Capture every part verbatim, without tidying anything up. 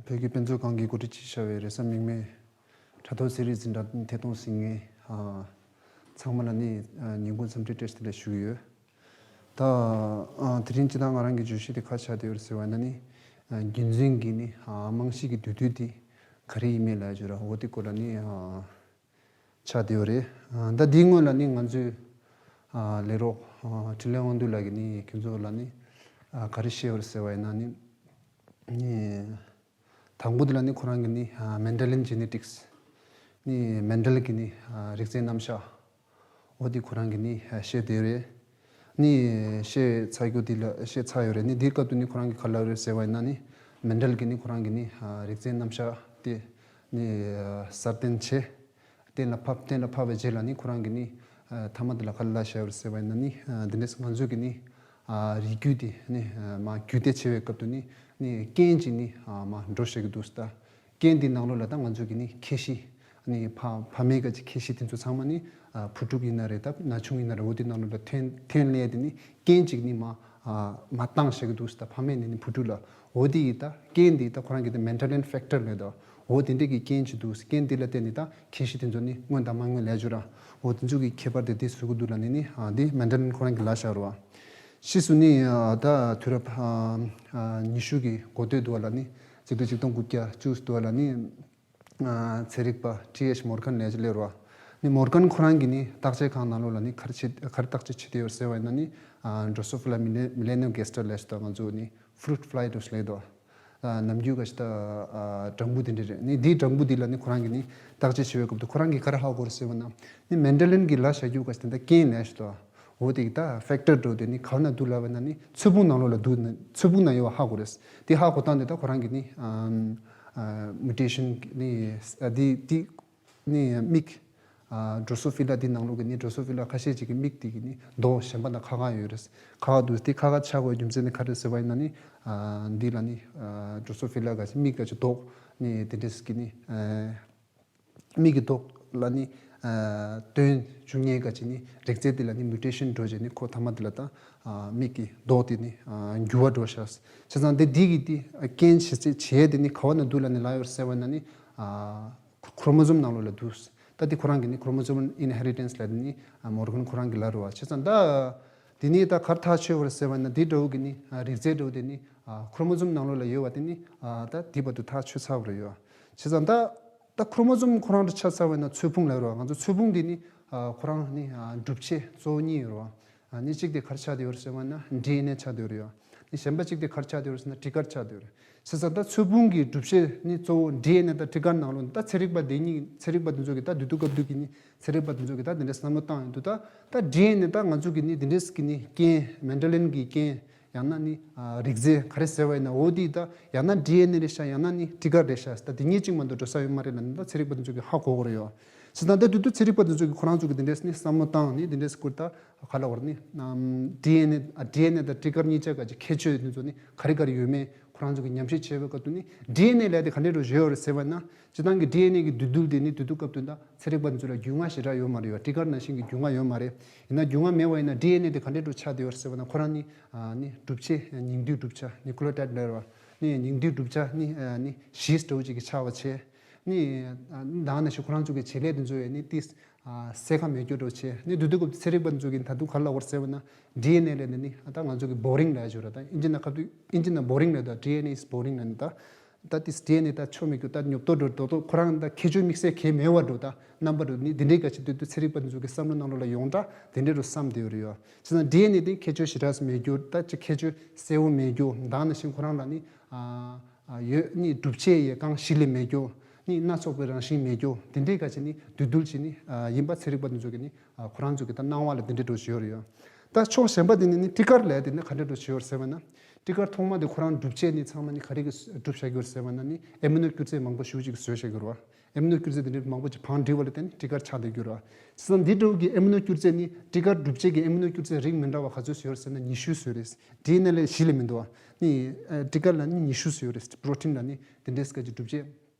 བོད་ཀྱི་དཔེ་མཛོད་ཁང་གི་འགོ་ཁྲིད་ཅིག་བྱ་བའི་རེས་གཟའ་མིག་དམར་དྲ་ཐོག་གསན་རིས་འཛིན་གྲྭ་ཐད་གཏོང་ཟིན་མཁན་ཨ་ཚང་མ་ལ་ནི་ཨ་ཉིན་གུང་འཚམས་འདྲི་བཀྲ་ཤིས་བདེ་ལེགས་ཞུ་གི་ཡོད། ད་ཨ་དེ་རིང་སྤྱིར་བཏང་ང་རང་གི་བརྗོད་གཞི་དེ་ག་རེ་ཆགས་བསྡད་ཡོད་རེད་ཟེར་བ་ཡིན་ན་ནི་ཨ་རྒྱུན་འཛིན་གྱི་ནི་ཨ་རྨང་གཞི་གི་འདུས་སྡུད་དེ་ག་རེ་ཡིན་མིན་ལབ་ཡ་ཅིག་ཡོད་ར། འོ་དེ་སྐོར་ལ་ནི་ཨ་ཆགས་བསྡད་ཡོད་རེད། ཨ་ད་འདིའི་སྔོན་ལ་ནི་ང་ཚོའི་ཨ་ལས་རོགས་ཨ་འཕྲིན་ལས་དབང་འདུས་ལགས་ཀྱིས་ནི་ཁྱོད་ཚོ་ལ་ནི་ཨ་ག་རེ་བཤད་ཡོད་རེད་ཟེར་བ་ཡིན་ན་ནི་ནི་དང་པོ་དེ་ལ་ནི་ཁོ་རང་གིས་ནི་ཨ་མེན་ཌེ་ལིན་ཇེ་ནེ་ཊིག་སི་ནི་མེན་ཌེལ་གྱི་ནི་ཨ་རིགས་རྫས་རྣམ་གཞག་འོ་དེ་ཁོ་རང་གིས་ནི་ཨ་བཤད་བསྡད་ཡོད་རེད། ནི་བཤད་ཚར་རྒྱུ་དེ་ལ་བཤད་ཚར་ཡོད་རེད། ནི་དེའི་སྐབས་དུ་ནི་ཁོ་རང་གིས་ག་རེ་ལབ་ཡོད་རེད་ཟེར་བ་ཡིན་ན་ནི་མེན་ཌེལ་གྱིས་ནི་ཁོ་རང་གིས་ནི་ཨ་རིགས་རྫས་རྣམ་གཞག་དེ་ནི་ཨ་གསར་བཏོན་བྱས། གཏན་ལ་ཕབ། གཏན་ལ་ཕབ་པའི་རྗེས་ལ་ནི་ཁོ་རང་གིས་ནི་ཨ་མཐའ་མ་དེ་ལ་ག་རེ་ལབ་བཞག་ཡོད་རེད་ཟེར་བ་ཡིན་ན་ནི་ཨ་འདི་འདྲས་ང་ཚོས་ཀྱི་ནི་ཨ་རིགས་རྒྱུད་དེ་ནི་ཨ་མར་རྒྱུད་འདེད་བྱེད་པའི་སྐབས་དུ་ནི་ནི་རྐྱེན་གཅིག་ནི་ཨ་མར་འགྲོ་བཞག་གི་འདུག་ཟེར། ད་རྐྱེན་འདི་ནང་ལོགས་ལ་ད་ང་ཚོས་ཀྱི་ནི་ཁྱད་གཤིས་ནི་ཕ་ཕ་མེས་ཀྱི་ཁྱད་གཤིས་དེ་ཚོ་ཚང་མ་ནི་ཨ་བུ་ཕྲུག་ཡིན་ན་རེད། ད་ན་ཆུང་ཡིན་ན་རེད། འོ་དེ་ནང་ལོགས་ལ་ཐོན་ཐོན་སླེབས་དེ་ནི་རྐྱེན་གཅིག་ནི་མར་ཨ་མར་བཏང་བཞག་གི་འདུག་ཟེར། ད་ཕ་མེས་ནས་ནི་བུ་ཕྲུག་ལ། འོ་དེ་ཡི་ད་རྐྱེན་འདི་ད་ཁོ་རང་གི་ད་མེན་ཌེ་ལིན་ཕེག་ཊར་ལབ་ད། འོ་དེ་འདྲས་ཀྱི་རྐྱེན་ཅིག་འདུག། རྐྱེན་འདི་ལ་བརྟེན་ནས་ད་ཁྱད་གཤིས་དེ་ཚོ་ནི་མངོན་དང་མ་མངོན་ལབ་ཡ་ཅིག་ཡོད་ར། འོ་དེ་ཚོ་གི་ཁྱད་པར་དེ་དེ་བཟོ་གི་འདུག་ལབ་ནས་ནི་ཨ་དེ་མེན་ཌེ་ལིན་ཁོ་རང་གིས་ལབ་བཞག་རེད་བ། ཕྱིས་སུ་ནི་ཨ་ད་དུས་རབས་ཨ་ཨ་ཉི་ཤུ་གི་འགོ་སྟོད་དུ་བ་ལ་ནི་ཆིག་སྟོང་ཆིག་སྟོང་དགུ་བརྒྱ་བཅུ་དུ་བ་ལ་ནི་ཨ་ཚན་རིག་པ་ཊི་ཨེཆ་མོར་གན་ལབ་ཡ་ཅིག་སླེབས་རེད་བ། ནི་མོར་གན་ཁོ་རང་གིས་ནི་བརྟག་དཔྱད་ཁང་ནང་ལོགས་ལ་ནི་ག་རེ་བྱེད་ག་རེ་བརྟག་དཔྱད་བྱེད་བསྡད་ཡོད་ཟེར་བ་ཡིན་ན་ནི་ཨ་ཌོ་སོ་ཕི་ལ་མི་ལེ་མི་ལེ་ནོ་གེ་སི་ཊ་ལབ་ཡ་ཅིག་ད་ང་ཚོ་ནི་ཕུ་རུཊ་ཕི་ལའི་འདྲ་བོ་ཞིག་ལབ་ཡོད་དོ། ཨ་ནམ་རྒྱུན་ག་ཞིག་ད་ཨ་སྦྲང་བུ་དེ་འདྲ་རེད། ནི་འདིའི་སྦྲང་བུ་འདི་ལ་ནི་ཁོ་རང་གིས་ནི་བརྟག་དཔྱད་བྱེད་པའི་སྐབས་དུ་ཁོ་རང་གིས་ག་རེ་ཧ་གོ་རེད་ཟེར་བ་ན། ནི་མེན་ཌེ་ལིན་གྱིས་ལབ་བཞག་རྒྱུ་ག་ཞིག་དེ་འདྲ་རྐྱེན་ལབ་ཞིག་ད། འོ་དེ་གི་ད་ཕེག་ཊར་འདྲ་བོ་དེ་ནི་ག་བ་ན་འདུག་ལབ་པ་ན་ནི་ཚོས་ཕུང་ནང་ལོགས་ལ་འདུག་ནི་ཚོས་ཕུང་ན་ཡོད་པ་ཧ་གོ་རེད། དེ་ཧ་གོ་སྟངས་དེ་ད་ཁོ་རང་གིས་ནི་ཨམ་ཨ་མུ་ཊེ་ཤན་ནི་ཨ་དེ་དེ་ནི་མིག་ཨ་ཌོ་སོ་ཕི་ལ་དེ་ནང་ལོགས་ཀྱི་ནི་ཌོ་སོ་ཕི་ལ་ཁ་ཤས་ཅིག་གི་མིག་དེ་གི་ནི་མདོག་གཞན་པ་དང་ཁ་ཁ་ཡོད་རེད། ཁ་ཁ་འདུག། དེ་ཁ་ཁ་ཆགས་དགོས་རྒྱུ་མཚན་ནི་ག་རེ་ཟེར་བ་ཡིན་ན་ནི་ཨ་འདི་ལ་ནི་ཨ་ཌོ་སོ་ཕི་ལ་ག་ཅིག་མིག་ག་ཅིག་མདོག་ནི་དེ་འདྲས་ཀྱི་ནི་ཨ་མིག་གི་མདོག་ལ་ནི་ཨ་སྟོན་བཅུག་མཁན་ག་ཅིག་ནི་རིགས་རྫས་དེ་ལ་ནི་མུ་ཊེ་ཤན་འགྲོ་བྱས་ནི་ཁོ་མཐའ་མ་དེ་ལ་ད་ཨ་མིག་གི་མདོག་དེ་ནི་ཨ་འགྱུར་བ་འགྲོ་ཤག། བྱས་ཙང་དེ་འདི་གི་དེ་རྐྱེན་བྱེད་ཚད་བྱེད་དེ་ནི་ག་བ་ན་འདུག་ལབ་ནི་ལབ་ཡོད་ཟེར་བ་ན་ནི་ཨ་ཁོ་རོ་མོ་སོམ་ནང་ལོགས་ལ་འདུག། ད་དེ་ཁོ་རང་གི་ནི་ཁོ་རོ་མོ་སོམ་ཨིན་ཧེ་རི་ཊེན་སི་ལབ་དེ་ནི་ཨ་མོར་གན་ཁོ་རང་གིས་ལབ་རེད་བ། བྱས་ཙང་ད་དེ་ནི་ད་ག་རེ་ཐག་ཆོད་པ་རེད་ཟེར་བ་ན་དེ་འདྲ་བོ་གི་ནི་ཨ་རིགས་རྫས་འདྲ་བོ་དེ་ནི་ཨ་ཁོ་རོ་མོ་སོམ་ནང་ལོགས་ལ་ཡོད་པ་དེ་ནི་ཨ་ད་དེ་བར་དུ་ཐག་ཆོད་ཚར་བ་རེད་ཡོད། བྱས་ཙང་ད་ད་ཁོ་རོ་མོ་སོམ་ཁོ་རང་དུ་ཆ་ཚང་བས་ན་ཚོས་ཕུང་ལབ་རོགས། ང་ཚོ་ཚོས་ཕུང་འདི་ནི་ཨ་ཁོ་རང་ནི་ཨ་གྲུབ་ཆ་གཙོ་བོ་གཉིས་ཡོད་རོགས། ཨ་ནི་གཅིག་དེ་ག་རེ་ཆགས་བསྡད་ཡོད་རེད་ཟེར་བ་ན་ཌི་ཨེན་ཨེ་ཆགས་བསྡད་ཡོད་རེད་ཡ། ནི་གཞན་པ་གཅིག་དེ་ག་རེ་ཆགས་བསྡད་ཡོད་རེད་ཟེར་ན་ཊི་གར་ཆགས་བསྡད་ཡོད་རེད། བྱས་ཙང་ད་ཚོས་ཕུང་གི་གྲུབ་ཆ་ནི་གཙོ་བོ་ཌི་ཨེན་ཨེ་དང་ཊི་གར་ནང་ལོགས་ནི་ད་ཚན་རིག་པ་དེ་གཉིས་ཚན་རིག་པ་དེ་ཚོ་གི་ད་དུས་དུས་སྐབས་དུས་ཀྱི་ནི་ཚན་རིག་པ་དེ་ཚོ་གི་ད་དེ་འདྲའི་བསམ་བློ་བཏང་ཡོང་དུས་ད་ད་ཌི་ཨེན་ཨེ་ད་ང་ཚོ་གི་ནི་དེ་འདྲའི་གི་ནི་རྐྱེན་མེན་ཌེ་ལིན་གི་རྐྱེན། ཡང་ན་ནི་ཨ་རིགས་རྫས་ག་རེ་ཟེར་བ་ཡིན་ན་འོ་དེ་ད་ཡང་ན་ཌི་ཨེན་ཨེ་རེད་ཤག། ཡང་ན་ནི་ཊི་གར་རེད་ཤག། ད་དེ་གཉིས་གཅིག་མ་གཏོགས་འགྲོ་ས་ཡོད་མ་རེད་ལབ་ནི་ད་ཚན་རིག་པ་དེ་ཚོ་གིས་ཧ་གོ་གི་རེད་ཡོད། བྱས་ཙང་ད་དེ་དུས་ཚན་རིག་པ་དེ་ཚོ་གིས་ཁོ་རང་ཚོ་གིས་དེ་འདྲས་ནི་བསམ་བློ་བཏང་ནི་དེ་འདྲས་སྐོར་ད་ག་ལ་བར་ནི་ཨམ་ཌི་ཨེན་ཨེ་ཨ་ཌི་ཨེན་ཨེ་དང་ཊི་གར་གཉིས་ཆ་ག་ཅིག་ཁྱད་ཆོས་དེ་ཚོ་ནི་ག་རེ་ག་རེ་ཡོད་མེད་ཁོ་རང་ཚོ་གིས་ཉམས་ཞིབ་བྱས་པའི་སྐབས་དུ་ནི་ཌི་ཨེན་ཨེ་ལབ་དེ་ག་འདྲས་འགྲོ་བཞིན་ཡོད་རེད་ཟེར་བ་ན། སྤྱིར་བཏང་གི་ཌི་ཨེན་ཨེ་གི་འདུས་རྡུལ་དེ་ནི་དུས་དུས་སྐབས་དུ་ད་ཚན་རིག་པ་དེ་ཚོ་ལ་རྒྱུས་མངའ་ཞེ་དྲག་ཡོད་མ་རེད་ཡོད། ཊི་གར་ནང་བཞིན་གྱི་རྒྱུས་མངའ་ཡོད་མ་རེད། ཡིན་ན་རྒྱུས་མངའ་མེད་པ་ཡིན་ན་ཌི་ཨེན་ཨེ་དེ་ག་འདྲས་འགྲོ་ཆགས་བསྡད་ཡོད་རེད་ཟེར་བ་ན་ཁོ་རང་ནི་ཨ་ནི་གྲུབ་ཆ་ཉིང་བསྡུས་གྲུབ་ཆ་ནིའུ་ཀི་ལི་ཡོ་ཊའིཌ་ལབ་རེད་བ། ནི་ཉིང་བསྡུས་གྲུབ་ཆ་ནི་ཨ་ནི་གཞི་འདྲ་བོ་ཅིག་གི་ཆགས་པ་བྱས། ནི་ཨ་ནི་ད་ག་ནང་བཞིན་ཁོ་རང་ཚོ་གི་བྱེད་ལས་དེ་ཚོ་ཡང་ནི་ཏིས་ཨ་གསལ་ཁ་མེད་རྒྱུ་འདྲ་བོ་བྱས། ནི་དུས་དུས་སྐབས་ཚན་རིག་པ་དེ་ཚོ་གིས་ད་དུང་ག་རེ་ལབ་ཡོད་རེད་ཟེར་བ་ན་ཌི་ཨེན་ཨེ་ལབ་ནས་ནི་ཨ་ད་ང་ཚོ་གི་བོ་རིང་ལབ་ཡ་ཅིག་ཡོད་རེད། ད་དབྱིན་ཇི་ནང་སྐབས་དུས་དབྱིན་ཇི་ནང་བོ་རིང་ལབ་ད་ཌི་ཨེན་ཨེ་ཨིས་བོ་རིང་ལབ་ནས་ད། ད་ཏིས་ཌི་ཨེན་ཨེ་ད་ཆོ་མེད་རྒྱུ་ད་ཉོབ་ཏོ་འགྲོ་རྡོག་རྡོག་ཁོ་རང་ད་ཁྱད་ཆོས་དམིགས་བསལ་གང་ཡང་མེད་པ་འགྲོ་ད་རྣམ་པ་འགྲོ་ནི་དེ་འདྲའི་ག་ཅིག་དུས་དུས་ཚན་རིག་པ་དེ་ཚོ་གི་བསམ་བློ་ནང་ལོགས་ལ་ཡོངས་གྲགས་དེ་འདྲའི་འགྲོ་བསམ་བསྡད་ཡོད་རེད་ཡོད། བྱས་ཙང་ཌི་ཨེན་ཨེ་དེ་ཁྱད་ཆོས་ཞེ་དྲག་མེད་རྒྱུ་ད་ཅིག་ཁྱད་ཆོས་གསལ་བོ་མེད་རྒྱུ་ད་ག་ནང་བཞིན་ཁོ་རང་ལ་ནི་ཨ་ཨ་ཡོད་ནི་གྲུབ་ཆ་ཡི་རྐང་གཞི་ལས་མེད་རྒྱུ་ནི་སྣ་ཚོགས་པའི་རང་བཞིན་མེད་རྒྱུ་དེ་འདྲའི་ག་ཅིག་ནི་འདུས་རྡུལ་ཅིག་ནི་ཨ་ཡིན་པ་ཚན་རིག་པ་དེ་ཚོ་གི་ནི་ཨ་ཁོ་རང་ཚོ་གི་ད་སྣང་བ་ལ་དེ་འདྲའི་འགྲོ་བཞིན་ཡོད་རེད་ཡོད། ད་ཕྱོགས་གཞན་པ་དེ་ནི་ནི་ཊི་གར་ལབ་དེ་ནི་ག་འདྲ་འགྲོ་བཞིན་ཡོད་རེད་ཟེར་བ་ན། ཊི་གར་ཐོག་མ་དེ་ཁོ་རང་གྲུབ་ཆ་ནི་ཚང་མ་ནི་ག་རེ་གིས་གྲུབ་བཞག་ཡོད་ཟེར་བ་ན་ནི་ཨེ་མི་ནོ་སྐྱུར་རྫས་མང་པོ་ཞེ་པོ་ཅིག་བཟོས་བཞག་ཡོད་རེད་བ། ཨེ་མི་ནོ་སྐྱུར་རྫས་དེ་འདྲའི་མང་པོ་ཅིག་བང་སྒྲིག་པ་ལ་བརྟེན་ནས་ཊི་གར་ཆགས་བསྡད་ཡོད་རེད་བ། བྱས་ཙང་འདི་འདྲ་བོ་གི་ཨེ་མི་ནོ་སྐྱུར་རྫས་ནི་ཊི་གར་གྲུབ་ཆའི་གི་ཨེ་མི་ནོ་སྐྱུར་རྫས་རིགས་མི་འདྲ་བ་ག་ཚོད་བཟོས་ཡོད་ཟེར་ན་ཉི་ཤུ་བཟོས་རེད། ཌི་ཨེན་ཨེ་ལ་གཞི་ལས་མི་འདུག་བ། ནི་ཨ་ཊི་གར་ལ་ནི་ཉི་ཤུ་བཟོས་ཡོད་རེད། པྲོ་ཊིན་ལ་ནི་དེ་འདྲའི་སྐད་ཀྱི་གྲུབ་ཆ།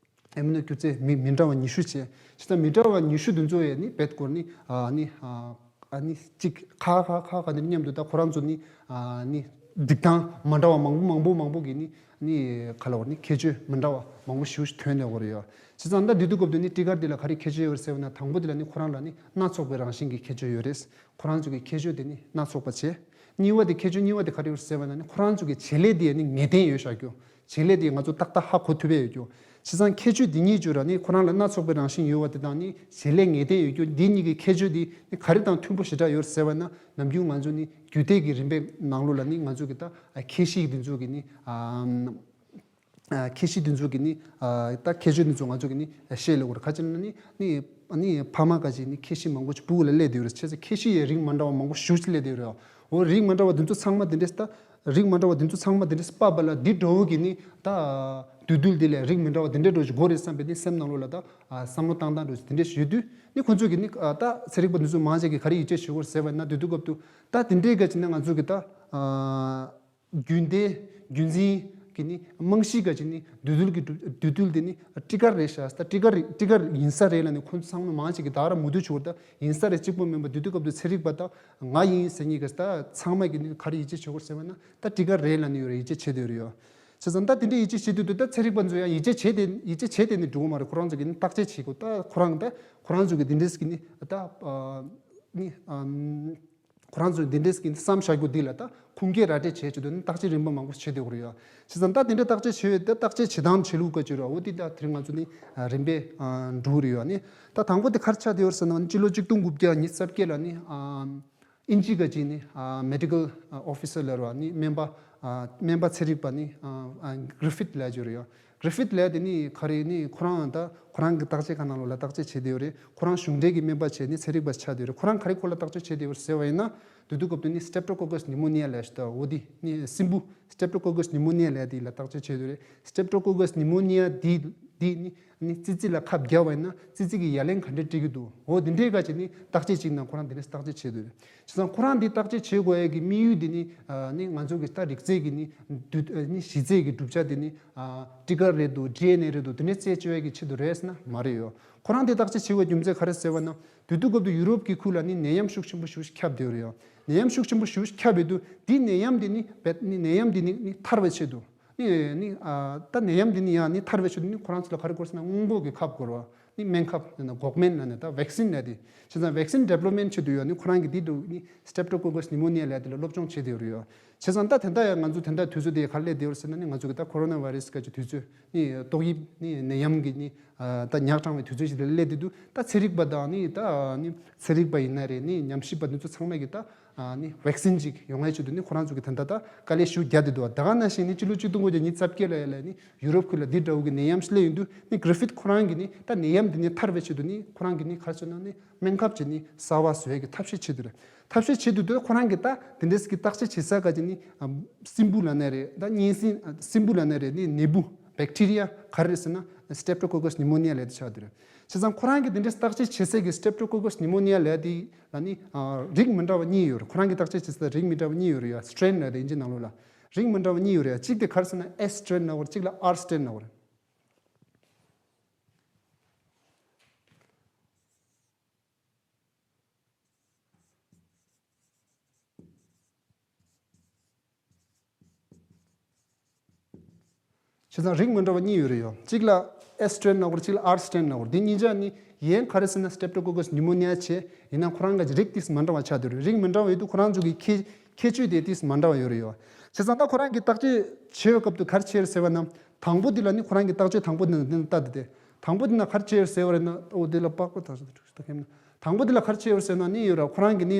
ཨེ་མི་ནོ་སྐྱུར་རྫས་མི་མི་འདྲ་བ་ཉི་ཤུ་བྱས། བྱས་ཙང་མི་འདྲ་བ་ཉི་ཤུ་དེ་ཚོ་ཡས་ནི་རྦད་དེ་ནི་ཨ་ནི་ཨ་ཨ་ནི་གཅིག་ཁ་ཁ་ཁ་ཁ་ནི་མཉམ་དུ་ད་ཁོ་རང་ཚོ་ནི་ཨ་ནི་ སྒྲིག་སྟངས་མ་འདྲ་བ་མང་པོ་མང་པོ་མང་པོ་གི་ནི་ནི་ག་ལ་བར་ནི་ཁྱད་ཆོས་མི་འདྲ་བ་མང་པོ་ཞེ་པོ་ཞིག་ཐོན་ནས་ཡོད་རེད་ཡ། བྱས་ཙང་ད་དེ་དུས་སྐབས་དུ་ནི་སྤྲི་དཀར་འདི་ལ་ག་རེ་ཁྱད་ཆོས་ཡོད་རེད་ཟེར་བ་ན། དང་པོ་འདི་ལ་ནི་ཁོ་རང་ལ་ནི་སྣ་ཚོགས་པའི་རང་བཞིན་གྱི་ཁྱད་ཆོས་ཡོད་རེད། ཁོ་རང་ཚོ་གི་ཁྱད་ཆོས་དེ་ནི་སྣ་ཚོགས་པ་བྱས། གཉིས་པ་དེ་ཁྱད་ཆོས་གཉིས་པ་དེ་ག་རེ་ཡོད་རེད་ཟེར་བ་ན་ནི་ཁོ་རང་ཚོ་གི་བྱེད་ལས་དེ་ནི་ངེས་གཏན་ཡོད་བཞག་རྒྱུ། བྱེད་ལས་དེ་ང་ཚོ་ཏག་ཏག་ཧ་གོ་ཐུབ་པ་ཡོད་རྒྱུ། བྱས་ཙང་ཁྱད་ཆོས་འདི་གཉིས་བརྗོད་ར་ནི་ཁོ་རང་ལ་སྣ་ཚོགས་པའི་རང་བཞིན་ཡོད་པ་དེ་དང་ནི་བྱེད་ལས་ངེས་གཏན་ཡོད་རྒྱུ། འདི་གཉིས་ཀྱི་ཁྱད་ཆོས་འདི་ནི་ག་རེ་དང་མཐུན་པོ་ཞེ་དྲག་ཡོད་ཟེར་བ་ན། ནམ་རྒྱུན་ང་ཚོ་ནི་རྒྱུད་སྡེ་གི་རིམ་པའི་ནང་ལོགས་ལ་ནི་ང་ཚོ་གི་ད་ཁྱད་གཤིས་འདི་ཚོ་གི་ནི་ཨ་ཨ་ཁྱད་གཤིས་འདི་ཚོ་གི་ནི་ཨ་ད་ཁྱད་ཆོས་འདི་ཚོ་ང་ཚོ་གི་ནི་ཤེས་ལེ་གོ་ར། ཁ་ཅིག་ནི་ནི་ནི་ཕ་མ་ཁ་ཅིག་ནི་ཁྱད་གཤིས་མང་པོ་ཅིག་ཕྲུ་གུ་ལ་སླེབས་བསྡད་ཡོད་རེད། བྱས་ཙང་ཁྱད་གཤིས་ཡི་རིགས་མ་འདྲ་བ་མང་པོ་ཞེ་པོ་ཅིག་སླེབས་བསྡད་ཡོད་རེད། འོ་རིགས་མ་འདྲ་བ་འདི་ཚོ་ཚང་མ་འདི་འདྲས་ད། རིགས་མ་འདྲ་བ་འདི་ཚོ་ཚང་མ་འདི་འདྲས་པ་པ་ལ་འདི་འདྲ་བོ་གི་ནི་ད་འདུས་རྡུལ་འདི་ལས་རིགས་མི་འདྲ་བ་འདི་འདྲས་འགྲོ་གི་རེད་བསམ་པའི་ནི་སེམས་ནང་ལོགས་ལ་ད་བསམ་བློ་བཏང་སྟངས་འདྲ་བོ་འདི་འདྲས་ཞིག་ཡོད་དུས་ནི་ཁོ་ཚོས་གི་ནི་ད་ཚན་རིག་པ་འདི་ཚོ་མང་ཆེ་གི་ག་རེ་ཡིད་ཆེས་བྱེད་དགོས་ཟེར་བ་ན། དེ་དུས་སྐབས་དུ་ད་འདི་འདྲས་ག་ཅིག་ན་ང་ཚོ་གི་ད་རྒྱུན་ལྡན་རྒྱུན་འཛིན་གི་ནི་རྨང་གཞི་ག་ཅིག་ནི་འདུས་རྡུལ་གི་འདུས་རྡུལ་འདི་ནི་སྤྲི་དཀར་རེད་ཤག་ད་སྤྲི་དཀར་རེད། སྤྲི་དཀར་ཡིན་ས་རེད་ལ་ནི་ཁོ་ཚོ་ཚང་མ་མང་ཆེ་གི་ད་ར་མུ་མཐུད་བྱུར་ད་ཡིན་ས་རེད། གཅིག་པོ་མིན་པ་དེ་དུས་སྐབས་དུ་ཚན་རིག་པ་ད་ང་ཡིན་ཟེར་མཁན་གི་ད་ཚང་མ་གི་ནི་ག་རེ་ཡིད་ཆེས་བྱེད་དགོས་ཟེར་བ་ན། ད་སྤྲི་དཀར་རེད་ལ་ནི་ཡོད་རེད། ཡིད་ཆེས་བྱེད་དེ་ཡོད་རེད་ཡོད། བྱས་ཙང་ད་དེ་འདྲའི་ཡིད་ཆེས་བྱེད་དུས་དུ་ད་ཚན་རིག་པ་ཚོ་ཡང་ཡིད་ཆེས་བྱེད་དེ་ཡིད་ཆེས་བྱེད་དེ་ནི་འགྲོ་གི་མ་རེད། ཁོ་རང་ཚོ་གི་ནི་བརྟག་དཔྱད་བྱེད་དགོས། ད་ཁོ་རང་ད་ཁོ་རང་ཚོ་གི་དེ་འདྲས་ཀྱི་ནི་ད་ནི་ཁོ་རང་ཚོ་དེ་འདྲས་ཀྱི་ནི་བསམ་བཞག་རྒྱུ་འདི་ལ་ད་ཁུངས་སྐྱེལ་ར་སྤྲད་བྱེད་ཆེད་དུ་ནི་བརྟག་དཔྱད་རིམ་པ་མང་པོ་བྱེད་དེ་ཡོད་རེད་ཡོད། བྱས་ཙང་ད་དེ་འདྲའི་བརྟག་དཔྱད་བྱེད་ཡོད། ད་བརྟག་དཔྱད་བྱེད་སྟངས་བྱེད་ལུགས་ག་ཅིག་རེད། འོ་དེ་ད་དེ་རིང་ང་ཚོ་ནི་རིམ་པས་འགྲོ་གི་རེད་ཡོད་ནི། ད་དང་པོ་དེ་ག་རེ་ཆགས་བསྡད་ཡོད་ཟེར་ན་སྤྱི་ལོ་གཅིག་སྟོང་དགུ་བརྒྱ་ཉི་ཤུ་རྩ་བརྒྱད་ལ་ནི་ཨིན་ཇི་ག་ཅིག་ནི་མེ་ཌི་ཀལ་ཨོ་ཕི་སར་ལབ་ར་ནི་སྨན་པ་སྨན་པ་ཚན་རིག་པ་ནི་གྷི་རི་ཕིད་ལབ་ཡོད་རེད་ཡོད། གྷི་རི་ཕིད་ལབ་དེ་ནི་ག་རེ་ནི་ཁོ་རང་ད་ཁོ་རང་གི་བརྟག་དཔྱད་ཁང་ནང་ལོགས་ལ་བརྟག་དཔྱད་བྱེད་བསྡད་ཡོད་རེད། ཁོ་རང་གཞུང་འབྲེལ་གྱི་སྨན་པ་བྱས་ནི་ཚན་རིག་པ་ཆགས་བསྡད་ཡོད་རེད། ཁོ་རང་ག་རེ་སྐོར་ལ་བརྟག་དཔྱད་བྱེད་བསྡད་ཡོད་རེད་ཟེར་བ་ཡིན་ན། དེ་དུས་སྐབས་དུ་ནི་སི་ཊེབ་ཊོ་ཀོ་ཀ་སི་ནི་མོ་ནི་ཡ་ལབ་ཞིག་ད་འོ་དེ་ནི་སྲིན་འབུ་སི་ཊེབ་ཊོ་ཀོ་ཀ་སི་ནི་མོ་ནི་ཡ་ལབ་དེ་ལ་བརྟག་དཔྱད་བྱེད་བསྡད་ཡོད་རེད། སི་ཊེབ་ཊོ་ཀོ་ཀ་སི་ནི་མོ་ནི་ཡ་དེ་དེ་ནི་ནི་ཙི་ཙི་ལ་ཁབ་བརྒྱབ་པ་ཡིན་ན་ཙི་ཙི་གི་ཡ་ལན་ག་འདྲ་སྤྲད་ཀྱི་འདུག་འོ་དེ་འདྲའི་ག་ཅིག་ནི་བརྟག་དཔྱད་ཅིག་ནང་ཁོ་རང་དེ་ནས་བརྟག་དཔྱད་བྱེད་དགོས་རེད། བྱས་ཙང་ཁོ་རང་འདི་བརྟག་དཔྱད་བྱེད་དགོས་ཡ་གི་དམིགས་ཡུལ་དེ་ནི་ནི་ང་ཚོ་གི་ད་རིགས་རྫས་ཀྱི་ནི་འདུ་ནི་གཞི་རྫས་ཀྱི་གྲུབ་ཆ་དེ་ནི་སྤྲི་དཀར་རེད་འདུག་ཌི་ཨེན་ཨེ་རེད་འདུག་དེ་འདྲ་རྩད་གཅོད་ཡ་གི་ཆེད་དུ་རེད་ཟེར་ན་མ་རེད་ཡོད། ཁོ་རང་འདི་བརྟག་དཔྱད་བྱེད་དགོས་རྒྱུ་མཚན་ག་རེ་ཟེར་བ་ན། དེ་དུས་སྐབས་དུ་ཡུ་རོབ་ཀྱི་ཁུལ་ལ་ནི་ནད་ཡམས་ཤུགས་ཆེན་པོ་ཞེ་པོ་ཁྱབ་བསྡད་ཡོད་རེད་ཡོད། ནད་ཡམས་ཤུགས་ཆེན་པོ་ཞེ་པོ་ཁྱབ་ཡོད་དུས་དེ་ནད་ཡམས་དེ་ནི་བེད་ནི་ནད་ཡམས་དེ་ནི་ནི་ཐར་བའི་ཆེད་དུ། ནི་ནི་ཨ་ད་ནད་ཡམས་འདི་ནི་ཡང་ནི་ཐར་བའི་ཆེད་དུ་ནི་ཁོ་རང་ཚོ་ལ་ག་རེ་དགོས་ཟེར་ན་སྔོན་འགོག་གི་ཁབ་དགོས་རེད་བ། ནི་སྨན་ཁབ་ནི་འགོག་སྨན་ལབ་ནི་ད་ཝེག་སིན་ལབ་དེ། བྱས་ཙང་ཝེག་སིན་ཌི་ཝེ་ལོབ་མེན་ཊི་ཆེད་དུ་ཡང་ནི་ཁོ་རང་གི་འདི་འདྲ་ནི་སི་ཊེབ་ཊོ་ཀོ་ཀ་སི་ནི་མོ་ནི་ཡ་ལབ་དེ་ལ་སློབ་སྦྱོང་བྱེད་དེ་ཡོད་རེད་ཡོད། བྱས་ཙང་ད་དེ་འདྲ་ཡང་ང་ཚོ་དེ་འདྲ་དུས་ཚོད་དེ་ག་རེ་སླེབས་བསྡད་ཡོད་ཟེར་ན་ནི་ང་ཚོ་གི་ད་ཁོ་རོ་ན་ཝའི་རས་ག་ཅིག་དུས་ཚོད་ནི་ཏོག་དབྱིབས་ནི་ནད་ཡམས་ཀྱི་ནི་ད་ཉག་ཕྲ་བའི་དུས་ཚོད་ཞིག་ལ་སླེབས་བསྡད་འདུག་ད་ཚན་རིག་པ་དང་ནི་ད་ནི་ཚན་རིག་པ་ཡིན་ན་རེད་ནི་ཉམས་ཞིབ་པ་འདི་ཚོ་ཚང་མས་ཀྱི་ད། ནི་ཝེག་སིན་ཅིག་ཡོང་ཡའི་ཆེད་དུ་ནི་ཁོ་རང་ཚོ་གི་ད་ལྟ་ད་དཀའ་ལས་ཞེ་པོ་རྒྱག་བསྡད་འདུག་ད་ག་ནང་བཞིན་ནི་སྤྱི་ལོ་གཅིག་སྟོང་དགུ་བརྒྱ་ཉི་ཤུ་རྩ་བརྒྱད་ལ་ཡ་ལ་ནི་ཡུ་རོབ་ཁུལ་ལ་འདི་འདྲ་བོ་གི་ནད་ཡམས་ཤིག་སླེབས་ཡོང་དུས་ནི་གྷི་རི་ཕིད་ཁོ་རང་གི་ནི་ད་ནད་ཡམས་འདི་ནི་ཐར་བའི་ཆེད་དུ་ནི་ཁོ་རང་གི་ནི་ག་རེ་ཟེར་ན་ནི་སྨན་ཁབ་ཅིག་ནི་གསར་པ་བཟོ་ཡ་གི་ཐབས་ཤེས་བྱེད་དུ་རེད། ཐབས་ཤེས་བྱེད་དུ་དུས་ཁོ་རང་གི་ད་དེ་འདྲས་ཀྱི་བརྟག་དཔྱད་བྱེད་ས་ག་ཅིག་ནི་སྲིན་འབུ་ལབ་ན་རེད། ད་གཉན་སྲིན་སྲིན་འབུ་ལབ་ན་རེད། ནི་ནད་འབུ་བེག་ཊི་རི་ཡ་ག་རེ་རེད་ཟེར་ན་སི་ཊེབ་ཊོ་ཀོ་ཀ་སི་ནི་མོ་ནི་ཡ་ལབ་དེ་ཆགས་དུ་རེད། བྱས་ཙང་ཁོ་རང་གི་དེ་འདྲའི་བརྟག་དཔྱད་བྱེད་སའི་གི་སི་ཊེབ་ཊོ་ཀོ་ཀ་སི་ནི་མོ་ནི་ཡ་ལབ་དེ་ལ་ནི་རིགས་མི་འདྲ་བ་གཉིས་ཡོད་རེད། ཁོ་རང་གི་བརྟག་དཔྱད་བྱེད་སའི་རིགས་མི་འདྲ་བ་གཉིས་ཡོད་རེད་ཡ། སི་ཊྲེན་ལབ་དེ་ཨིན་ཇི་ནང་ལོགས་ལ་རིགས་མི་འདྲ་བ་གཉིས་ཡོད་རེད་ཡ། གཅིག་དེ་ག་རེ་ཟེར་ན་ཨེས་སི་ཊྲེན་ལབ་དགོས་རེད། གཅིག་ལ་ཨར་སི་ཊྲེན་ལབ་དགོས་རེད། བྱས་ཙང་རིགས་མི་འདྲ་བ་གཉིས་ཡོད་རེད་ཡོད། གཅིག་ལ་ཨེས་སི་ཊྲེན་ལབ་དགོས་རེད། གཅིག་ལ་ཨར་སི་ཊྲེན་ལབ་དགོས་རེད། འདི་གཉིས་ཆ་ནི་ཡན་ག་རེ་ཟེར་ན་སི་ཊེབ་ཊོ་ཀོ་ཀ་སི་ནི་མོ་ནི་ཡ་བྱས་ཡིན་ན་ཁོ་རང་གི་རིགས་ཏིས་མ་འདྲ་བ་ཆགས་འདུག་རེད། རིགས་མི་འདྲ་བ་ཡོད་དུས་ཁོ་རང་ཚོ་གི་ཁྱད་ཁྱད་ཆོས་དེ་ཏིས་མ་འདྲ་བ་ཡོད་རེད་ཡོད། བྱས་ཙང་ད་ཁོ་རང་གི་བརྟག་དཔྱད་བྱེད་པའི་སྐབས་དུ་ག་རེ་བྱས་རེད་ཟེར་བ་ན། དང་པོ་འདི་ལ་ནི་ཁོ་རང་གི་བརྟག་དཔྱད་དང་པོ་འདི་ན་འདི་ན་ལྟ་དེ་དེ། དང་པོ་འདི་ན་ག་རེ་བྱས་རེད་ཟེར་བ་རེད་ན། འོ་འདི་ལ་པགས་པ་དག་ས་དུ་ཁེམ་ན། དང་པོ་འདི་ལ་ག་རེ་བྱས་རེད་ཟེར་ན་ནི་ཡོད་ར་ཁོ་རང་གི་ནི།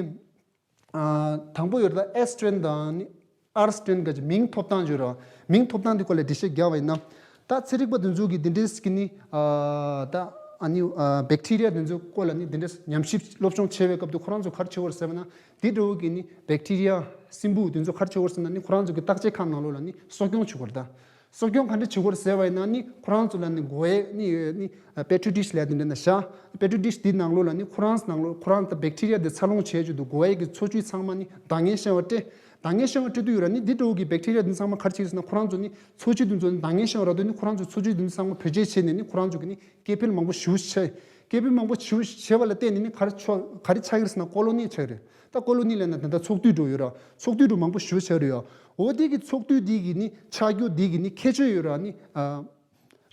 དང་པོ་ཡོད་ར་ཨེས་སི་ཊྲེན་དང་ནི་ཨར་སི་ཊྲེན་ག་ཅིག་མིང་ཐོབ་སྟངས་ཡོད་ར། མིང་ཐོབ་སྟངས་འདི་སྐོར་ལ་འགྲེལ་བཤད་རྒྱག་པ་ཡིན་ན། ད་ཚན་རིག་པ་འདི་ཚོ་གིས་འདི་འདྲས་ཀྱི་ནི་ད་ཨ་ནི་བེག་ཊི་རི་ཡ་འདི་ཚོ་སྐོར་ལ་ནི་འདི་འདྲས་ཉམས་ཞིབ་སློབ་སྦྱོང་བྱེད་པའི་སྐབས་དུ་ཁོ་རང་ཚོ་ག་རེ་བྱེད་དགོས་རེད་ཟེར་བ་ན། འདི་འདྲ་བོ་གི་ནི་བེག་ཊི་རི་ཡ་སྲིན་འབུ་འདི་ཚོ་ག་རེ་བྱེད་དགོས་རེད་ཟེར་ན་ནི་ཁོ་རང་ཚོ་གི་བརྟག་དཔྱད་ཁང་ནང་ལོགས་ལ་ནི་གསོ་སྐྱོང་བྱེད་དགོས་རེད་ད། གསོ་སྐྱོང་ག་འདྲ་བྱེད་དགོས་རེད་ཟེར་བ་ཡིན་ན་ནི་ཁོ་རང་ཚོ་ལ་ནི་དགོས་ཡས་ནི་ནི་པེ་ཊི་རི་ཌིཤ་ལབ་དེ་འདྲ་ན་བཞག་པེ་ཊི་རི་ཌིཤ་འདི་ནང་ལོགས་ལ་ནི་ཁོ་རང་ནང་ལོགས་ཁོ་རང་ཚོ་བེག་ཊི་རི་ཡ་འདི་འཚར་ལོངས་བྱེད་རྒྱུ་འདུག་དགོས་ཡས་ཀྱི་འཚོ་བཅུད་ཚང་མ་ནི་འདང་ངེས་ཤེས་པ་སྤྲད། འདང་ངེས་ཤེས་པ་སྤྲད་དུས་ཡོད་ར་ནི་འདི་འདྲ་བོ་གི་བེག་ཊི་རི་ཡ་འདི་ཚང་མ་ག་རེ་བྱེད་ཟེར་ན་ཁོ་རང་ཚོ་ནི་འཚོ་བཅུད་འདི་ཚོ་ནི་འདང་ངེས་ཤེས་པ་རག་དུས་ནི་ཁོ་རང་ཚོ་འཚོ་བཅུད་འདི་ཚོ་ཚང་མ་བེད་སྤྱོད་བྱས་ནས་ནི་ཁོ་རང་ཚོ་གི་ནི་སྐྱེ་འཕེལ་མང་པོ་ཞེ་པོ་ཅིག་ སྐྱེས་བུ་མང་པོ་ཞེ་པོ་བྱས་པ་ལ་བརྟེན་ནས་ནི་ག་རེ་ཆགས་ག་རེ་ཆགས་ཀྱི་རེད་ཟེར་ན་ཀོ་ལོ་ནི་ཆགས་ཀྱི་རེད། ད་ཀོ་ལོ་ནི་ལབ་ན་ད་ལྟ་ཚོགས་འདུས་འདྲ་བོ་ཡོད་ར། ཚོགས་འདུས་འདྲ་བོ་མང་པོ་ཞེ་པོ་ཆགས་ཀྱི་རེད་ཡ། འོ་དེ་གི་ཚོགས་འདུས་དེ་གི་ནི་ཆགས་རྒྱུ་དེ་གི་ནི་ཁྱད་ཆོས་ཡོད་ར་ནི། ཨ།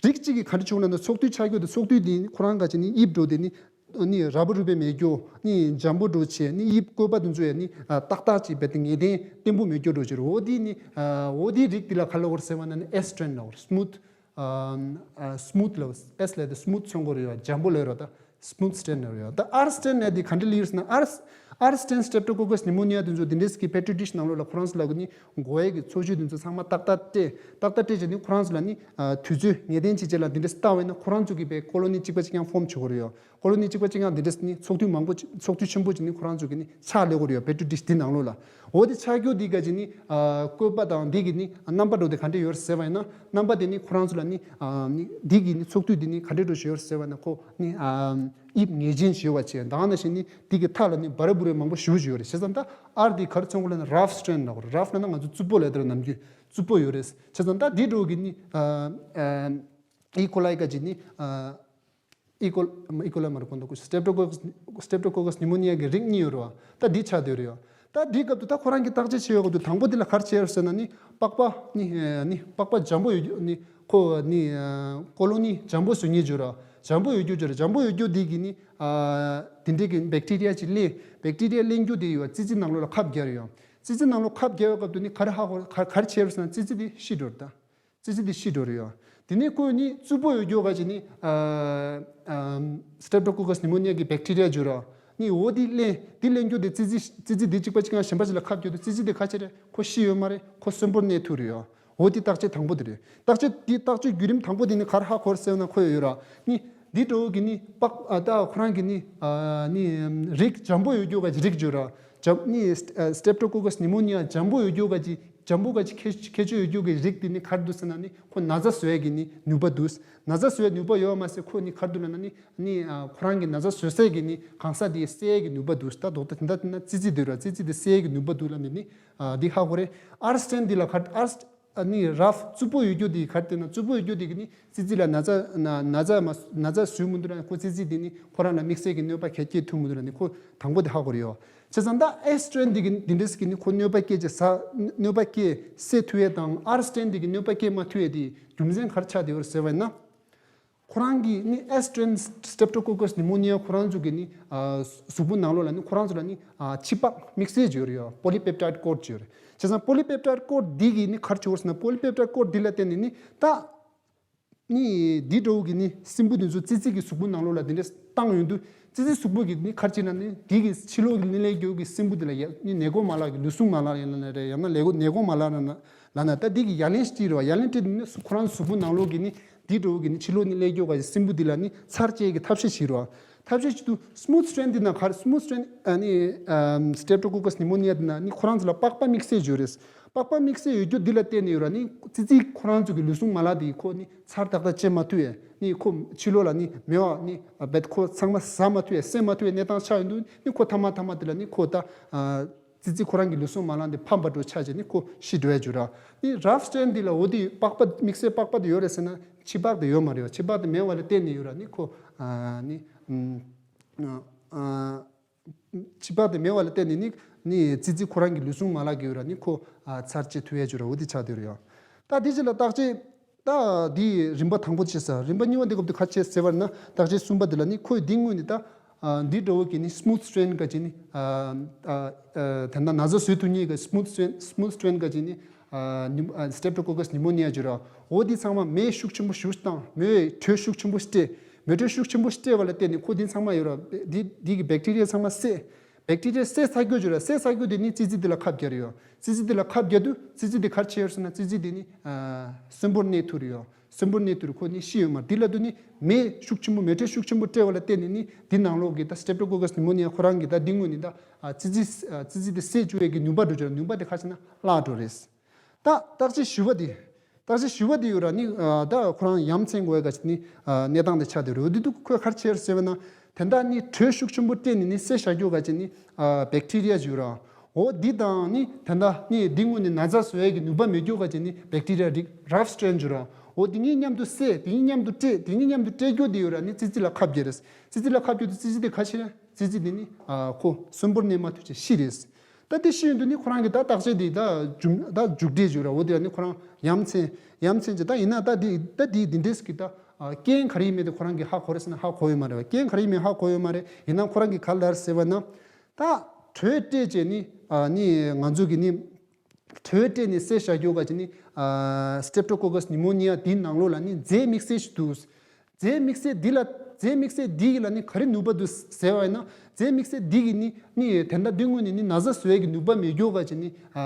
རིགས་གཅིག་གིས་ག་འདྲ་བྱུང་ན་ན་ཚོགས་འདུ་ཆགས་རྒྱུ་དེ་ཚོགས་འདུ་དེ་ནི་ཁོ་རང་ག་ཅིག་ནི་དབྱིབས་འགྲོ་དེ་ནི་ནི་ར་བ་རུ་བས་མེད་རྒྱུ་ནི་འཇམ་པོ་འགྲོ་བྱས་ནི་དབྱིབས་བཀོད་པ་དེ་ཚོ་ཡང་ནི་ཏག་ཏག་ཅིག་བས་དེ་ངེས་གཏན་བརྟན་པོ་མེད་རྒྱུ་འགྲོ་ཅིག་རེད། འོ་དེ་ནི་འོ་དེ་རིགས་དེ་ལ་ག་ལབ་དགོས་རེད་ཟེར་བ་ན་ནི་S strain ལབ་དགོས་རེད། སྨུད་སྨུད་ལབ། S ལབ་དེ་སྨུད་མཚོན་གྱི་རེད་ཡ། འཇམ་པོ་ལབ་རེད་ད། སྨུད་སི་ཊྲེན་ནི་རེད་ཡ། ད་R strain ནི་དེ་ག་འདྲ་ལབ་ཡོད་ཟེར་ན་R R strain Streptococcus pneumonia དེ་ཚོ་དེ་འདྲས་ཀྱི་པེ་ཊི་རི་ཌིཤ་ནང་ལོགས་ལ་ཁོ་རང་ཚོ་ལ་གི་ནི་འགོ་ཡས་ཀྱི་འཚོ་བཅུད་དེ་ཚོ་ཚང་མ་ཏག་ཏག་སྤྲད་ཏག་ཏག་སྤྲད་བྱས་ནི་ཁོ་རང་ཚོ་ལ་ནི་ཨ་དུས་ཚོད་ངེས་གཏན་ཅིག་བྱས་ལ་དེ་འདྲས་བལྟས་པ་ཡིན་ན་ཁོ་རང་ཚོ་གི་པའི་ཀོ་ལོ་ནི་གཅིག་པ་གཅིག་རྐྱང་ཕོམ་བྱེད་ཀྱི་རེད་ཡ། ཀོ་ལོ་ནི་གཅིག་པ་གཅིག་རྐྱང་དེ་འདྲས་ནི་ཚོགས་འདུ་མང་པོ་ཅིག་ཚོགས་འདུ་ཆེན་པོ་ཅིག་ནི་ཁོ་རང་ཚོ་གི་ནི་ཆགས་སླེབས་ཀྱི་རེད་ཡ། པེ་ཊི་རི་ཌིཤ་དེ་ནང་ལོགས་ལ། འོ་དེ་ཆགས་རྒྱུ་དེ་ག་ཅིག་ནི་ཨ་བཀོད་པ་དང་དེ་གི་ནི་རྣམ་པ་འདྲ་བོ་དེ་ག་འདྲས་ཡོད་རེད་ཟེར་བ་ཡིན་ན། རྣམ་པ་དེ་ནི་ཁོ་རང་ཚོ་ལ་ནི་ཨ་ནི་དེ་གི་ནི་ཚོགས་འདུ་དེ་ནི་ག་འདྲས་འགྲོ་བཞིན་ཡོད་རེད་ཟེར་བ་ཡིན་ན་ཁོ་ནི་ཨ་དབྱིབས་ངེས་ཅན་ཞེས་པ་བྱས། ད་ནང་བཞིན་ནི་དེ་གི་མཐའ་ལ་ནི་འབར་འབུར་མང་པོ་ཞེ་པོ་ཅིག་ཡོད་རེད། བྱས་ཙང་ད་R དེ་ག་རེ་མཚོན་གྱི་ལབ་ན་rough strain ལབ་དགོས་རེད། rough ལབ་ན་ང་ཚོ་རྩུབ་པོ་ལབ་དེ་རེད། ནམ་རྒྱུན་རྩུབ་པོ་ཡོད་རེད། བྱས་ཙང་ད་དེ་འདྲ་བོ་གི་ནི་ཨ་ཨ་E coli ག་ཅིག་ནི་ཨ་E coli E coli མ་རེད། གོ་འདུག Streptococcus Streptococcus pneumonia གི་རིགས་གཉིས་ཡོད་རེད་བ། ད་འདི་ཆགས་བསྡད་ཡོད་རེད་བ། ད་འདི་སྐབས་དུ་ད་ཁོ་རང་གི་བརྟག་དཔྱད་བྱེད་ཡོད་སྐབས་དུ་དང་པོ་འདི་ལ་ག་རེ་བྱས་ཡོད་ཟེར་ན་ནི་པགས་པ་ནི་ནི་པགས་པ་འཇམ་པོ་ཡོད་རྒྱུ་ནི་ཁོ་ནི་ཀོ་ལོ་ནི་འཇམ་པོ་བཟོ་མཁན་ཅིག་ཡོད་རེད་བ། འཇམ་པོ་ཡོད་རྒྱུ་ཅིག་ཡོད་རེད། འཇམ་པོ་ཡོད་རྒྱུ་འདི་གི་ནི་ཨ་དེ་འདྲའི་གི་བེག་ཊི་རི་ཡ་ཅིག་ལེན། བེག་ཊི་རི་ཡ་ལེན་རྒྱུ་དེ་ཡོད་བ། ཙི་ཙི་ནང་ལོགས་ལ་ཁབ་བརྒྱབ་ཡོད། ཙི་ཙི་ནང་ལོགས་ཁབ་བརྒྱབ་ཡོད་སྐབས་དུ་ནི་ག་རེ་ཧ་གོ་ག་ག་རེ་བྱས་ཡོད་ཟེར་ན་ཙི་ཙི་དེ་ཤི་འགྲོ་རེད་ད། ཙི་ཙི་དེ་ཤི་འགྲོ་རེད་ཡ། དེ་ནས་ཁོས་ནི་རྩུབ་པོ་ཡོད་རྒྱུ་ག་ཅིག་ནི་ཨ་ཨ་Streptococcus pneumonia གི་བེག་ཊི་རི་ཡ་ཅིག་ཡོད་རེད་བ། ནི་འོ་དེ་ལེན། དེ་ལེན་རྒྱུ་དེ་ཙི་ཙི་ཙི་ཙི་དེ་གཅིག་པ་གཅིག་རྐྱང་གཞན་པ་ཅིག་ལ་ཁབ་བརྒྱབ་དུས་ཙི་ཙི་དེ་ག་རེ་བྱས་རེད། ཁོ་ཤི་ཡོད་མ་རེད། ཁོ་གསོན་པོར་གནས་ཐུབ་རེད་ཡ། འོ་དེ་བརྟག་དཔྱད་དང་པོ་དེ་རེད། བརྟག་དཔྱད་དེ་བརྟག་དཔྱད་བརྒྱུད་རིམ་དང་པོ་དེ་ནི་ག་རེ་ཧ་གོ་རེད་ཟེར་ན་ཁོ་ཡོད་ར། ནི་འདི་འདྲ་བོ་གི་ནི་པགས་ཨ་ད་ཁོ་རང་གི་ནི་ཨ་ནི་རིགས་འཇམ་པོ་ཡོད་རྒྱུ་ག་ཅིག་རིགས་ཅིག་ཡོད་ར། འཇམ་ནི་Streptococcus pneumonia འཇམ་པོ་ཡོད་རྒྱུ་ག་ཅིག་འཇམ་པོ་ག་ཅིག་ཁྱད་ཁྱད་ཆོས་ཡོད་རྒྱུ་གི་རིགས་དེ་ནི་ག་རེ་འདུག་ཟེར་ན་ནི་ཁོ་ན་ཚ་བཟོ་ཡས་ཀྱི་ནི་ནུས་པ་འདུག་ན་ཚ་བཟོ་ཡས་ནུས་པ་ཡོད་མ་ཟད་ཁོ་ནི་ག་རེ་འདུག་ལབ་ན་ནི་ནི་ཨ་ཁོ་རང་གི་ན་ཚ་བཟོ་ས་གི་ནི་གང་ཟག་དེ་སེལ་ཡས་ཀྱི་ནུས་པ་འདུག་ད་རྡོག་རྡོག་དེ་འདྲ་དེ་ན་ཙི་ཙི་དེ་ར། ཙི་ཙི་དེ་སེལ་ཡས་ཀྱི་ནུས་པ་འདུག་ལབ་ནི་ནི་ཨ་འདི་ཧ་གོ་རེད། R strain འདི་ལ་ག་R ཨ་ནི་rough རྩུབ་པོ་ཡོད་རྒྱུ་དེ་ག་རེ་དེ་ན་རྩུབ་པོ་ཡོད་རྒྱུ་དེ་གི་ནི་ཙི་ཙི་ལ་ན་ཚ་ན་ན་ཚ་མ་ན་ཚ་བཟོས་མི་འདུག་ན་ཁོ་ཙི་ཙི་དེ་ནི་ཁོ་རང་ལ་དམིགས་བསལ་གྱི་གནོད་པ་ག་སྐྱེལ་ཐུབ་མི་འདུག་ན་ནི་ཁོ་དང་པོ་དེ་ཧ་གོ་རེད་ཡོ། བྱས་ཙང་ད་S strain འདི་གི་འདི་འདྲས་ཀྱི་ནི་ཁོ་གནོད་པ་སྐྱེལ་བྱེད་ས་གནོད་པ་སྐྱེལ་སེལ་ཐུབ་ཡས་དང་R strain འདི་གི་གནོད་པ་སྐྱེལ་མ་ཐུབ་ཡས་དེ་རྒྱུ་མཚན་ག་རེ་ཆགས་བསྡད་ཡོད་རེད་ཟེར་བ་ཡིན་ན། ཁོ་རང་གི་ནི་S strain Streptococcus pneumonia ཁོ་རང་ཚོ་གི་ནི་ཨ་གཟུགས་པོ་ནང་ལོགས་ལ་ནི་ཁོ་རང་ཚོ་ལ་ནི་ཨ་ཕྱི་པགས་དམིགས་བསལ་ཅིག་ཡོད་རེད་ཡོ། Polypeptide coat ཅིག་ཡོད་རེད། བྱས་ཙང་Polypeptide coat འདི་གི་ནི་ག་རེ་བྱེད་ཀྱི་ཡོད་ཟེར་ན་Polypeptide coat འདི་ལ་བརྟེན་ནས་ནི་ད་ནི་འདི་འདྲ་བོ་གི་ནི་སྲིན་འབུ་འདི་ཚོ་ཙི་ཙི་གི་གཟུགས་པོ་ནང་ལོགས་ལ་འདི་འདྲ་བཏང་ཡོང་དུས་ཙི་ཙི་གཟུགས་པོ་གི་ནི་ག་རེ་བྱེད་ན་ནི་འདི་གི་ཕྱི་ལོགས་ཀྱི་ནི་ལས་རྒྱུ་གི་སྲིན་འབུ་འདི་ལ་ཡ་ནི་ནད་འགོག་མ་ལག་གི་ལུས་ཟུངས་མ་ལག་ཡིན་ན་རེད། ཡང་ན་ལས་འགོག་ནད་འགོག་མ་ལག་ལ་ན་ལ་ན་ད་འདི་གི་ཡ་ལན་སྤྲད་རེད་བ། ཡ་ལན་སྤྲད་དུས་ནི་ཁོ་རང་གཟུགས་པོ་ནང་ལོགས་ཀྱི་ནི་འདི་འདྲ་བོ་གི་ནི་ཕྱི་ལོགས་ནི་ལས་རྒྱུ་ག་ཞིག་སྲིན་འབུ་འདི་ལ་ནི་ཚར་བཅད་ཀྱི་ཐབས་ཤེས་བྱེད་རེད་བ། ཐབས་ཤེས་བྱེད་དུས་smooth strain འདི་ན་ག་རེ་smooth strain ཨ་ནི་Streptococcus pneumonia འདི་ན་ནི་ཁོ་རང་ཚོ་ལ་པགས་པ་དམིགས་བསལ་ཅིག་ཡོད་རེད། པགས་པ་དམིགས་བསལ་ཡོད་རྒྱུ་འདི་ལ་བརྟེན་ནས་ཡོད་ར། ནི་ཙི་ཙི་ཁོ་རང་ཚོ་གི་ལུས་ཟུངས་མ་ལག་འདི་ཁོ་ནི་ཚར་ཏག་ཏག་བཅད་མ་ཐུབ་ཡས། ནི་ཁོ་ཕྱི་ལོགས་ལ་ནི་མེད་པ་ནི་རྦད་ཁོ་ཚང་མ་ཟ་མ་ཐུབ་ཡས་བསད་མ་ཐུབ་ཡས་གནས་སྟངས་ཆགས་ཡོང་དུས་ནི་ཁོ་ཐ་མ་ཐ་མ་འདི་ལ་ནི་ཁོ་ད་ཨ་ཙི་ཙི་ཁོ་རང་གི་ལུས་ཟུངས་མ་ལག་འདི་ཕམ་པ་འདྲ་ཆགས་བྱས་ནི་ཁོ་ཤི་འགྲོ་ཡས་ཅིག་ཡོད་ར། ནི་rough strain འདི་ལ་འོ་དེ་པགས་པ་དམིགས་བསལ་པགས་པ་དེ་ཡོད་རེད་ཟེར་ན་ཕྱི་པགས་དེ་ཡོད་མ་རེད་བ། ཕྱི་པགས་དེ་མེད་པ་ལ་བརྟེན་ནས་ཡོད་ར། ནི་ཁོ་ཨ་ནི་ཨ་ཨ། ཕྱི་པགས་དེ་མེད་པ་ལ་བརྟེན་ནས་ནི་ནི་ཙི་ཙི་ཁོ་རང་གི་ལུས་ཟུངས་མ་ལག་གི་ཡོད་ར། ནི་ཁོ་ཨ་ཚར་བཅད་ཐུབ་ཡས་ཅིག་ཡོད་ར། འོ་དེ་ཆགས་བསྡད་ཡོད་ར་ཡ། ད་དེ་ཅིག་ལ་བརྟག་དཔྱད་ད་དེ་རིམ་པ་དང་པོ་དེ་བྱས་ས། རིམ་པ་གཉིས་པ་འདི་སྐབས་དུ་ག་རེ་བྱས་ཟེར་བ་ན་བརྟག་དཔྱད་གསུམ་པ་འདི་ལ་ནི་ཁོས་འདི་སྔོན་ནས་ད་ཨ་འདི་འདྲ་བོ་གི་ནི་smooth strain ག་ཅིག་ནི་ཨ་ཨ་ཨ་ད་ལྟ་ན་ཚ་བཟོ་ཐུབ་མཁན་གི་smooth strain smooth strain ག་ཅིག་ནི་ཨ་ནི་ཨ་Streptococcus pneumonia ཅིག་ཡོད་ར། འོ་འདི་ཚང་མ་མེ་ཤུགས་ཆེན་པོ་ཞེ་པོ་བཏང་། མེ་དྲོད་ཤུགས་ཆེན་པོ་སྤྲད། མེ་དྲོད་ཤུགས་ཆེན་པོ་སྤྲད་པ་ལ་བརྟེན་ནས་ཁོ་འདི་ཚང་མ་ཡོད་ར། འདི་འདི་གི་བེག་ཊི་རི་ཡ་ཚང་མ་བསད། བེག་ཊི་རི་ཡ་བསད་ཚར་རྒྱུ་ཅིག་ཡོད་ར། བསད་ཚར་རྒྱུ་དེ་ནི་ཙི་ཙི་འདི་ལ་ཁབ་བརྒྱབ་རེད་ཡོ། ཙི་ཙི་འདི་ལ་ཁབ་བརྒྱབ་དུས་ཙི་ཙི་འདི་ག་རེ་བྱས་ཡོད་ཟེར་ན་ཙི་ཙི་འདི་ནི་ཨ་གསོན་པོར་གནས་ཐུབ་རེད་ཡོ། གསོན་པོར་གནས་ཐུབ་རེད། ཁོ་ནི་ཤི་ཡོད་མ་རེད། འདི་ལ་དུ་ནི་མེ་ཤུགས་ཆེན་པོ་མེ་དྲོད་ཤུགས་ཆེན་པོ་སྤྲད་པ་ལ་བརྟེན་ནས་ནི་འདི་ནང་ལོགས་ཀྱི་ད་Streptococcus pneumonia ཁོ་རང་གི་ད་འདི་སྔོན་ནི་ད་ཨ་ཙི་ཙི་ཨ་ཙི་ཙི་འདི་བསད་བཅུག་ཡས་ཀྱི་ནུས་པ་འགྲོ་ཅིག་ཡོད་ར། ནུས་པ་དེ་ག་རེ་ཟེར་ན་བརླག་འགྲོ་རེད། ད་བརྟག་དཔྱད་བཞི་པ་དེ། བརྟག་དཔྱད་བཞི་པ་དེ་ཡོད་ར། ནི་ཨ་ད་ཁོ་རང་ཡ་མཚན་དགོས་ག་ཅིག་ནི་ཨ་གནས་སྟངས་དེ་ཆགས་བསྡད་རེད། འོ་དེ་དུས་ཁོས་ག་རེ་བྱས་རེད་ཟེར་བ་ན། དེ་འདྲ་ནི་དྲོད་ཤུགས་ཆེན་པོ་སྤྲད་ནས་ནི་བསད་བཞག་རྒྱུ་ག་ཅིག་ནི་ཨ་བེག་ཊི་རི་ཡ་ཅིག་ཡོད་ར། འོ་འདི་དང་ནི་དེ་འདྲ་ནི་འདི་སྔོན་ནི་ན་ཚ་བཟོ་ཡས་ཀྱི་ནུས་པ་མེད་རྒྱུ་ག་ཅིག་ནི་བེག་ཊི་རི་ཡ་རིགས་rough strain ཅིག་ཡོད་ར། འོ་དེ་གཉིས་མཉམ་དུ་བསྲེས། དེ་གཉིས་མཉམ་དུ་བསྲེས། དེ་གཉིས་མཉམ་དུ་བསྲེས་རྒྱུ་དེ་ཡོད་ར་ནི་ཙི་ཙི་ལ་ཁབ་རྒྱག་རེད། ཙི་ཙི་ལ་ཁབ་རྒྱག་དུས་ཙི་ཙི་དེ་ག་ཤི་རེད། ཙི་ཙི་དེ་ནི་ཨ་ཁོ་གསོན་པོར་གནས་མ་ཐུབ་ཅིག་ཤི་རེད། ད་དེ་ཤི་ཡོང་དུས་ནི་ཁོ་རང་གི་ད་བརྟག་དཔྱད་དེ་ད་མཇུག་ད་མཇུག་འབྲས་བརྗོད་ར། འོ་དེ་ར་ནི་ཁོ་རང་ཡ་མཚན་ཡ་མཚན་ཅིག་ད་ཡིན་ན་ད་དེ་ད་དེ་དེ་འདྲས་ཀྱི་ད་ཨ་རྐྱེན་ག་རེ་ཡིན་མིན་དེ་ཁོ་རང་གིས་ཧ་གོ་རེད་ཟེར་ན་ཧ་གོ་ཡོད་མ་རེད་བ། རྐྱེན་ག་རེ་ཡིན་མིན་ཧ་གོ་ཡོད་མ་རེད། ཡིན་ན་ཁོ་རང་གིས་ག་ལབ་རེད་ཟེར་བ་ན། ད་དྲོད་སྤྲད་བྱས་ནི་ཨ་ནི་ང་ཚོ་གི་ནི་དྲོད་སྤྲད་ནས་བསད་བཞག་རྒྱུ་ག་ཅིག་ནི་ཨ་Streptococcus pneumonia དེའི་ནང་ལོགས་ལ་ནི་རྫས་དམིགས་བསལ་ཞིག་འདུག་རྫས་དམིགས་བསལ་འདི་ལ་རྫས་དམིགས་བསལ་འདི་ཡི་ལ་ནི་ག་རེ་ནུས་པ་འདུག་ཟེར་བ་ཡིན་ན། རྫས་དམིགས་བསལ་འདི་གི་ནི་ནི་དེ་འདྲ་འདི་དངོས་ནས་ནི་ན་ཚ་བཟོ་ཡས་ཀྱི་ནུས་པ་མེད་རྒྱུ་ག་ཅིག་ནི་ཨ་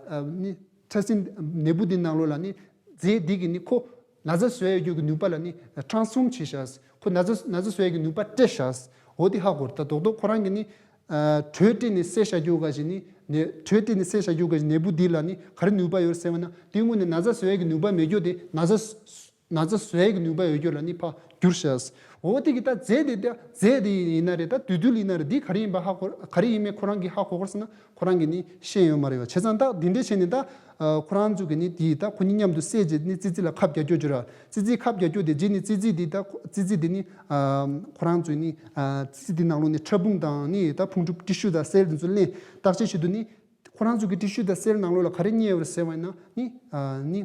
ཨ་ནི་ཕྲ་སྲིན་ནད་འབུ་འདི་ནང་ལོགས་ལ་ནི་རྫས་འདི་གི་ནི་ཁོ་ན་ཚ་བཟོ་ཡས་རྒྱུ་གི་ནུས་པ་ལ་ནི་transform བྱས་ཤག་ཁོ་ན་ཚ་ན་ཚ་བཟོ་ཡས་ཀྱི་ནུས་པ་སྤྲད་ཤག་འོ་དེ་ཧ་གོ་ར། ད་རྡོག་རྡོག་ཁོ་རང་གི་ནི་ཨ་དྲོད་སྤྲད་ནས་བསད་བཞག་རྒྱུ་ག་ཅིག་ནི་ནད་དྲོད་སྤྲད་ནས་བསད་བཞག་རྒྱུ་ག་ཅིག་ནད་འབུ་འདི་ལ་ནི་ག་རེ་ནུས་པ་ཡོད་ཟེར་བ་ན། དེ་དངོས་ནས་ན་ཚ་བཟོ་ཡས་ཀྱི་ནུས་པ་མེད་རྒྱུ་དེ་ན་ཚ་ན་ཚ་བཟོ་ཡས་ཀྱི་ནུས་པ་ཡོད་རྒྱུ་ལ་ནི་ཕར་འགྱུར་ཤག་འོ་དེ་གི་ད་རྫས་དེ་ད་རྫས་དེ་ཡིན་ན་རེད། ད་དུག་རྡུལ་ཡིན་ན་རེད། འདི་ག་རེ་ཡིན་པ་ཧ་གོ་ག་རེ་ཡིན་མིན་ཁོ་རང་གིས་ཧ་གོ་གོ་ཟེར་ན་ཁོ་རང་གིས་ནི་ཤེས་ཡོད་མ་རེད་བ། བྱས་ཙང་ད་འདི་འདྲས་བྱས་ནས་ད་ཨ་ཁོ་རང་ཚོ་གི་ནི་དེ་ད་ཁོ་གཉིས་མཉམ་དུ་བསྲེས་རྗེས་ནི་ཙི་ཙི་ལ་ཁབ་རྒྱག་རྒྱུ་བྱོས་ར། ཙི་ཙི་ཁབ་རྒྱག་རྒྱུ་དེ་རྗེས་ནི་ཙི་ཙི་དེ་ད་ཙི་ཙི་དེ་ནི་ཨ་ཁོ་རང་ཚོས་ནི་ཨ་ཙི་ཙི་དེ་ནང་ལོགས་ནས་ཕྲ་ཕུང་དང་ནི་ད་ཕུང་གྲུབ་ཊི་ཤུ་དང་སེལ་དེ་ཚོ་ལེན་བརྟག་དཔྱད་བྱེད་དུས་ནི་ཁོ་རང་ཚོ་གི་ཊི་ཤུ་དང་སེལ་ནང་ལོགས་ལ་ག་རེ་རྙེད་ཡོད་རེད་ཟེར་བ་ཡིན་ན་ནི་ཨ་ནི།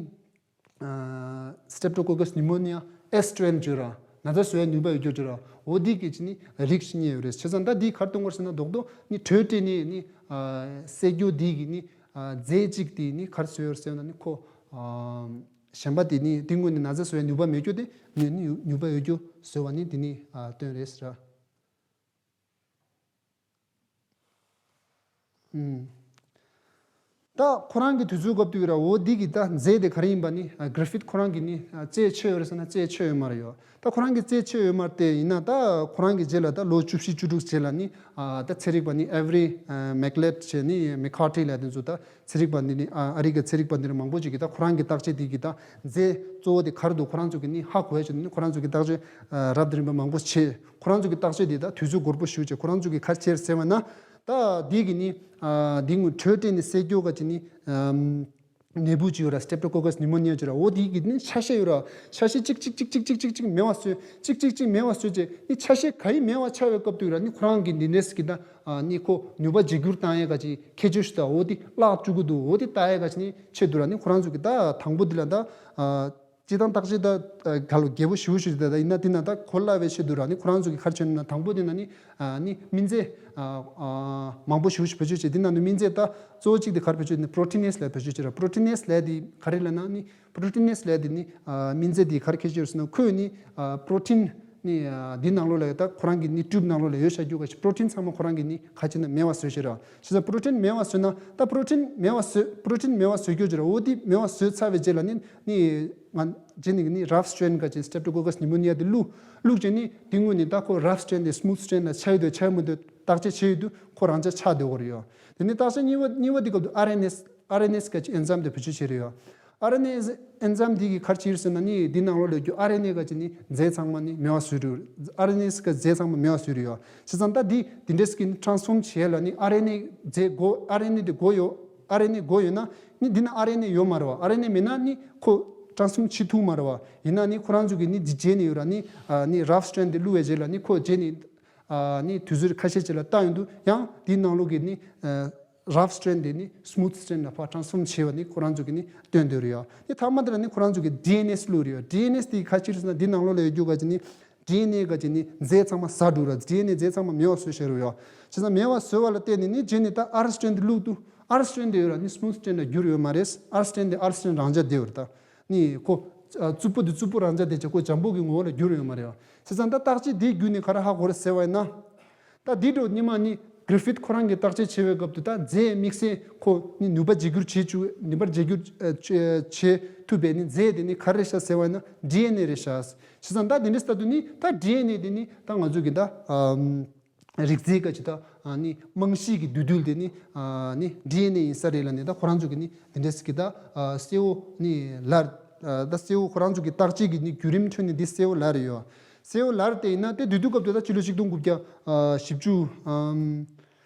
Streptococcus pneumonia S strain བརྗོད་ར། ན་ཚ་བཟོ་ཡའི་ནུས་པ་ཡོད་རྒྱུ་བརྗོད་ར། འོ་འདི་གི་ཅི་ནི་རིགས་ཤིག་རྙེད་ཡོད་རེད། བྱས་ཙང་ད་འདི་ག་རེ་གཏོང་དགོས་ཟེར་ན་རྡོག་རྡོག་ནི་དྲོད་སྤྲད་ནས་ནི་ཨ་བསད་རྒྱུ་འདི་གི་ནི་ཨ་རྫས་གཅིག་དེ་ནི་ག་རེ་བཟོས་ཡོད་རེད་ཟེར་ན་ནི་ཁོ་ཨ་གཞན་པ་དེ་ནི་དེ་དངོས་ནས་ན་ཚ་བཟོ་ཡའི་ནུས་པ་མེད་རྒྱུ་དེ་ནི་ནི་ནུས་པ་ཡོད་རྒྱུ་བཟོས་པ་ནི་དེ་ནི་ཨ་སྟོན་རེད་ཟེར་ར། ཨུམ། ད་ཁོ་རང་གི་དུས་ཚོད་སྐབས་དུས་ར་འོ་འདི་གི་ད་རྫས་དེ་ག་རེ་ཡིན་པ་ནི་Griffith ཁོ་རང་གི་ནི་རྩལ་ཆེ་ཡོད་རེད་ཟེར་ན་རྩལ་ཆེ་ཡོད་མ་རེད་ཡོད། ད་ཁོ་རང་གི་རྩལ་ཆེ་ཡོད་མ་རེད་དེ་ཡིན་ན་ད་ཁོ་རང་གི་རྗེས་ལ་ད་ལོ་བཅུ་བཞི་བཅུ་དྲུག་རྗེས་ལ་ནི་ད་ཚན་རིག་པ་ནི་Avery Macleod བྱས་ནི་McCarty ལབ་དེ་ཚོ་ད་ཚན་རིག་པ་འདི་ནི་ཨ་རི་གི་ཚན་རིག་པ་འདི་ར་མང་པོ་ཅིག་གིས་ད་ཁོ་རང་གི་བརྟག་དཔྱད་འདི་གི་ད་རྫས་གཙོ་བོ་དེ་ག་རེ་འདུག་ཁོ་རང་ཚོ་གི་ནི་ཧ་གོ་ཡ་ཆེད་དུ་ནི་ཁོ་རང་ཚོ་གི་བརྟག་དཔྱད་རབ་དང་རིམ་པ་མང་པོ་བྱས། ཁོ་རང་ཚོ་གི་བརྟག་དཔྱད་འདི་ད་དུས་ཚོད་འགོར་པོ་ཞེ་པོ་བྱས། ཁོ་རང་ཚོ་གི་ག་རེ་བྱས་ཟེར་བ་ན། ད་འདི་གི་ནི་ཨ་འདི་ངོ་དྲོད་སྤྲད་ནས་བསད་རྒྱུ་ག་ཅིག་ནི་ཨམ་ནད་འབུ་ཅིག་ཡོད་ར། Streptococcus pneumonia ཅིག་ར། འོ་འདི་གི་ནི་ཆ་ཤས་ཡོད་ར། ཆ་ཤས་གཅིག་གཅིག་གཅིག་གཅིག་མེད་པ་བཟོས། གཅིག་གཅིག་གཅིག་མེད་པ་བཟོས་རྗེས་ནི་ཆ་ཤས་ག་ཡི་མེད་པ་ཆགས་པའི་སྐབས་དུས་ར་ནི་ཁོ་རང་གི་འདི་འདྲས་གི་ད་ཨ་ནི་ཁོ་ནུས་པ་བརྗེ་སྒྱུར་བཏང་ཡས་ག་ཅིག་ཁྱད་ཆོས་ཤིག་ད་འོ་འདི་བརླག་བཅུག་གི་འདུག་འོ་འདི་ལྟ་ཡས་ག་ཅིག་ནི་ཆེད་དུ་ར་ནི་ཁོ་རང་ཚོ་གི་ད་དང་པོ་འདི་ལ་ད་ཨ། སྤྱིར་བཏང་བརྟག་དཔྱད་ད་ག་ལོ་རྒྱས་པོ་ཞེ་པོ་ཞིག་རེད། ད་ཡིན་ན་འདི་ན་ད་གོ་སླ་བའི་ཆེད་དུ་ར་ནི་ཁོ་རང་ཚོ་གིས་ག་རེ་བྱས་ན་དང་པོ་འདི་ན་ནི་ཨ་ནི་སྨན་རྫས་ཨ་ཨ་མང་པོ་ཞེ་པོ་ཞིག་བེད་སྤྱོད་བྱས། འདི་ན་ནི་སྨན་རྫས་ད་གཙོ་བོ་གཅིག་དེ་ག་རེ་བེད་སྤྱོད་ནི་protease ལབ་བེད་སྤྱོད་བྱས་ར། Protease ལབ་དེ་ག་རེ་ལབ་ན་ནི་protease ལབ་དེ་ནི་ཨ་སྨན་རྫས་དེ་ག་རེ་ཁྱད་ཆོས་ཡོད་ཟེར་ན་ཁོས་ནི་ཨ་protein ནི་ཨ་འདི་ནང་ལོགས་ལ་ཡོད་ད་ཁོ་རང་གི་ནི་tube ནང་ལོགས་ལ་ཡོད་བཞག་རྒྱུ་ག་ཞིག་protein ཚང་མ་ཁོ་རང་གི་ནི་ག་ཅིག་ན་མེད་པ་བཟོས་བྱས་ར། བྱས་ཙང་protein མེད་པ་བཟོས་ན་ད་protein མེད་པ་བཟོས་protein མེད་པ་བཟོས་རྒྱུ་བྱས་ར། འོ་དེ་མེད་པ་བཟོས་ཚར་བའི་རྗེས་ལ་ནི་ནི་ང་རྗེས་ནི་ནི་rough strain ག་ཅིག་Streptococcus pneumonia དེ་བླུགས་བླུགས་བྱས་ནི་དེ་དངོས་ནི་ད་ཁོ་rough strain དེ་smooth strain ལ་ཆགས་ཡོད་དུ་ཆགས་མི་འདུག་བརྟག་དཔྱད་བྱས་ཡོད་དུས་ཁོ་རང་ཆ་ཆགས་སྡོད་ཀྱི་རེད་ཡོད། དེ་ནི་བརྟག་དཔྱད་གཉིས་པ་གཉིས་པ་དེ་སྐབས་དུ་RNase RNase ག་ཅིག་enzyme དེ་བེད་སྤྱོད་བྱས་རེད་ཡོད། RNase enzyme དེ་གིས་ག་རེ་བྱས་ཡོད་ཟེར་ན་ནི་འདི་ནང་ལོགས་ལ་ཡོད་རྒྱུ་RNA ག་ཅིག་ནི་རྫས་ཚང་མ་ནི་མེད་པ་བཟོས་རེད། RNase ག་རྫས་ཚང་མ་མེད་པ་བཟོས་རེད་ཡོད། བྱས་ཙང་ད་འདི་འདི་འདྲས་ཀྱི་ནི་transform བྱས་ལ་ནི་RNA རྫས་དགོས་RNA དེ་དགོས་ཡོད། RNA དགོས་ཡོད་ན་ནི་འདི་ན་RNA ཡོད་མ་རེད་བ། RNA མེད་ན་ནི་ཁོ་transform བྱེད་ཐུབ་མ་རེད་བ། ཡིན་ན་ནི་ཁོ་རང་ཚོ་གི་ནི་འདི་རྗེས་ནས་ཡོད་ར་ནི་ཨ་ནི་rough strain དེ་བླུགས་པའི་རྗེས་ལ་ནི་ཁོ་རྗེས་ནས་ཨ་ནི་དུས་ཚོད་ཁ་ཤས་ཅིག་ལ་བཏང་ཡོང་དུས་ཡང་འདི་ནང་ལོགས་ཀྱི་ནི་ཨ་rough strain དེ་ནི་smooth strain ལ་ཕར་transform བྱས་པ་ནི་ཁོ་རང་ཚོ་གི་ནི་སྟོན་འདོད་རེད་ཡ། ནི་ཐ་མ་དེ་ལ་ནི་ཁོ་རང་ཚོ་གི་DNase བླུགས་རེད་ཡ། DNase དེ་ག་ཅི་རེད་ཟེར་ན་འདི་ནང་ལོགས་ལ་ཡོད་རྒྱུ་ག་ཅིག་ནི་DNA ག་ཅིག་ནི་རྫས་ཚང་མ་ཟ་འགྲོ་ར། DNA རྫས་ཚང་མ་མེད་པ་བཟོས་བཞག་རེད་ཡ། བྱས་ཙང་མེད་པ་བཟོས་པ་ལ་བརྟེན་ནས་ནི་རྗེས་ནས་ད་R strain དེ་བླུགས་དུས་R strain དེ་ཡོད་ར་ནི་smooth strain ལ་འགྱུར་ཡོད་མ་རེད། R strain དེ་R strain རང་འཇགས་བསྡད་ཡོད་རེད་ད། ནི་ཁོ་ཨ་རྩུབ་པོ་དེ་རྩུབ་པོ་རང་འཇགས་བསྡད་བྱས་ཁོ་འཇམ་པོ་གི་ངོ་བོ་ལ་འགྱུར་ཡོད་མ་རེད་བ། བྱས་ཙང་ད་བརྟག་དཔྱད་དེའི་བརྒྱུད་ནས་ག་རེ་ཧ་གོ་རེད་ཟེར་བ་ཡིན་ན། ད་འདི་འདྲ་སྔོན་མ་ནི་Griffith ཁོ་རང་གིས་བརྟག་དཔྱད་བྱེད་པའི་སྐབས་དུ་ད་རྫས་དམིགས་བསལ་ཁོ་ནི་ནུས་པ་བརྗེ་སྒྱུར་བྱེད་བཅུག་ནུས་པ་བརྗེ་སྒྱུར་ཨ་བྱེད་བྱེད་ཐུབ་པའི་ནི་རྫས་དེ་ནི་ག་རེ་རེད་ཤག་ཟེར་བ་ཡིན་ན་DNA རེད་ཤག། བྱས་ཙང་ད་དེ་འདྲ་ཟེར་དུས་ནི་ད་DNA དེ་ནི་ད་ང་ཚོ་གི་ད་ཨམ། རིགས་རྫས་ག་ཅིག་ད་ཨ་ནི་རྨང་གཞི་གི་འདུས་རྡུལ་དེ་ནི་ཨ་ནི་ཌི་ཨེན་ཨེ་ཡིན་ས་རེད་ལབ་ནས་ད་ཁོ་རང་ཚོ་གི་ནི་དེ་འདྲས་ཀྱི་ད་ཨ་གསལ་བོ་ནི་ལར་ཨ་ད་གསལ་བོ་ཁོ་རང་ཚོ་གི་བརྟག་དཔྱད་ཀྱི་ནི་བརྒྱུད་རིམ་ཁྲོད་ནས་འདི་གསལ་བོ་ལར་ཡོད། གསལ་བོ་ལར་དེ་ཡིན་ན་དེ་དུས་དུས་སྐབས་དེ་ད་ཕྱི་ལོ་ཆིག་སྟོང་དགུ་བརྒྱ་ཨ་བཞི་བཅུ་ཨམ་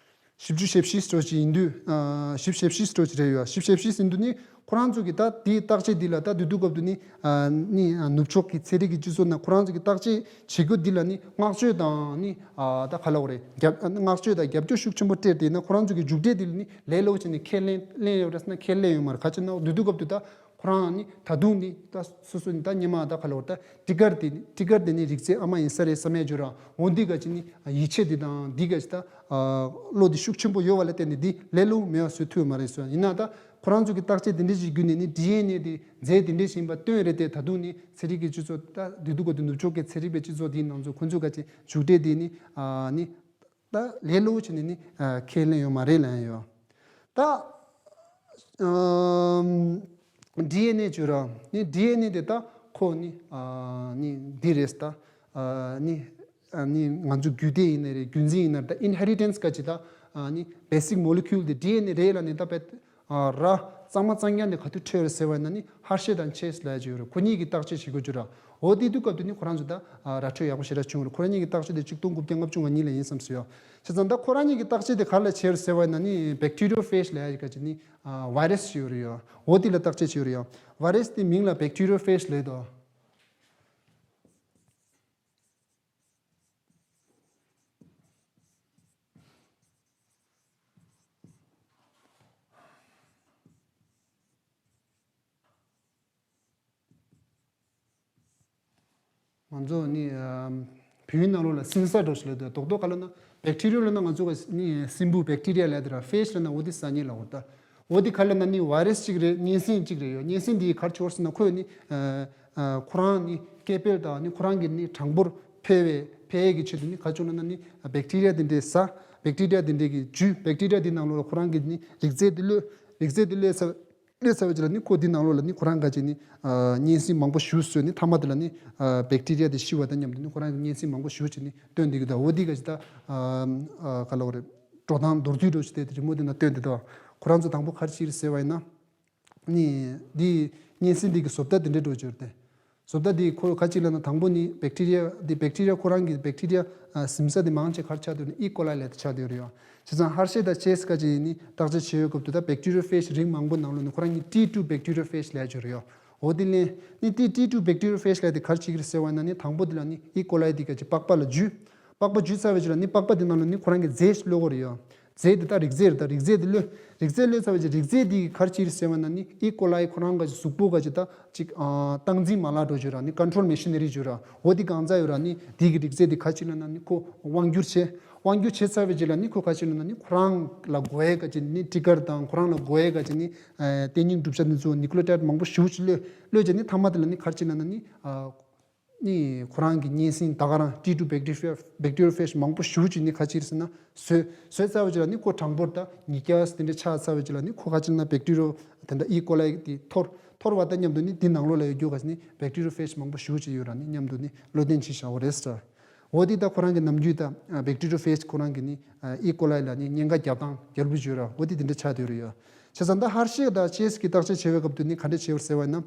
བཞི་བཅུ་ཞེ་བཞི་སྤྲོ་ཅིག་ཡིན་དུས། ཨ། བཞི་བཅུ་ཞེ་བཞི་སྤྲོ་ཅིག་རེད་ཡོད། བཞི་བཅུ་ཞེ་བཞི་ཟིན་དུས་ནི་ཁོ་རང་ཚོ་གི་ད་དེའི་བརྟག་དཔྱད་འདི་ལ་ད་དུས་དུས་སྐབས་དུ་ནི། ཨ། ནི། ཨ། ནུབ་ཕྱོགས་ཀྱི་ཚན་རིག་གི་སྤྱི་ཚོགས་ནང་ཁོ་རང་ཚོ་གི་བརྟག་དཔྱད་བྱེད་རྒྱུ་འདི་ལ་ནི་བསྔགས་བརྗོད་དང་ནི། ཨ། ད་ག་ལབ་དགོས་རེད། རྒྱབ། བསྔགས་བརྗོད་དང་རྒྱབ་སྐྱོར་ཤུགས་ཆེན་པོ་སྤྲད་དེ་ན་ཁོ་རང་ཚོ་གི་མཇུག་འབྲས་འདི་ལ་ནི་ལས་སླ་པོ་བྱས་ནས་ཁས་ལེན་ལེན་ཡོད་རེད་ཟེར་ན་ཁས་ལེན་ཡོད་མ་རེད། ག་ཅི་ན་དུས་དུས་སྐབས་དུ་ད། ཁོ་རང་ནི་ད་དུང་ནི་ད་སོ་སོ་ནི་ད་སྔོན་མ་ད་ག་ལབ་དགོས་རེད། ད་ཊི་ཀར་དེ་ནི་ཊི་ཀར་དེ་ནི་རིགས་རྫས་ཨ་མ་ཡིན་ས་རེད་བསམ་ཡས་བརྗོད་ར། འོ་འདི་ག་ཅི་ནི་ཡིད་ཆེས་འདི་དང་འདི་ག་ཅི་ད། ཨ། བློ་འདི་ཤུགས་ཆེན་པོ་ཡོད་པ་ལ་བརྟེན་ནས་འདི་ལས་སླ་པོ་མེད་པ་བཟོ་ཐུབ་ཡོད་མ་རེད་ཟེར། ཡིན་ན་ད་ཁོ་རང་ཚོ་གི་བརྟག་དཔྱད་དེ་འདྲ་ཞིག་བརྒྱུད་ནས་ནི་ཌི་ཨེན་ཨེ་དེ་རྫས་དེ་འདྲ་ཞིག་ཡིན་པ་སྟོན་རེད་དེ། ད་དུང་ནི་ཚན་རིག་གི་སྤྱི་ཚོགས་ད་དུས་དུས་སྐབས་དུ་ནུབ་ཕྱོགས་ཀྱི་ཚན་རིག་པའི་སྤྱི་ཚོགས་དེའི་ནང་ཚོ་ཁོ་ཚོ་ག་ཅི་མཇུག་འབྲས་དེ་ནི། ཨ། ནི། ད་ལས་སླ་པོ་བྱས་ནས་ནི། ཨ། ཁས་ལེན་ཡོད་མ་རེད་ལབ་ཡོད། ད། ཨམ། ཌི་ཨེན་ཨེ་བརྗོད་ར། ནི་ཌི་ཨེན་ཨེ་དེ་ད་ཁོ་ནི། ཨ། ནི་འདི་རེད་ད། ཨ། ནི། ཨ། ནི་ང་ཚོ་རྒྱུད་སྡེ་ཡིན་ན་རེད། རྒྱུན་འཛིན་ཡིན་ན་རེད། ད་ཨིན་ཧེ་རི་ཊན་སི་ག་ཅི་ད། ཨ། ནི་བེ་སིག་མོ་ལེ་ཀུལ་དེ་ཌི་ཨེན་ཨེ་རེད་ལབ་ནས་ད་པད། ཨ། ར་གཙང་མ་གཙང་རྐྱང་དེ་ག་དུས་འཕྲོད་རེད་ཟེར་བ་ཡིན་ན་ནི་ཧར་ཤེ་དང་ཆེས་ལབ་ཡ་ཅིག་ཡོད་རེད། ཁོ་གཉིས་ཀྱིས་བརྟག་དཔྱད་བྱེད་དགོས་ཅིག་ར། འོ་དེ་དུས་སྐབས་དུ་ནི་ཁོ་རང་ཚོ་ད། ཨ། ར་འཕྲོད་ཡག་པོ་ཞེ་དྲག་བྱུང་རེད། ཁོ་རང་གཉིས་ཀྱི་བརྟག་དཔྱད་དེ་ཆིག་སྟོང་དགུ་བརྒྱ་ལྔ་བཅུ་ང་གཉིས་ལ་ཡིན་བསམ་སོང་ཡ། བྱས་ཙང་ད་ཁོ་རང་གཉིས་ཀྱི་བརྟག་དཔྱད་དེ་ག་ལ་བྱས་རེད་ཟེར་བ་ཡིན་ན་ནི་བེག་ཊི་རི་ཡལ་ཕེ་ཇི་ལབ་ཡ་ག་ཅི་ནི། ཨ། བྷའི་རེ་སི་ཅིག་ཡོད་རེད་ཡ། འོ་དེ་ལ་བརྟག་དཔྱད་བྱས་ཡོད་རེད་ཡ། བྷའི་རེ་སི་དེ་མིང་ལ་བེག་ཊི་རི་ཡལ་ཕེ་ཇི་ལབ་འདུག། ང་ཚོ་ནི། ཨམ། བོད་ཡིག་ནང་ལོགས་ལ་སྲིན་ས་འདྲ་ཞིག་ལབ་འདུག། རྡོག་རྡོག་ག་ལབ་ན། བེག་ཊི་རི་ཡལ་ལབ་ན་ང་ཚོ་ག་ནི་སྲིན་འབུ་བེག་ཊི་རི་ཡ་ལབ་འདུག་ར། ཕེ་ཇི་ལབ་ན་འོ་དེ་ཟ་མཁན་ལབ་འོ་ད། འོ་དེ་ག་ལབ་ན་ནི་བྷའི་རེ་སི་གཅིག་རེད། གཉན་སྲིན་གཅིག་རེད་ཡོད། གཉན་སྲིན་འདི་ག་རེ་བྱེད་ཟེར་ན་ཁོས་ནི། ཨ། ཨ། ཁོ་རང་ནི་སྐྱེ་འཕེལ་དང་ནི་ཁོ་རང་གི་ནི་གྲངས་འབོར་འཕེལ་བའི་འཕེལ་ཡས་ཀྱི་ཆེད་དུ་ནི་ག་རེ་བྱེད་ལབ་ན་ནི་བེག་ཊི་རི་ཡ་དེ་འདྲའི་ཟ། བེག་ཊི་རི་ཡ་དེ་འདྲའི་གི་འཇུ། བེག་ཊི་རི་ཡ་དེ་ནང་ལོགས་ལ་ཁོ་རང་གི་ནི་རིགས་རྫས་དེ་གློད། རིགས་རྫས་དེ་གློད་ཚར། གློད་ཚར་བའི་རྗེས་ལ་ནི་ཁོ་འདི་ནང་ལོགས་ལ་ནི་ཁོ་རང་ག་ཅིག་ནི། ཨ། གཉན་སྲིན་མང་པོ་ཞིག་བཟོས་ནི་མཐའ་མ་དེ་ལ་ནི། ཨ། བེག་ཊི་རི་ཡ་དེ་ཤི་བ་དང་མཉམ་དུ་ནི་ཁོ་རང་གི་གཉན་སྲིན་མང་པོ་ཞིག་བྱས་ནི་སྟོན་བསྡད་ཀྱི་འདུག། འོ་འདི་ག་ཅིག་ད། ཨ། ཨ། ག་ལབ་དགོས་རེད། འགྲོ་སྟངས་མདོར་བསྡུས་འདྲ་ཞིག་དེ་རི་མོ་དེ་ན་སྟོན་བསྡད་འདུག། ཁོ་རང་ཚོ་དང་པོ་ག་རེ་བྱས་རེད་ཟེར་བ་ཡིན་ན། ནི། འདི་གཉན་སྲིན་འདི་གི་བཟོ་ལྟ་དེ་འདྲ་འདྲ་ཅིག་ཡོད་རེད་དེ། བཟོ་ལྟ་འདི་ཁོ་ག་ཅིག་ལབ་ན་དང་པོ་ནི་བེག་ཊི་རི་ཡ་འདི་བེག་ཊི་རི་ཡ་ཁོ་རང་གི་བེག་ཊི་རི་ཡ། ཨ། ཟིན་ས་དེ་མང་ཆེ་ག་རེ་ཆགས་བསྡད་ཡོད་ན་ཨི་ཀོ་ལའི་ལབ་དེ་ཆགས་བསྡད་ཡོད་རེད་ཡ། བྱས་ཙང་ཧར་ཤེ་དང་ཆེས་ག་ཅིག་ཡིན་ནི་བརྟག་དཔྱད་བྱེད་ཡོད་སྐབས་དུ་ད་བེག་ཊི་རི་ཡ་ཕེ་ཇི་རིགས་མང་པོ་ནང་ལོགས་ནས་ཁོ་རང་གཉིས་ཊི་ཊུ་བེག་ཊི་རི་ཡ་ཕེ་ཇི་ལབ་ཡ་ཅིག་ཡོད་རེད་ཡ། འོ་དེ་ལས་ནི་ཊི་ཊུ་བེག་ཊི་རི་ཡ་ཕེ་ཇི་ལབ་དེ་ག་རེ་བྱེད་ཀྱི་རེད་ཟེར་བ་ཡིན་ན་ནི་དང་པོ་དེ་ལ་ནི་ཨི་ཀོ་ལའི་དེ་ག་ཅིག་པགས་པ་ལ་འཇུ། པགས་པ་འཇུ་ཚར་བའི་རྗེས་ལ་ནི་པགས་པ་དེ་ནང་ལ་ནི་ཁོ་རང་གི་རྫས་ཤིག་གློད་དགོས་རེད་ཡ། རྫས་དེ་ད་རིགས་རྫས་རེད། ད་རིགས་རྫས་དེ་གློད། རིགས་རྫས་གློད་ཚར་བའི་རྗེས་རིགས་རྫས་དེ་ག་རེ་བྱེད་ཀྱི་རེད་ཟེར་བ་ཡིན་ན་ནི་ཨི་ཀོ་ལའི་ཁོ་རང་ག་ཅིག་གཟུགས་པོ་ག་ཅིག་ད་ཅིག། ཨ། སྟངས་འཛིན་མ་ལག་འདྲ་ཅིག་ཡོད་ར། ནི་ཀོན་ཊོལ་མེ་ཤི་ནེ་རི་ཅིག་ཡོད་ར། འོ་དེ་གང་ཚ་ཡོད་ར། ནི་དེ་གི་རིགས་རྫས་དེ་ག་ཅིག་ལབ་ན་ནི་ཁོ་དབང་བསྒྱུར་བྱེད། དབང་བསྒྱུར་བྱེད་ཚར་བའི་རྗེས་ལ་ནི་ཁོ་ག་ཅིག་ལབ་ན་ནི་ཁོ་རང་ལ་དགོས་ཡས་ག་ཅིག་ནི་ཊི་ཀར་དང་ཁོ་རང་ལ་དགོས་ཡས་ག་ཅིག་ནི། ཨ། དེ་ཉིད་གྲུབ་ཆ་དེ་ཚོ་ནིའུ་ཀི་ལི་ཡོ་ཊའིཌ་མང་པོ་ཞེ་པོ་ཅིག་གློད། གློད་བྱས་ནི་མཐའ་མ་དེ་ལ་ནི་ག་རེ་བྱེད་ལབ་ན་ནི། ཨ། ནི་ཁོ་རང་གི་གཉན་སྲིན་ད་ག་རང་ཊི་ཊུ་བེག་ཊི་རི་ཡ་ཕེ་ཇི་མང་པོ་ཞེ་པོ་ཅིག་ནི་ག་ཅིག་རེད་ཟེར་ན་བཟོས། བཟོས་ཚར་བའི་རྗེས་ལ་ནི་ཁོ་གྲངས་འབོར་ད་ཉིས་བརྒྱ་དེ་འདྲ་ཆགས་ཚར་བའི་རྗེས་ལ་ནི་ཁོ་ག་ཅིག་ལབ་ན་བེག་ཊི་རི་ཡ་དེ་འདྲ་ཨི་ཀོ་ལའི་དེ་འཐོར། འཐོར་བ་དང་མཉམ་དུ་ནི་འདི་ནང་ལོགས་ལ་ཡོད་རྒྱུ་ག་ཅིག་ནི་བེག་ཊི་རི་ཡ་ཕེ་ཇི་མང་པོ་ཞེ་པོ་ཅིག་ཡོད་ར། ནི་མཉམ་དུ་ནི་བློ་བརྟན་བྱས་བཞག་པ་རེད་ཟེར། འོ་དེ་ད་ཁོ་རང་གི་ནམ་རྒྱུན་ད་བེག་ཊི་རི་ཡ་ཕེ་ཇི་ཁོ་རང་གི་ནི་ཨི་ཀོ་ལའི་ལ་ནི་གཉན་ཁ་རྒྱག་སྟངས་རྒྱལ་པོ་ཅིག་ཡོད་ར། འོ་དེ་དེ་འདྲ་ཆགས་བསྡད་ཡོད་རེད་ཡ། བྱས་ཙང་ད་ཧར་ཤེ་དང་ཆེས་གི་བརྟག་དཔྱད་བྱེད་པའི་སྐབས་དུ་ནི་ག་འདྲ་བྱས་པ་རེད་ཟེར་བ་ཡིན་ན།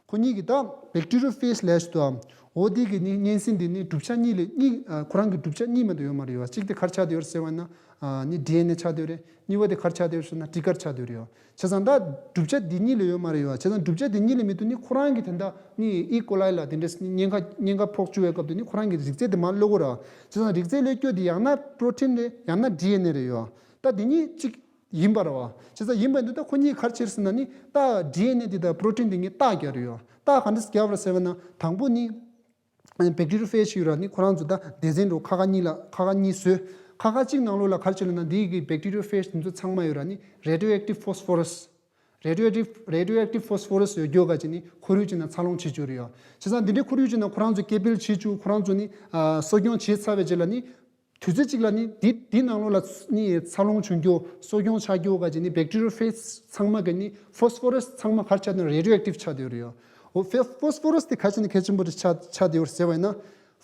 ཁོ་གཉིས་ཀྱིས་ད་བེག་ཊི་རི་ཡ་ཕེ་ཇི་ལབ་ཡ་ཞིག་འདུག་ཨ། འོ་དེ་གི་ནི་གཉན་སྲིན་འདི་ནི་གྲུབ་ཆ་གཉིས་ལས་གཉིས། ཨ། ཁོ་རང་གི་གྲུབ་ཆ་གཉིས་མ་གཏོགས་ཡོད་མ་རེད་ཡ། གཅིག་དེ་ག་རེ་ཆགས་བསྡད་ཡོད་རེད་ཟེར་བ་ཡིན་ན། ཨ། ནི་ཌི་ཨེན་ཨེ་ཆགས་བསྡད་ཡོད་རེད། གཉིས་པ་དེ་ག་རེ་ཆགས་བསྡད་ཡོད་རེད་ཟེར་ན་ཊི་ཀར་ཆགས་བསྡད་ཡོད་རེད་ཡ། བྱས་ཙང་ད་གྲུབ་ཆ་འདི་གཉིས་ལས་ཡོད་མ་རེད་ཡ། བྱས་ཙང་གྲུབ་ཆ་འདི་གཉིས་ལས་མེད་དུས་ནི་ཁོ་རང་གི་དེ་འདྲ་ནི་ཨི་ཀོ་ལའི་ལ་དེ་འདྲ་གཉན་ཁ་གཉན་ཁ་ཕོག་བཅུག་པའི་སྐབས་དུ་ནི་ཁོ་རང་གི་རིགས་རྫས་དེ་མར་གློད་དགོས་ར། བྱས་ཙང་རིགས་རྫས་གློད་རྒྱུ་དེ་ཡང་ན་པྲོ་ཊིན་རེད། ཡང་ན་ཌི་ཨེན་ཨེ་རེད་ཡ། ད་འདི་གཉིས་གཅིག་ཡིན་པ་རེད་བ། བྱས་ཙང་ཡིན་པ་འདི་ད་ཁོ་གཉིས་ག་རེ་བྱས་ཟེར་ན་ནི་ད་ཌི་ཨེན་ཨེ་འདི་དང་པྲོ་ཊིན་འདི་གཉིས་རྟགས་རྒྱག་རེད་ཡ། རྟགས་ག་འདྲ་རྒྱག་པ་རེད་ཟེར་བ་ན་དང་པོ་ནི། བེག་ཊི་རི་ཡ་ཕེ་ཇི་ཡོད་ར། ནི་ཁོ་རང་ཚོ་ད་སྡེ་ཚན་འདྲ་ཁ་ཁ་གཉིས་ལ་ཁ་ཁ་གཉིས་བཟོས། ཁ་ཁ་གཅིག་ནང་ལོགས་ལ་ག་རེ་བྱས་ལབ་ན་འདི་གི་བེག་ཊི་རི་ཡ་ཕེ་ཇི་དེ་ཚོ་ཚང་མ་ཡོད་ར། ནི་རེ་ཌི་ཡོ་ཨེག་ཊིབ་ཕོ་སི་ཕོ་རས། རེ་ཌི་ཡོ་ཨེག་ཊིབ་རེ་ཌི་ཡོ་ཨེག་ཊིབ་ཕོ་སི་ཕོ་རས་ཡོད་རྒྱུ་ག་ཅིག་ནི་ཁོར་ཡུག་ཅིག་ནང་འཚར་ལོངས་བྱེད་བཅུག་རེད་ཡ། བྱས་ཙང་འདི་འདྲའི་ཁོར་ཡུག་ཅིག་ནང་ཁོ་རང་ཚོ་སྐྱེ་འཕེལ་བྱེད་བཅུག། ཁོ་རང་ཚོ་ནི། ཨ། གསོ་སྐྱོང་བྱེད་ཚར་བའི་རྗེས་ལ་ནི། དུས་ཚོད་གཅིག་ལ་ནི་འདི་འདི་ནང་ལོགས་ལ་ནི་འཚར་ལོངས་བྱུང་རྒྱུ་གསོ་སྐྱོང་ཆགས་རྒྱུ་ག་ཅིག་ནི་བེག་ཊི་རི་ཡ་ཕེ་ཇི་ཚང་མ་ག་ནི་ཕོ་སི་ཕོ་རས་ཚང་མ་ག་རེ་ཆགས་དེ་རེ་ཌི་ཡོ་ཨེག་ཊིབ་ཆགས་བསྡད་ཡོད་རེད་ཡ། འོ་ཕེ་ཕོ་སི་ཕོ་རས་དེ་ག་ཅིག་ནི་གལ་ཆེན་པོ་རེད་ཆགས་ཆགས་བསྡད་ཡོད་རེད་ཟེར་བ་ཡིན་ན།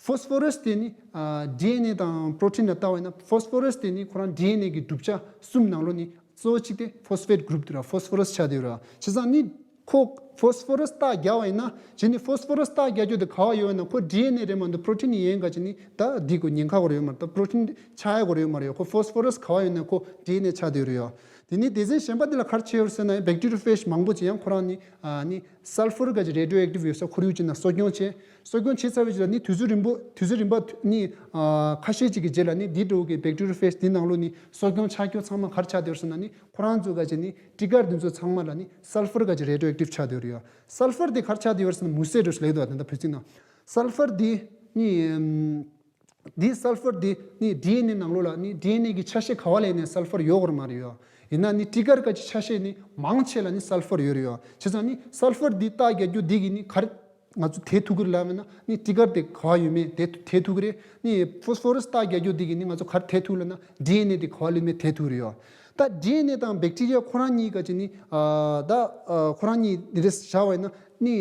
ཕོ་སི་ཕོ་རས་དེ་ནི། ཨ། ཌི་ཨེན་ཨེ་དང་པྲོ་ཊིན་ལ་ལྟ་བ་ཡིན་ན་ཕོ་སི་ཕོ་རས་དེ་ནི་ཁོ་རང་ཌི་ཨེན་ཨེ་གི་གྲུབ་ཆ་གསུམ་ནང་ལོགས་ནི་གཙོ་བོ་གཅིག་དེ་ཕོ་སི་ཕེ་ཊི་གུ་རུབ་དེ་ར་ཕོ་སི་ཕོ་རས་ཆགས་བསྡད་ཡོད་ར། བྱས་ཙང་ནི་ཁོ་ ཕོ་སི་ཕོ་རོ་སི་རྟགས་རྒྱག་པ་ཡིན་ན་བྱས་ནས་ཕོ་སི་ཕོ་རོ་སི་རྟགས་རྒྱག་རྒྱུ་དེ་ག་པར་ཡོད་ན་ཁོ་ཌི་ཨེན་ཨེ་རེད་མ་གཏོགས་པྲོ་ཊིན་ཡིན་ག་བྱས་ནས་ད་འདི་གོ་ཉེན་ཁ་གོ་རེད་ཡོད་མ་རེད། ད་པྲོ་ཊིན་ཆགས་ཡ་གོ་རེད་ཡོད་མ་རེད། ཁོ་ཕོ་སི་ཕོ་རོ་སི་ག་པར་ཡོད་ན་ཁོ་ཌི་ཨེན་ཨེ་ཆགས་བསྡད་ཡོད་རེད་ཡོད། དེ་ནས་སྡེ་ཚན་གཞན་པ་འདི་ལ་ག་རེ་བྱས་ཡོད་ཟེར་ན་ཡང་བེག་ཊི་རི་ཡལ་ཕེ་ཇི་མང་པོ་ཅིག་ཡང་ཁོ་རང་ནི་ཨ་ནི་སལ་ཕར་ག་ཅིག་རེ་ཌི་ཡོ་ཨེག་ཊིབ་ཡོད་ས་ཁོར་ཡུག་ཅིག་ནང་གསོ་སྐྱོང་བྱས། གསོ་སྐྱོང་བྱས་ཚར་བའི་རྗེས་ལ་ནི་དུས་ཚོད་རིང་པོ་དུས་ཚོད་རིང་པ་ནི་ཨ་ཁ་ཤས་ཅིག་གི་རྗེས་ལ་ནི་འདི་འདྲ་བོ་གི་བེག་ཊི་རི་ཡལ་ཕེ་ཇི་འདི་ནང་ལོགས་ནི་གསོ་སྐྱོང་ཆགས་རྒྱུ་ཚང་མ་ག་རེ་ཆགས་བསྡད་ཡོད་ཟེར་ན་ནི་ཁོ་རང་ཚོ་ག་ཅིག་ནི་ཊི་གར་འདི་ཚོ་ཚང་མ་ལ་ནི་སལ་ཕར་ག་ཅིག་རེ་ཌི་ཡོ་ཨེག་ཊིབ་ཆགས་བསྡད་ཡོད་རེད་ཡོད། སལ་ཕར་འདི་ག་རེ་ཆགས་བསྡད་ཡོད་ཟེར་ན་མུ་སེ་འདྲ་བོ་ཞིག་ལབ་ཀྱི་འདུག་བ། ད་ལྟ་བོད་ཚིག་ནང་སལ་ཕར་འདི་ནི་ཨམ། འདི་སལ་ཕར་འདི་ནི་ཌི་ཨེན་ཨེ་ནང་ལོགས་ལ་ནི་ཌི་ཨེན་ཨེ་གི་ཆ་ཤས་ག་པ་ལ་ཡིན་ནའི་སལ་ཕར་ཡོད་དགོས་མ་རེད་ཡོད། ཡིན་ན་ནི་ཊི་གར་ག་ཅིག་ཆ་ཤས་ནི་མང་ཆེ་ལ་ནི་སལ་ཕར་ཡོད་རེད་ཡོད། བྱས་ཙང་ནི་སལ་ཕར་འདི་རྟགས་རྒྱག་རྒྱུ་འདི་གི་ནི་ག་རེ་ང་ཚོ་དེད་ཐུབ་ཀྱི་རེད་ལབ་ན་ནི་ཊི་གར་དེ་ག་པ་ཡོད་མེད་དེ་དེད་ཐུབ་ཀྱི་རེད། ནི་ཕོ་སི་ཕོ་རོ་སི་རྟགས་རྒྱག་རྒྱུ་འདི་གི་ནི་ང་ཚོ་ག་རེ་དེད་ཐུབ་ལབ་ན་ཌི་ཨེན་ཨེ་དེ་ག་པ་ལ་ཡོད་མེད་དེད་ཐུབ་རེད་ཡོད། ད་ཌི་ཨེན་ཨེ་དང་བེག་ཊི་རི་ཡ་ཁོ་རང་གཉིས་ག་ཅིག་ནི་ཨ་ད་ཨ་ཁོ་རང་གཉིས་འདི་འདྲ་བཞག་པ་ཡིན་ན་ནི།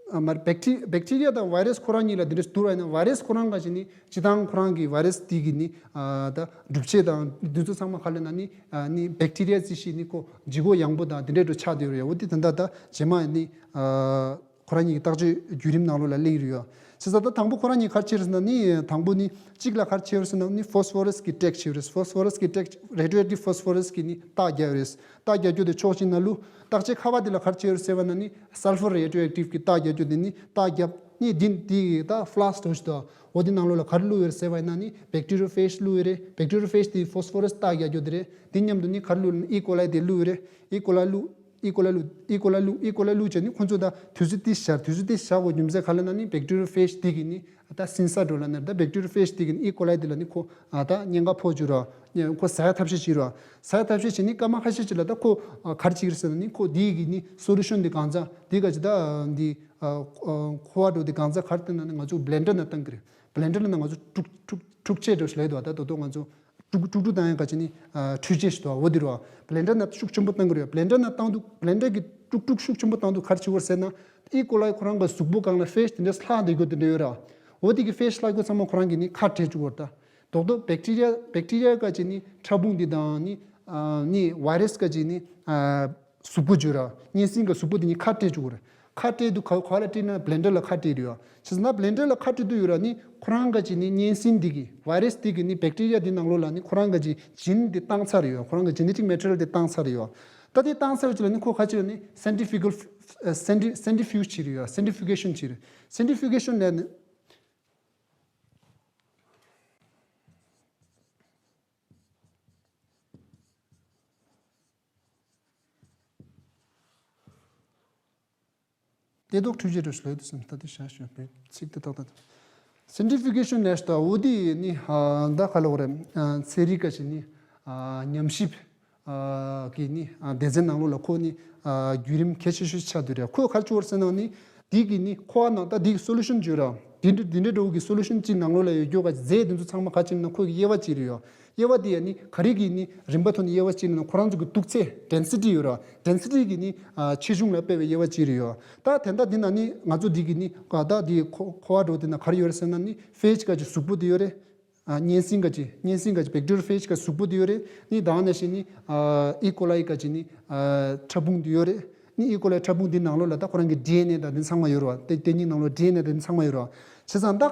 ཨ་མར་བེག་ཊི་བེག་ཊི་རི་ཡ་དང་ཝའི་རས་ཁོ་རང་གཉིས་ལ་འདི་འདྲ་བསྡུར་བ་ཡིན་ན་ཝའི་རས་ཁོ་རང་ག་ཅིག་ནི་སྤྱིར་བཏང་ཁོ་རང་གི་ཝའི་རས་དེ་གི་ནི་ཨ་ད་གྲུབ་ཆ་དང་འདི་ཚོ་ཚང་མ་ག་རེ་ལབ་ན་ནི་ཨ་ནི་བེག་ཊི་རི་ཡ་རྩི་ཤིང་ནི་ཁོ་ལྗིད་ཁོག་ཡངས་པོ་དང་འདི་འདྲ་འདྲ་ཆགས་བསྡད་ཡོད་རེད། འོ་དེ་ད་ལྟ་ད་རྗེས་མ་ནི་ཨ་ཁོ་རང་གཉིས་ཀྱི་བརྟག་དཔྱད་བརྒྱུད་རིམ་ནང་ལོགས་ལ་སླེབས་ཀྱི་རེད་ཡོད། བྱས་ཙང་ད་དང་པོ་ཁོ་རང་གཉིས་ག་རེ་བྱས་རེད་ཟེར་ན་ནི་དང་པོ་ནི་གཅིག་ལ་ག་རེ་བྱས་རེད་ཟེར་ན་ནི་ཕོ་སི་ཕོ་རོ་སི་གི་ཊེག་བྱས་རེད། ཕོ་སི་ཕོ་རོ་སི་གི་ཊེག་རེ་ཌི་ཡོ་ཨེག་ཊིབ་ཕོ་སི་ཕོ་རོ་སི་གི་ནི་རྟགས་རྒྱག་ཡོད་རེད། རྟགས་རྒྱག་རྒྱུ་དེ་ཕྱོགས་གཅིག་ནང་བླུགས། རྟགས་ཆའི་ཁ་པ་དེ་ལ་ག་རེ་བྱས་ཡོད་ཟེར་བ་ན་ནི་སལ་ཕར་རེ་ཌི་ཡོ་ཨེག་ཊིབ་ཀྱི་རྟགས་རྒྱག་རྒྱུ་དེ་ནི་རྟགས་རྒྱབ་ནི་འདི་འདི་ད་ཕ་ལ་སི་ཀ་འདྲ་བོ་ཞིག་འདུག་འོ་དེ་ནང་ལོགས་ལ་ག་རེ་བླུགས་ཡོད་ཟེར་བ་ཡིན་ན་ནི་བེག་ཊི་རི་ཡ་ཕེ་ཇི་བླུགས་ཡོད་རེད། བེག་ཊི་རི་ཡ་ཕེ་ཇི་དེ་ཕོ་སི་ཕོ་རོ་སི་རྟགས་རྒྱག་རྒྱུ་དེ་རེད། དེ་མཉམ་དུ་ནི་ག་རེ་བླུགས་ཡོད་ན་ཨི་ཀོ་ལའི་དེ་བླུགས་ཡོད་རེད། ཨི་ཀོ་ལའི་བླུགས། ཨི་ཀོ་ལའི་བླུགས། ཨི་ཀོ་ལའི་བླུགས། ཨི་ཀོ་ལའི་བླུགས་བྱས་ནི་ཁོ་ཚོ་ད་དུས་ཚོད་དེ་བཞག་དུས་ཚོད་དེ་བཞག་དགོས་རྒྱུ་མཚན་ག་རེ་ལབ་ན་ནི་བེག་ཊི་རི་ཡ་ཕེ་ཇི་དེ་གི་ནི་ད་སེན་སར་འདྲ་བོ་ལབ་ན་ད་བེག་ཊི་རི་ཡ་ཕེ་ཇི་དེ་གི་ནི་ཨི་ཀོ་ལའི་དེ་ལ་ནི་ཁོ་ཨ་ད་ཉེན་ཁ་ཕོག་བཅུག་ར། ཁོ་ཟ་ཡ་ཐབས་ཤེས་བྱེད་ར། ཟ་ཡ་ཐབས་ཤེས་བྱེད་ནི་སྐར་མ་ཁ་ཤས་ཅིག་ལ་ད་ཁོ་ཨ་ག་རེ་བྱེད་ཀྱི་རེད་ཟེར་ན་ནི་ཁོ་དེ་གི་ནི་སོ་ལུ་ཤན་དེ་གང་ཚ་དེ་ག་ཅིག་ད་འདི་ཨ་ཁོ་བ་འདྲ་བོ་དེ་གང་ཚ་ག་རེ་བཏང་ན་ནི་ང་ཚོ་བྷི་ལེན་ཌར་ནང་བཏང་གི་རེད། བྷི་ལེན་ཌར་ནང་ང་ཚོ་དཀྲུག་དཀྲུག་དཀྲུག་ཆས་འདྲ་བོ་ཞིག་ལས་འདུག་ད་དོ་དོ་ང་ཚོ་དཀྲུག་དཀྲུག་དཀྲུག་བཏང་ཡ་ག་ཅིག་ནི་ཨ་འཕྲུལ་ཆས་ཤིག་འདུག་འོ་དེ་རེད་བ། བྷི་ལེན་ཌར་ནང་ཤུགས་ཆེན་པོ་བཏང་གི་རེད་བ། བྷི་ལེན་ཌར་ནང་བཏང་དུས་བྷི་ལེན་ཌར་གི་དཀྲུག་དཀྲུག་ཤུགས་ཆེན་པོ་བཏང་དུས་ག་རེ་བྱེད་ཀྱི་ཡོད་རེད་ཟེར་ན། ཨི་ཀོ་ལའི་ཁོ་རང་གི་གཟུགས་པོ་སྒང་ལ་ཕེ་ཇི་དེ་འདྲ་ལྷག་བསྡད་རྒྱུ་དེ་འདྲ་ཡོད་ར། འོ་དེ་གི་ཕེ་ཇི་ལྷག་རྒྱུ་ཚང་མ་ཁོ་རང་གི་ནི་ཁ་བྲལ་བཅུག་གི་ཡོད་རེད་ད། རྡོག་རྡོག་བེག་ཊི་རི་ཡ་བེག་ཊི་རི་ཡ་ག་ཅིག་ནི་ཕྲ་ཕུང་འདི་དང་ནི་ཨ་ནི་ཝའི་རས་ག་ཅིག་ནི་ཨ་གཟུགས་པོ་བརྗོད་ར། གཉན་སྲིན་གྱི་གཟུགས་པོ་དེ་གཉིས་ཁ་སྤྲད་བཅུག་གི་རེད། ཁ་སྤྲད་དུས་ག་ག་ལ་སྤྲད་ན་བྷི་ལེན་ཌར་ལ་ཁ་སྤྲད་རེད་ཡ། བྱས་ཙང་ན་བྷི་ལེན་ཌར་ལ་ཁ་སྤྲད་དུས་ཡོད་ར་ནི་ཁོ་རང་ག་ཅིག་ནི་གཉན་སྲིན་འདི་གི་ཝའི་རས་འདི་གི་ནི་བེག་ཊི་རི་ཡ་འདི་ནང་ལོགས་ལ་ནི་ཁོ་རང་ག་ཅིག་ཇིན་འདི་བཏང་ཚར་རེད་ཡ། ཁོ་རང་གི་ཇེ་ནེ་ཊིག་མེ་ཊི་རི་ཡལ་འདི་བཏང་ཚར་རེད་ཡ། ད་དེ་བཏང་ཚར་བ་ཅིག་ལ་ནི་ཁོ་ག་ཅིག་ལ་ནི་སེན་ཊི་ཕི་གལ་སེན་ཊི་སེན་ཊི་ཕིའུ་ཇི་བྱེད་རེད་ཡ། སེན་ཊི་ཕི་གེ་ཤན་བྱེད་རེད། སེན་ཊི་ཕི་གེ་ཤན་ལས་ནི། དེ་དོག་འཕྲུལ་ཆས་འདྲ་ཞིག་ལས་དུ་སེམས་ལྟ་དེ་བྱ་ཞོན་པའི་ཚིག་དེ་ཏག་ཏག་སེན་ཊི་ཕི་གེ་ཤན་ལས་ལྟ་འོ་དེ་ནི་ད་ག་ལ་འོ་རེད། ཚན་རིག་ག་ཅིག་ནི་ཉམས་ཞིབ་གི་ནི་སྡེ་ཚན་ནང་ལོགས་ལ་ཁོ་ནི་བརྒྱུད་རིམ་གལ་ཆེ་ཤོས་ཆགས་བསྡད་རེད། ཁོ་ག་ཅོར་ཟེར་ན་ནི་དེ་གི་ནི་ཁོ་བ་ནང་ད་དེ་གི་སོ་ལུ་ཤན་བརྗོད་ར། དེ་འདྲ་དེ་འདྲ་འདྲ་བོ་གི་སོ་ལུ་ཤན་གཅིག་ནང་ལོགས་ལ་ཡོད་རྒྱུ་ག་རྫས་དེ་ཚོ་ཚང་མ་ག་ཅིག་ན་ཁོ་གི་དབྱེ་བ་གཅིག་རེད་ཡོད། དབྱེ་བ་དེ་ཡང་ནི་ག་རེ་གི་ནི་རིམ་པ་ཐོག་ནས་དབྱེ་བ་གཅིག་ན་ཁོ་རང་ཚོ་གི་གཏུག་ཚད་ཌེན་སི་ཊི་ཡོད་ར། ཌེན་སི་ཊི་གི་ནི་ཆེ་ཆུང་ལ་དཔག་པའི་དབྱེ་བ་གཅིག་རེད་ཡོད། ད་དེ་འདྲ་དེ་ན་ནི་ང་ཚོ་འདི་གི་ནི་ག་ད་དེ་ཁོ་ཁོ་བ་འདྲ་བོ་དེ་ན་ག་རེ་ཡོད་རེད་ཟེར་ན་ནི་ཕེ་ཇི་ག་ཅིག་གཟུགས་པོ་དེ་ཡོད་རེད། ཨ་གཉན་སྲིན་ག་ཅིག་གཉན་སྲིན་ག་ཅིག་བེག་ཊི་རི་ཡ་ཕེ་ཇི་ག་གཟུགས་པོ་དེ་ཡོད་རེད། ནི་ད་ནང་བཞིན་ནི་ཨ་ཨི་ཀོ་ལའི་ག་ཅིག་ནི་ཨ་ཕྲ་ཕུང་དེ་ཡོད་རེད། ནི་ཨི་ཀོ་ལའི་ཕྲ་ཕུང་དེ་ནང་ལོགས་ལ་ད་ཁོ་རང་གི་ཌི་ཨེན་ཨེ་དང་དེ་ཚང་མ་ཡོད་རེད་བ། དེ་དེ་གཉིས་ནང་ལོགས་ཌི་ཨེན་ཨེ་དང་དེ་ཚང་མ་ཡོད་རེད་བ། བྱས་ཙང་ད་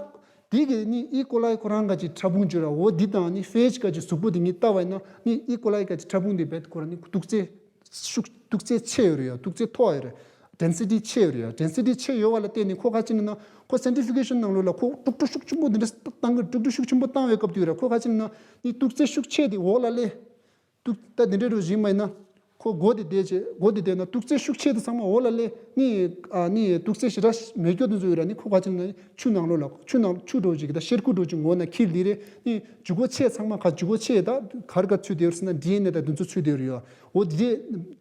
དེ་གི་ནི་ཨི་ཀོ་ལའི་ཁོ་རང་ག་ཅིག་ཕྲ་ཕུང་བརྗོད་ར། འོ་འདི་དང་ནི་ཕེ་ཇི་ག་ཅིག་གཟུགས་པོ་དེ་གཉིས་ལྟ་བ་ཡིན་ན་ནི་ཨི་ཀོ་ལའི་ག་ཅིག་ཕྲ་ཕུང་དེ་བེད་ཁོ་རང་ནི་གཏུག་ཚད་ཤུགས་གཏུག་ཚད་ཆེ་ཡོད་རེད་ཡ། གཏུག་ཚད་མཐོ་བ་ཡོད་རེད། ཌེན་སི་ཊི་ཆེ་ཡོད་རེད་ཡ། ཌེན་སི་ཊི་ཆེ་ཡོད་པ་ལ་བརྟེན་ནས་ཁོ་ག་ཅིག་ན་ན་ཁོ་སེན་ཊི་ཕི་གེ་ཤན་ནང་ལོགས་ལ་ཁོ་དཀྲུག་དཀྲུག་ཤུགས་ཆེན་པོ་འདི་འདྲ་བཏང་གི་དཀྲུག་དཀྲུག་ཤུགས་ཆེན་པོ་བཏང་བའི་སྐབས་དུས་ར། ཁོ་ག་ཅིག་ན་ན་ནི་གཏུག་ཚད་ཤུགས་ཆེ་དེ་འོག་ལ་སླེབས། གཏུག་ད་འདི་འདྲ་རུ་བཞིན་མ་ཡིན་ན་ཁོ་སྒོ་དེ་བསྡད་བྱས་སྒོ་དེ་བསྡད་ན་གཏུག་ཚད་ཤུགས་ཆེ་དེ་ཚང་མ་འོག་ལ་སླེབས། ནི་ཨ་ནི་གཏུག་ཚད་ཞེ་དྲག་མེད་སྐྱོ་དེ་ཚོ་ཡོད་ར། ནི་ཁོ་ག་ཅིག་ན་ན་ཆུ་ནང་ལོགས་ལ་ཆུ་ནང་ཆུ་འདྲ་བོ་ཅིག་ད་གཤེར་ཁུ་འདྲ་བོ་ཅིག་འོག་ན་འཁྱིལ་ལི་རེད། ནི་ལྗིད་ཁོག་ཆེ་ཚང་མ་ག་ལྗིད་ཁོག་ཆེ་ད་ག་རེ་ག་ཚུད་དེ་ཡོད་ཟེར་ན་ཌི་ཨེན་ཨེ་ད་དེ་ཚོ་ཚུད་དེ་ཡོད་རེད་ཡ། འོ་དེ་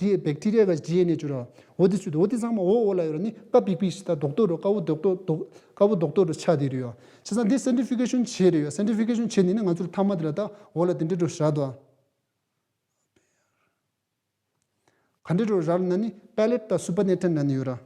དེ་བེག་ཊི་རི་ཡ་ག་ཌི་ཨེན་ཨེ་བཅུ་ར། འོ་དེ་ཚུད་དེ་འོ་དེ་ཚང་མ་འོག་འོག་ལ་ཡོད་ར། ནི་ཀ་པིག་པིག་ཞིག་ད་རྡོག་རྡོག་འདྲ་དཀར་པོ་རྡོག་རྡོག་རྡོག་དཀར་པོ་རྡོག་རྡོག་འདྲ་ཆགས་དེ་རེད་ཡ། བྱས་ཙང་འདི་སེན་ཊི་ཕི་གེ་ཤན་བྱས་རེད་ཡ། སེན་ཊི་ཕི་གེ་ཤན་བྱས་ནི་ནི་ང་ཚོར་ཐ་མ་དེ་ལ་ད་འོག་ལ་དེ་འདྲ་འདྲ་བཞག་འདུག་ག་འདྲ་འདྲ་བཞག་ན་ནི་པེ་ལེ་ཊི་དང་སུ་པར་ནེ་ཊན་ན་ནི་ཡོད་ར།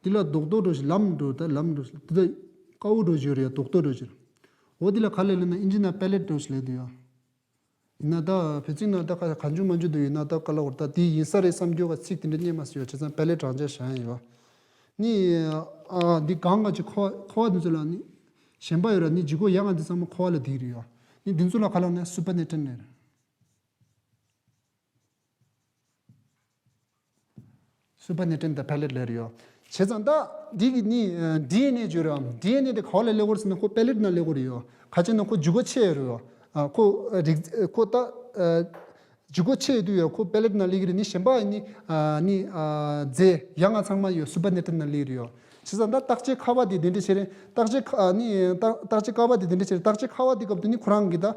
འདི་ལ་རྡོག་རྡོག་འགྲོ་ཞིག་ལམ་འགྲོ་ད་ལམ་འགྲོ་ཞིག་འདི་ད་དཀར་པོ་འགྲོ་ཞིག་རེད། རྡོག་རྡོག་འགྲོ་ཞིག་འོ་འདི་ལ་ག་ལ་ལབ་ན་ཨིན་ཇི་ནང་པེ་ལེ་ཊི་འགྲོ་ཞིག་ལབ་འདུག་ཡ། ཡིན་ན་ད་བོད་ཚིག་ནང་ད་ག་གང་བྱུང་མ་བྱུང་དུ་ཡོད་ན་ད་ག་ལ་འོར་ད་དེ་ཡིན་ས་རེད་བསམ་རྒྱུ་ག་ཚིག་དེ་འདྲ་རྙེད་མ་སོང་ཡ། བྱས་ཙང་པེ་ལེ་ཊི་རང་འཇགས་བཞག་ཡ་ཡོད། ནི་ཨ་འདི་གང་ག་ཅིག་ཁོ་ཁོ་བ་འདི་ཚོ་ལ་ནི་གཞན་པ་ཡོད་ར། ནི་ལྗིད་ཁོག་ཡ་ང་འདི་ཚང་མ་ཁོ་བ་ལ་འདི་རེད་ཡོད། ནི་འདི་ཚོ་ལ་ག་ལ་ན་སུ་པར་ནེ་ཊན་ནེ་རེད། སུ་པར་ནེ་ཊན་དང་པེ་ལེ་ཊི་ལབ་ཡོད། བྱས་ཙང་ད་འདི་གི་ནི་ཌི་ཨེན་ཨེ་བརྗོད་ར། ཌི་ཨེན་ཨེ་དེ་ག་བ་ལ་སླེབས་ཀྱི་རེད་ཟེར་ན་ཁོ་པེ་ལེ་ཊི་ནང་སླེབས་ཀྱི་རེད་ཡོད། ག་ཅི་ན་ཁོ་ལྗིད་ཁོག་ཆེ་ཡོད་རེད་ཡོད། ཁོ་རིགས་ཁོ་ད་ལྗིད་ཁོག་ཆེ་ཡོད་དུས་ཡོད་ཁོ་པེ་ལེ་ཊི་ནང་སླེབས་ཀྱི་རེད། ནི་གཞན་པ་ནི་ནི་རྫས་ཡ་ང་ཚང་མ་ཡོད་སུ་པར་ནེ་ཊན་ནང་སླེབས་ཀྱི་རེད་ཡོད། བྱས་ཙང་ད་བརྟག་དཔྱད་ཁ་པ་དེ་དེ་འདྲ་བྱས་རེད། བརྟག་དཔྱད་ཁ་ནི་བརྟག་བརྟག་དཔྱད་ཁ་པ་དེ་དེ་འདྲ་བྱས་རེད། བརྟག་དཔྱད་ཁ་པ་དེ་སྐབས་དུ་ནི་ཁོ་རང་གི་ད་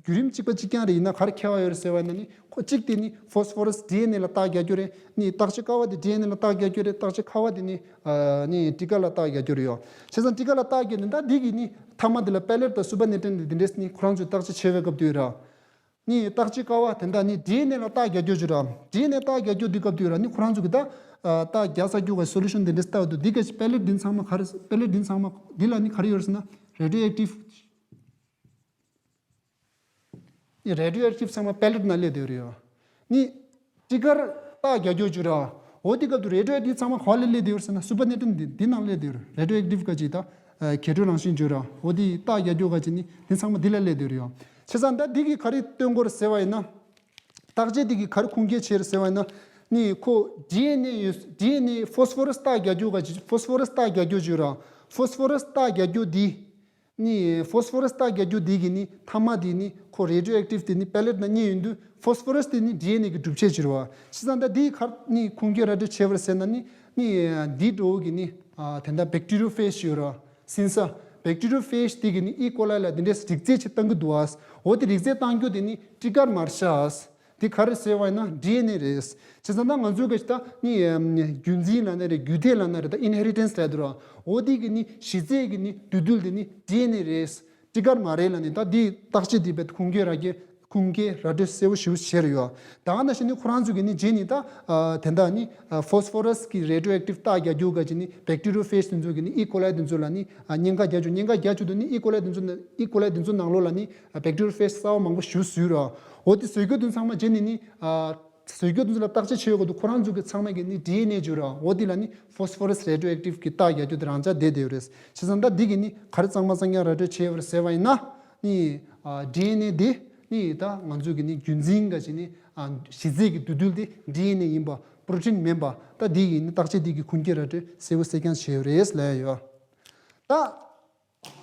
བརྒྱུད་རིམ་གཅིག་པ་གཅིག་རྐྱང་རེད། ཡིན་ན་ག་རེ་ཁྱད་པར་ཡོད་རེད་ཟེར་བ་ཡིན་ན་ནི། ཁོ་གཅིག་དེ་ནི་ཕོ་སི་ཕོ་ར་སི་ཌི་ཨེན་ཨེ་ལ་རྟགས་རྒྱག་རྒྱུ་རེད། ནི་བརྟག་དཔྱད་ཀ་བ་དེ་ཌི་ཨེན་ཨེ་ལ་རྟགས་རྒྱག་རྒྱུ་རེད། བརྟག་དཔྱད་ཁ་བ་དེ་ནི་ནི་ཊི་ཀ་ལ་རྟགས་རྒྱག་རྒྱུ་རེད་ཡོད། བྱས་ཙང་ཊི་ཀ་ལ་རྟགས་རྒྱག་ནི་ད་འདི་གི་ནི་མཐའ་མ་དེ་ལ་པེ་ལེ་ཊི་དང་སུ་པར་ནེ་ཊན་དེ་འདི་འདྲས་ནི་ཁོ་རང་ཚོས་བརྟག་དཔྱད་བྱེད་པའི་སྐབས་དུ་ཡོད་ར། ནི་བརྟག་དཔྱད་ཀ་བ་དེ་འདྲ་ནི་ཌི་ཨེན་ཨེ་ལ་རྟགས་རྒྱག་རྒྱུ་ཅིག་ར། ཌི་ཨེན་ཨེ་རྟགས་རྒྱག་རྒྱུ་དེ་སྐབས་དུ་ཡོད་ར། ནི་ཁོ་རང་ཚོ་གི་ད་རྟགས་རྒྱག་ས་རྒྱུ་ག་སོ་ལུ་ཤན་དེ་འདྲས་ལྟ་བ་དུ་འདི་ག་པེ་ལེ་ཊི་འདི་ཚང་མ་ག་རེ་པེ་ལེ་ཊི་འདི་ཚང་མ་འདི་ལ་ནི་ག་རེ་ཡོད་རེད་ཟེར་ན་རེ་ཌི་ཡོ་ཨེག་ཊིབ། ནི་རེ་ཌི་ཡོ་ཨེག་ཊིབ་ཚང་མ་པེ་ལེ་ཊི་ནང་སླེབས་བསྡད་ཡོད་རེད་ཡོད། ནི་ཊི་ཀར་རྟགས་རྒྱག་རྒྱུ་བྱུང་ར། འོ་དེ་སྐབས་དུ་རེ་ཌི་ཡོ་ཨེག་ཊིབ་ཚང་མ་ག་བ་ལ་སླེབས་བསྡད་ཡོད་ཟེར་ན་སུ་པར་ནེ་ཊན་འདི་འདི་ནང་སླེབས་བསྡད་ཡོད་རེད། རེ་ཌི་ཡོ་ཨེག་ཊིབ་ག་ཅིག་ད་གྱེར་འགྲོས་རང་བཞིན་བྱུང་ར། འོ་དེ་རྟགས་རྒྱག་རྒྱུ་ག་ཅིག་ནི་འདི་ཚང་མ་འདི་ལ་སླེབས་བསྡད་ཡོད་རེད་ཡོད། བྱས་ཙང་ད་འདི་གིས་ག་རེ་སྟོན་གྱི་རེད་ཟེར་བ་ཡིན་ན། བརྟག་དཔྱད་འདི་གིས་ག་རེ་ཁུངས་སྐྱེལ་བྱས་རེད་ཟེར་བ་ཡིན་ན། ནི་ཁོ་ཌི་ཨེན་ཨེ་ཡོད་ཌི་ཨེན་ཨེ་ཕོ་སི་ཕོ་ར་སི་རྟགས་རྒྱག་རྒྱུ་ག་ཅིག་ཕོ་སི་ཕོ་ར་སི་རྟགས་རྒྱག་རྒྱུ་བྱུང་ར། ཕོ་སི་ཕོ་ར་སི་རྟགས་རྒྱག་རྒྱུ་འདི། ནི་ཕོ་སི་ཕོ་ར་སི་རྟགས་རྒྱག་རྒྱུ་འདི་གི་ནི་མཐའ་མ་འདི་ནི་ཁོ་རེ་ཌི་ཡོ་ཨེག་ཊིབ་དེ་ནི་པེ་ལེ་ཊི་ནང་རྙེད་ཡོང་དུས་ཕོ་སི་ཕོ་ར་སི་དེ་ནི་ཌི་ཨེན་ཨེ་གི་གྲུབ་ཆ་ཅིག་རེད་བ། བྱས་ཙང་ད་འདི་ག་རེ་ནི་ཁུངས་སྐྱེལ་ར་སྤྲོད་བྱས་པ་རེད་ཟེར་ན་ནི་ནི་འདི་འདྲ་བོ་གི་ནི་དེ་འདྲ་བེག་ཊི་རི་ཡོ་ཕེ་ཇི་ཡོད་ར། སིན་ས་བེག་ཊི་རི་ཡོ་ཕེ་ཇི་དེ་གི་ནི་ཨི་ཀོ་ལའི་ལ་འདི་འདྲའི་རིགས་རྫས་ཅིག་བཏང་གི་འདུག་ཨ། འོ་དེ་རིགས་རྫས་བཏང་རྒྱུ་དེ་ནི་ཊི་ཀར་མར་ཤག་དེ་ག་རེ་ཟེར་བ་ཡིན་ན་ཌི་ཨེན་ཨེ་རེད། བྱས་ཙང་ད་ང་ཚོའི་ག་ཅིག་ད་ནི་རྒྱུན་འཛིན་ལབ་ན་རེད། རྒྱུད་ཐེག་ལབ་ན་རེད། ད་ཨིན་ཧེ་རི་ཊན་སི་ལབ་འདུག་ར། འོ་དེ་གི་ནི་གཞི་རྩའི་གི་ནི་འདུས་རྡུལ་དེ་ནི་ཌི་ཨེན་ཨེ་རེད། ཊི་ཀར་མ་རེད་ལབ་ནི་ད་འདི་བརྟག་དཔྱད་འདི་བས་ཁུངས་སྐྱེལ་ར་སྐྱེལ་ཁུངས་སྐྱེལ་ར་སྤྲོད་གསལ་པོ་ཞེ་པོ་བྱས་རེད་ཡོད། ད་ག་ནང་བཞིན་ནི་ཁོ་རང་ཚོ་གི་ནི་རྗེས་ནི་ད་དེ་འདྲ་ནི་ཕོ་སི་ཕོ་ར་སི་གི་རེ་ཌི་ཡོ་ཨེག་ཊིབ་རྟགས་རྒྱག་རྒྱུ་ག་ཅིག་ནི་བེག་ཊི་རི་ཡོ་ཕེ་ཇི་དེ་ཚོ་གི་ནི་ཨི་ཀོ་ལའི་དེ་ཚོ་ལ་ནི་ཉེན་ཁ་རྒྱག་བཅུག་ཉེན་ཁ་རྒྱག་བཅུག་དུས་ནི་ཨི་ཀོ་ལའི་དེ་ཚོ་ཨི་ཀོ་ལའི་དེ་ཚོ་ནང་ལོགས་ལ་ནི་བེག་ཊི་རི་ཡོ་ཕེ་ཇི་གསར་པ་མང་པོ་ཞིག་བཟོས་ར། འོ་དེ་བཟོས་རྒྱུ་དེ་ཚང་མ་རྗེས་ནི་ནི། བཟོ་རྒྱུ་དེ་ཚོ་ལ་བརྟག་དཔྱད་བྱེད་དགོས་འདུག་ཁོ་རང་ཚོ་གི་ཚང་མ་གི་ནི་ཌི་ཨེན་ཨེ་བརྗོད་ར། འོ་དེ་ལ་ནི་ཕོ་སི་ཕོ་ར་སི་རེ་ཌི་ཡོ་ཨེག་ཊིབ་གི་རྟགས་རྒྱག་རྒྱུ་དེ་རང་འཇགས་བསྡད་བསྡད་ཡོད་རེད། བྱས་ཙང་ད་འདི་གི་ནི་ག་རེ་གཙང་མ་གཙང་རྐྱང་ར་སྤྲོད་བྱས་པར་ཟེར་བ་ཡིན་ན། ནི་ཌི་ཨེན་ཨེ་དེ་ནི་ད་ང་ཚོ་གི་ནི་རྒྱུན་འཛིན་ག་ཅིག་ནི་གཞི་རྩའི་གི་འདུས་རྡུལ་དེ་ཌི་ཨེན་ཨེ་ཡིན་པ་པྲོ་ཊིན་མིན་པ་ད་འདི་གི་ནི་བརྟག་དཔྱད་འདི་གི་ཁུངས་སྐྱེལ་ར་སྤྲོད་གསལ་པོ་གསལ་རྐྱང་བྱས་ཡོད་རེད་ལབ་ཡོད། ད།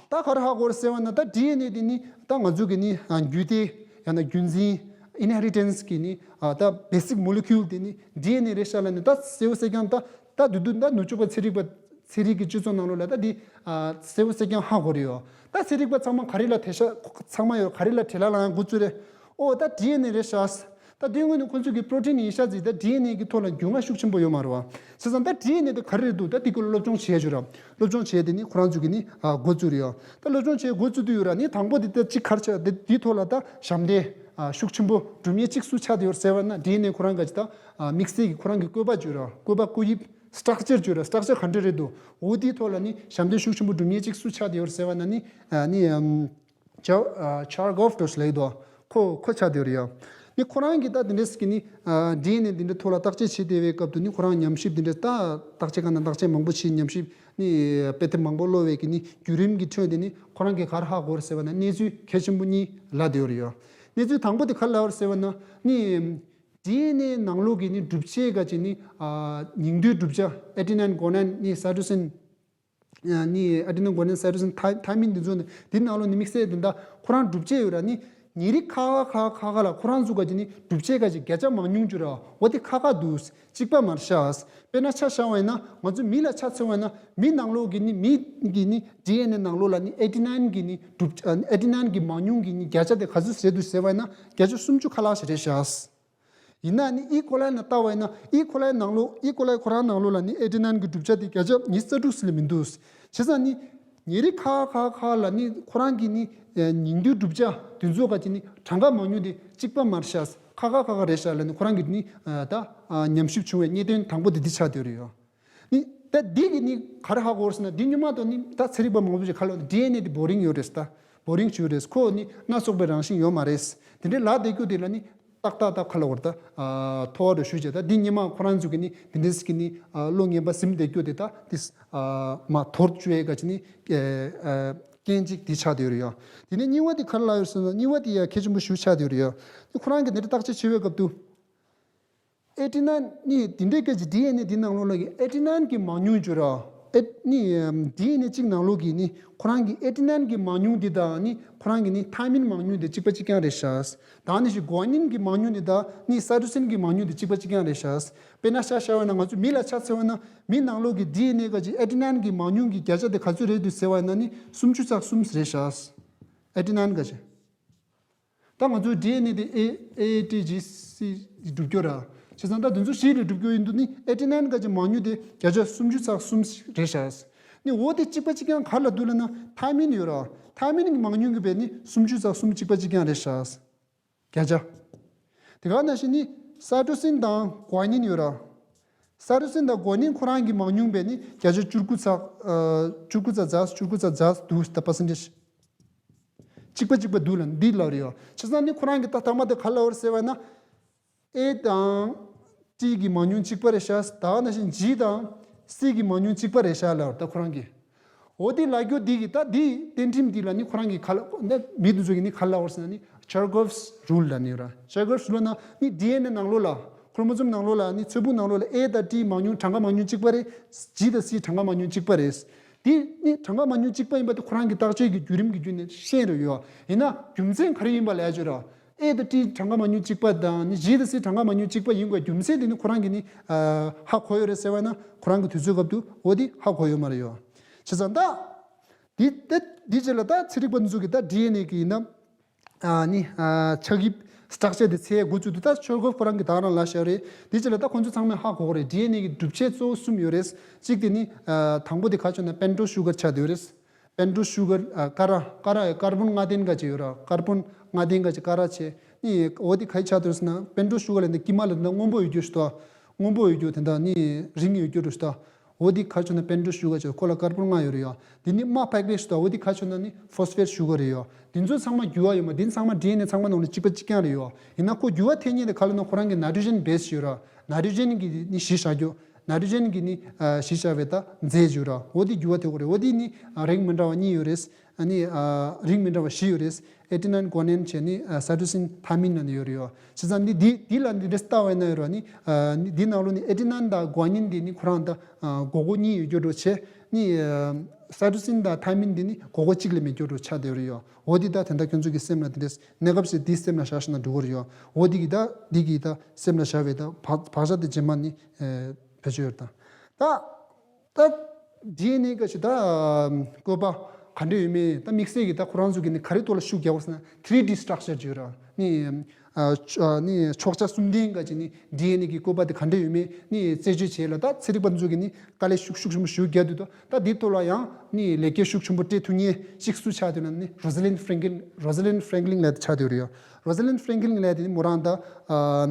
ད་ག་རེ་ཧ་གོ་རེད་ཟེར་བ་ན་ད་ཌི་ཨེན་ཨེ་དེ་ནི་ད་ང་ཚོ་གི་ནི་རྒྱུད་སྡེ་ཡང་ན་རྒྱུན་འཛིན་ཨིན་ཧེ་རི་ཊན་སི་གི་ནི་ད་བེ་སིག་མོ་ལེ་ཀུལ་དེ་ནི་ཌི་ཨེན་ཨེ་རེད་ཤག་ལབ་ནི་ད་གསལ་པོ་གསལ་རྐྱང་ད་ད་དུས་དུས་ད་ནུབ་ཕྱོགས་པ་ཚན་རིག་པ་ཚན་རིག་གི་སྤྱི་ཚོགས་ནང་ལོགས་ལ་ད་འདི་གསལ་པོ་གསལ་རྐྱང་ཧ་གོ་རེད་ཡོད། ད་ཚན་རིག་པ་ཚང་མ་ག་རེ་ལ་དེ་ཤ་ཚང་མ་ཡོད་ག་རེ་ལ་དྲི་ལ་ལངས་འགོ་བཙུགས་རེད། ཨོ་ད་ཌི་ཨེན་ཨེ་རེད་ཤག་ད་དེ་སྔོན་ནས་ཁོ་ཚོས་ཀྱི་པྲོ་ཊིན་ཡིན་ཤག་ཟེར་ད་ཌི་ཨེན་ཨེ་གི་ཐོག་ལ་རྒྱུས་མངའ་ཤུགས་ཆེན་པོ་ཡོད་མ་རེད་བ། བྱས་ཙང་ད་ཌི་ཨེན་ཨེ་དེ་ག་རེ་རེད་འདུག་ད་དེ་ཀུན་སློབ་སྦྱོང་བྱས་ཡོད་ར། སློབ་སྦྱོང་བྱས་དེ་ནི་ཁོ་རང་ཚོས་ཀྱི་ནི་འགོ་བཙུགས་རེད་ཡོད། ད་སློབ་སྦྱོང་བྱས་འགོ་བཙུགས་དུས་ཡོད་ར་ནི་དང་པོ་དེ་ད་གཅིག་ག་རེ་ཆགས་དེ་དེའི་ཐོག་ལ་ད་ཞབས་འདེགས་ཤུགས་ཆེན་པོ་སྒྲུབ་མཁན་གཅིག་སུ་ཆགས་དེ་ཡོད་ཟེར་བ་ན་ཌི་ཨེན་ཨེ་ཁོ་རང་ག་ཅིག་ད་དམིགས་བསལ་གྱི་ཁོ་རང་གི་བཀོད་པ་ཡོད་ར། བཀོད་པ་བཀོད་དབྱིབས་སི་ཊྲག་ཅར་ཡོད་ར། སི་ཊྲག་ཅར་ག་འདྲ་རེད་འདུག་འོ་དེའི་ཐོག་ལ་ནི་ཞབས་འདེགས་ཤུགས་ཆེན་པོ་སྒྲུབ་མཁན་གཅིག་སུ་ཆགས་དེ་ཡོད་ཟེར་བ་ན་ནི་ནི། ཆར་ཆར་གོབ་ཏོ་ཞིག་ལབ་ཀྱི་འདུག་ཁོ་ཁོ་ཆགས་བསྡད་ཡོད་རེད་ཡ། ནི་ཁོ་རང་གིས་ད་དེ་འདྲས་ཀྱི་ནི་ཌི་ཨེན་ཨེ་དེ་འདྲའི་ཐོག་ལ་བརྟག་དཔྱད་བྱེད་བསྡད་པའི་སྐབས་དུ་ནི་ཁོ་རང་ཉམས་ཞིབ་དེ་འདྲས་ད་བརྟག་དཔྱད་ཁང་ནང་བརྟག་དཔྱད་མང་པོ་བྱས་ཉམས་ཞིབ་ནི་དཔེ་དེབ་མང་པོ་ཀློག་པའི་གི་ནི་བརྒྱུད་རིམ་གྱི་ཁྲོད་དེ་ནི་ཁོ་རང་གིས་ག་རེ་ཧ་གོ་རེད་ཟེར་བ་ན་གནས་ཚུལ་གལ་ཆེན་པོ་གཉིས་ལབ་བསྡད་ཡོད་རེད་ཡ། གནས་ཚུལ་དང་པོ་དེ་ག་རེ་ལབ་པ་རེད་ཟེར་བ་ན་ནི་ཌི་ཨེན་ཨེ་ནང་ལོགས་ཀྱི་ནི་གྲུབ་ཆའི་ག་ཅིག་ནི་ཉིང་རྡུལ་གྲུབ་ཆ་ཨེ་ཌི་ནན་གྷུ་ཨ་ནན་ནི་སའི་ཊོ་སིན། ནི་ཨེ་ཌི་ནོ་གྷུ་ཨ་ནན་སའི་ཊོ་སིན་ཐའི་མིན་འདི་ཚོ་ནི་འདི་ནང་ལོགས་ནི་དམིགས་བསལ་དེ་འདྲ་ཁོ་རང་གྲུབ་ཆ་ཡོད་ར། ནི་ཉེ་རིགས་ཁག་ཁག་ཁག་ཁག་ལ་ཁོ་རང་ཚོ་ག་ཅིག་ནི་གྲུབ་ཆའི་ག་ཅིག་བརྒྱ་ཆ་མང་ཉུང་ཅིག་ར་འོ་དེ་ཁག་ཁག་འདུག་གཅིག་པ་མ་རེད་ཤག་དཔེར་ན་ཆ་བཞག་པ་ཡིན་ན་ང་ཚོ་མི་ལ་ཆ་མཚོན་པ་ཡིན་ན་མི་ནང་ལོགས་ཀྱི་ནི་མི་གི་ནི་ཌི་ཨེན་ཨེ་ནང་ལོགས་ལ་ནི་ཨེ་ཌི་ནན་གི་ནི་གྲུབ་ཨེ་ཌི་ནན་གི་མང་ཉུང་གི་ནི་བརྒྱ་ཆ་དེ་ག་ཚོད་ཟེར་འདུག་ཟེར་བ་ཡིན་ན་བརྒྱ་ཆ་སུམ་ཅུ་ཁ་ལག་ཞིག་རེད་ཤག་ཡིན་ན་ནི་ཨི་ཀོ་ལའི་ནང་ལྟ་བ་ཡིན་ན་ཨི་ཀོ་ལའི་ནང་ལོགས་ཨི་ཀོ་ལའི་ཁོ་རང་ནང་ལོགས་ལ་ནི་ཨེ་ཌི་ནན་གྱི་གྲུབ་ཆ་དེ་བརྒྱ་ཆ་ཉི་ཤུ་རྩ་དྲུག་ཙམ་ལས་མི་འདུག་བྱས་ཙང་ནི་ཉེ་རིགས་ཁག་ཁག་ཁག་ལ་ནི་ཁོ་རང་གི་ནི་ཉིང་རྡུལ་གྲུབ་ཆ་དེ་ཚོ་ག་ཅིག་ནི་གྲངས་ཀ་མང་ཉུང་དེ་གཅིག་པ་མ་རེད་ཤག་ཁག་ཁག་ཁག་ཁག་རེད་ཤག་ལ་ནི་ཁོ་རང་གི་ནི་ད་ཉམས་ཞིབ་བྱུང་བའི་གནད་དོན་དང་པོ་དེ་འདི་ཆགས་བསྡད་རེད་ཡོད། ནི་ ད་འདི་གི་ནི་ག་རེ་ཧ་གོ་རེད་ཟེར་ན། འདི་སྔོན་མ་དང་ནི་ད་ཚན་རིག་པ་མང་པོ་ཞིག་ག་ལ་ཌི་ཨེན་ཨེ་དེ་བོ་རིང་ཡོད་རེད་ད། བོ་རིང་ཞིག་རེད། ཁོ་ནི་སྣ་ཚོགས་པའི་རང་བཞིན་ཡོད་མ་རེད། དེ་འདྲའི་ལབ་བསྡད་རྒྱུ་དེ་ལ་ནི་ཏག་ཏག་ཏག་ག་ལ་བར་ད་ཐོ་བ་རུ་ཞུས་བྱས། ད་འདི་སྔོན་མ་ཁོ་རང་ཚོ་གི་ནི་འདི་འདྲ་ཞིག་གི་ནི་བློ་ངན་པ་ཟིན་བསྡད་རྒྱུ་དེ་ད་དེ་མ་དོར་བཅུག་ཡས་ག་ཅི་ནི་རྐྱེན་གཅིག་དེ་ཆགས་བསྡད་ཡོད་རེད་ཡ། དེ་ནས་གཉིས་པ་དེ་ག་རེ་ལབ་ཡོད་ཟེར་ན། གཉིས་པ་དེ་ཡ་གལ་ཆེན་པོ་ཞིག་ཆགས་བསྡད་ཡོད་རེད་ཡ། ཁོ་རང་གི་འདི་འདྲ་བརྟག་དཔྱད་བྱེད་པའི་སྐབས་དུ། ཨེ་ཊི་ནའིན་ནི་དེ་འདྲའི་སྐད་ཀྱི་ཌི་ཨེན་ཨེ་དེ་ནང་ལོགས་ལ་གི་ཨེ་ཊི་ནའིན་གྱི་མང་ཉུང་བརྗོད་ར། ཨེ་ནི་ཌི་ཨེན་ཨེ་གཅིག་ནང་ལོགས་ཀྱི་ནི་ཁོ་རང་གི་ཨེ་ཊི་ནའིན་གྱི་མང་ཉུང་འདི་དང་ནི་ཁོ་རང་གི་ནི་ཐའི་མིན་མང་ཉུང་འདི་གཅིག་པ་གཅིག་རྐྱང་རེད་ཤག། ད་ནི་ཞིག་གུ་ཨ་ནིན་གྱི་མང་ཉུང་འདི་དང་ནི་སའི་ཊོ་སིན་གྱི་མང་ཉུང་འདི་གཅིག་པ་གཅིག་རྐྱང་རེད་ཤག། དཔེར་ན་ཆ་བཞག་པ་ན་ང་ཚོ་མི་ལ་ཆ་མཚོན་པ་ན། མི་ནང་ལོགས་ཀྱི་ཌི་ཨེན་ཨེ་ག་ཅིག་ཨེ་ཊི་ནའིན་གྱི་མང་ཉུང་གི་བརྒྱ་ཆ་དེ་ག་ཚོད་རེད་འདུག་ཟེར་བ་ཡིན་ན་ནི་སུམ་ཅུ་རྩ་གསུམ་རེད་ཤག། ཨེ་ཊི་ནའིན་ག་ཅིག། ད་ང་ཚོའི་ཌི་ཨེན་ཨེ་དེ་ཨེ་ཨེ་ཊི་ཇི་སི་གྲུབ་རྒྱུ་ར། བྱས་ཙང་ད་དེ་ཚོ་བཞི་ལས་གྲུབ་རྒྱུ་ཡིན་དུས་ནི་ཨེ་ཊི་ནའིན་ག་ཅིག་མང་ཉུང་དེ་བརྒྱ་ཆ་སུམ་ཅུ་རྩ་གསུམ་རེད་ཤག། ནི་འོ་དེ་གཅིག་པ་གཅིག་རྐྱང་ག་ལ་འདུག་ལབ་ན། ཐའི་མིན་ཡོད་ར། ཐའི་མིན་གྱི་མང་ཉུང་གི་བས་ནི་སུམ་ཅུ་རྩ་གསུམ་གཅིག་པ་གཅིག་རྐྱང་རེད་ཤག། བརྒྱ་ཆ། དེ་ག་ནང་བཞིན་ནི་སའི་ཊོ་སིན་དང་གུ་ཨ་ནིན་ཡོད་ར། སའི་ཊོ་སིན་དང་གུ་ཨ་ནིན་ཁོ་རང་གི་མང་ཉུང་བས་ནི་བརྒྱ་ཆ་བཅུ་དགུ་རྩ། ཨ། བཅུ་དགུ་རྩ་རྩ། བཅུ་དགུ་རྩ་རྩ་འདུག་ད། པར་སེན་ཊེཇ། གཅིག་པ་གཅིག་པ་འདུག་ལ་འདི་ལབ་རེད་ཡོ། བྱས་ཙང་ནི་ཁོ་རང་གི་ད་ཐ་མ་དེ་ག་ལབ་རེད་ཟེར་བ་ན། ཨེ་དང་ཊི་གི་མང་ཉུང་གཅིག་པ་རེད་ཤག། ད་ནང་བཞིན་ཇི་དང་སི་གི་མང་ཉུང་གཅིག་པ་རེད་ཤག་ལབ་ད་ཁོ་རང་གིས། འོ་དེ་ལབ་རྒྱུ་འདི་གི་ད་འདི་གཏན་ཁྲིམས་འདི་ལ་ནི་ཁོ་རང་གིས་ག་ལ་ནི་མི་དེ་ཚོ་གིས་ནི་ག་ལབ་རེད་ཟེར་ན་ནི་ཆར་གོབ་རུལ་ལབ་ནི་ཡོད་ར། ཆར་གོབ་རུལ་ན་ནི་ཌི་ཨེན་ཨེ་ནང་ལོགས་ལ། ཁོ་རོ་མོ་སོམ་ནང་ལོགས་ལ་ནི་ཚོས་བུ་ནང་ལོགས་ལ་ཨེ་དང་ཊི་མང་ཉུང་གྲངས་ཀ་མང་ཉུང་གཅིག་པ་རེད། ཇི་དང་སི་གྲངས་ཀ་མང་ཉུང་གཅིག་པ་རེད། དེ་ནི་གྲངས་ཀ་མང་ཉུང་གཅིག་པ་ཡིན་པ་དེ་ཁོ་རང་གི་བརྟག་དཔྱད་ཀྱི་བརྒྱུད་རིམ་གྱི་བརྒྱུད་ནས་ཤེས་རེད་ཡོད། ཡིན་ན་རྒྱུ་མཚན་ག་རེ་ཡིན་པ་ལབ་ཡ་ཅིག་ར། ཨེ་དང་ཊི་གྲངས་ཀ་མང་ཉུང་གཅིག་པ་དང་ནི་ཇི་དང་སི་གྲངས་ཀ་མང་ཉུང་གཅིག་པ་ཡིན་དགོས་རྒྱུ་མཚན་དེ་ནི་ཁོ་རང་གིས་ནི་ཨ་ཧ་གོ་ཡོད་རེད་ཟེར་བ་ན། ཁོ་རང་གི་དུས་ཚོད་སྐབས་དུ་འོ་དེ་ཧ་གོ་ཡོད་མ་རེད་ཡོད། བྱས་ཙང་ད་དེ་དེ་དེ་རྗེས་ལ་ད་ཚན་རིག་པ་འདི་ཚོ་གིས་ད་ཌི་ཨེན་ཨེ་གི་ཡིན་ན། ཨ་ནི་ཨ་ཆགས་དབྱིབས་སི་ཊག་ཅར་དེ་འཚོལ་ཡ་འགོ་བཙུགས་དུས། ད་ཆར་གོབ་ཁོ་རང་གིས་ད་ག་རང་ལབ་བཞག་རེད། དེ་རྗེས་ལ་ད་ཁོང་ཚོ་ཚང་མས་ཧ་གོ་གི་རེད། ཌི་ཨེན་ཨེ་གི་གྲུབ་ཆ་གཙོ་བོ་གསུམ་ཡོད་རེད། གཅིག་དེ་ནི་ཨ་དང་པོ་དེ་ག་ཆོད་ན་པེན་ཊོ་ཤུ་གར་ཆགས་བསྡད་ཡོད་རེད། པེན་ཊོ་ཤུ་གར། ཨ་ཀ་ར། ཀ་ར་ཀར་བོན་ལྔ་ལྡན་ག་ཅིག་ཡོད་ར། ཀར་བོན་ལྔ་ལྡན་ག་ཅིག་ཀ་ར་བྱས། ནི་འོ་དེ་ག་ཡི་ཆགས་འདུག་ཟེར་ན། པེན་ཊོ་ཤུ་གར་ལ་འདི་དཀྱིལ་མ་ལ་འདི་སྔོན་པོ་ཡོད་རྒྱུ་ཞིག་འདུག། སྔོན་པོ་ཡོད་རྒྱུ་དེ་འདྲ་ནི་རིང་ཡོད་རྒྱུ་འདྲ་ཞིག་འདུག། འོ་དེ་ག་ཆོད་ན་པེན་ཊོ་ཤུ་གར་ཆོད། ཁོ་ལ་ཀར་བོན་ལྔ་ཡོད་རེད་ཡ། དེ་ནི་དམར་པག་པ་ཞིག་འདུག། འོ་དེ་ག་ཆོད་ན་ནི་ཕོ་སི་ཕེཊ་ཤུ་གར་རེད་ཡ། དེ་ཚོ་ཚང་མ་འགྱུར་བ་ཡོད་མ། དེ་ཚང་མ་ཌི་ཨེན་ཨེ་ཚང་མ་ནང་ལ་གཅིག་པ་གཅིག་རྐྱང་རེད་ཡ། ཡིན་ན་ཁོ་འགྱུར་བ་ཐེབས་མཁན་དེ་ག་ལབ་ན་ཁོ་རང་གི་ནའི་ཊྲོ་ཇེན་བེ་སི་ཡོད་ར། ནའི་ཊྲོ་ཇེན་གི་ནི་གཞི་བཞག་རྒྱུ། ནའི་ཊྲོ་ཇེན་གི་ནི་ཨ་གཞི་བཞག་པའི་ད་རྫས་ཡོད་ར། འོ་དེ་འགྱུར་བ་ཐེབས་ཀྱི་རེད། འོ་དེ་ནི་ཨ་རིགས་མི་འདྲ་བ་གཉིས་ཡོད་རེད། ཨ་ནི་ཨ་རིགས་མི་འདྲ་བ་བཞི་ཡོད་རེད། ཨེ་ཊི་ནའིན་གུ་ཨ་ནིན་བྱས་ནི་ཨ་སའི་ཊོ་སིན་ཐའི་མིན་ལབ་ནས་ཡོད་རེད་ཡོ། བྱས་ཙང་འདི་འདི་འདི་ལ་འདི་འདྲ་ལྟ་བ་ཡིན་ན་ཡོད་ར། ནི་ཨ་ནི་འདི་ནང་ལོགས་ནི་ཨེ་ཊི་ནའིན་དང་གུ་ཨ་ནིན་འདི་ནི་ཁོ་རང་ད་ཨ་སྒོར་སྒོར་གཉིས་ཡོད་རྒྱུ་འདྲ་བྱས། ནི་ཨ་སའི་ཊོ་སིན་དང་ཐའི་མིན་འདི་ནི་སྒོར་སྒོར་གཅིག་ལས་མེད་རྒྱུ་འདྲ་ཆགས་བསྡད་ཡོད་རེད་ཡོ། འོ་འདི་ད་དེ་འདྲ་ཁྱོད་ཚོ་གི་སེམས་ལ་འདི་འདྲ་གནས་སྐབས་ཤིག་འདི་སེམས་ལ་བཞག་ཤེ་ན་འགྲིག་གི་རེད་ཡོ། འོ་འདི་གི་ད་འདི་གི་ད་སེམས་ལ་བཞག་པའི་ད་བག་བག་ཆགས་དེ་རྗེས་མ་ནི་ཨ་བེད་སྤྱོད་ཡོད་རེད་ད། ད། ད་ཌི་ཨེན་ཨེ་ག་ཅིག་ད་བཀོད་པ་ག་འདྲ་ཡོད་མེད། ད་དམིགས་བསལ་གྱི་ད་ཁོ་རང་ཚོ་གི་ནི་ག་རེ་ཐོག་ལ་ཤུགས་རྒྱག་པ་ཟེར་ན། ཐི་རི་ཌི་སི་ཊག་ཅར་ཅིག་ཡོད་ར། ནི་ཨ་ནི་ཕྱོགས་ཆ་གསུམ་ལྡན་ག་ཅིག་ནི་ཌི་ཨེན་ཨེ་གི་བཀོད་པ་དེ་ག་འདྲ་ཡོད་མེད་ནི་རྩད་གཅོད་བྱེད་ལ། ད་ཚན་རིག་པ་ཚོ་གི་ནི་དཀའ་ལས་ཤུགས་ཤུགས་ཆེན་པོ་ཞིག་བརྒྱབ་འདུག། ད་ད་འདི་ཐོག་ལ་ཡང་ནི་ལེགས་སྐྱེས་ཤུགས་ཆེན་པོ་སྤྲད་ཐུབ་མཁན་ཞིག་སུ་ཆགས་འདུག་ན། ནི་རོ་ཟ་ལིན་ཕྲེང་ཀི་ལིན། རོ་ཟ་ལིན་ཕྲེང་ཀི་ལིན་ལབ་དེ་ཆགས་འདུག་རེད་ཡོ། རོ་ཟ་ལིན་ཕྲེང་ཀི་ལིན་ལབ་དེ་ནི་མོ་རང་ད་ཨ་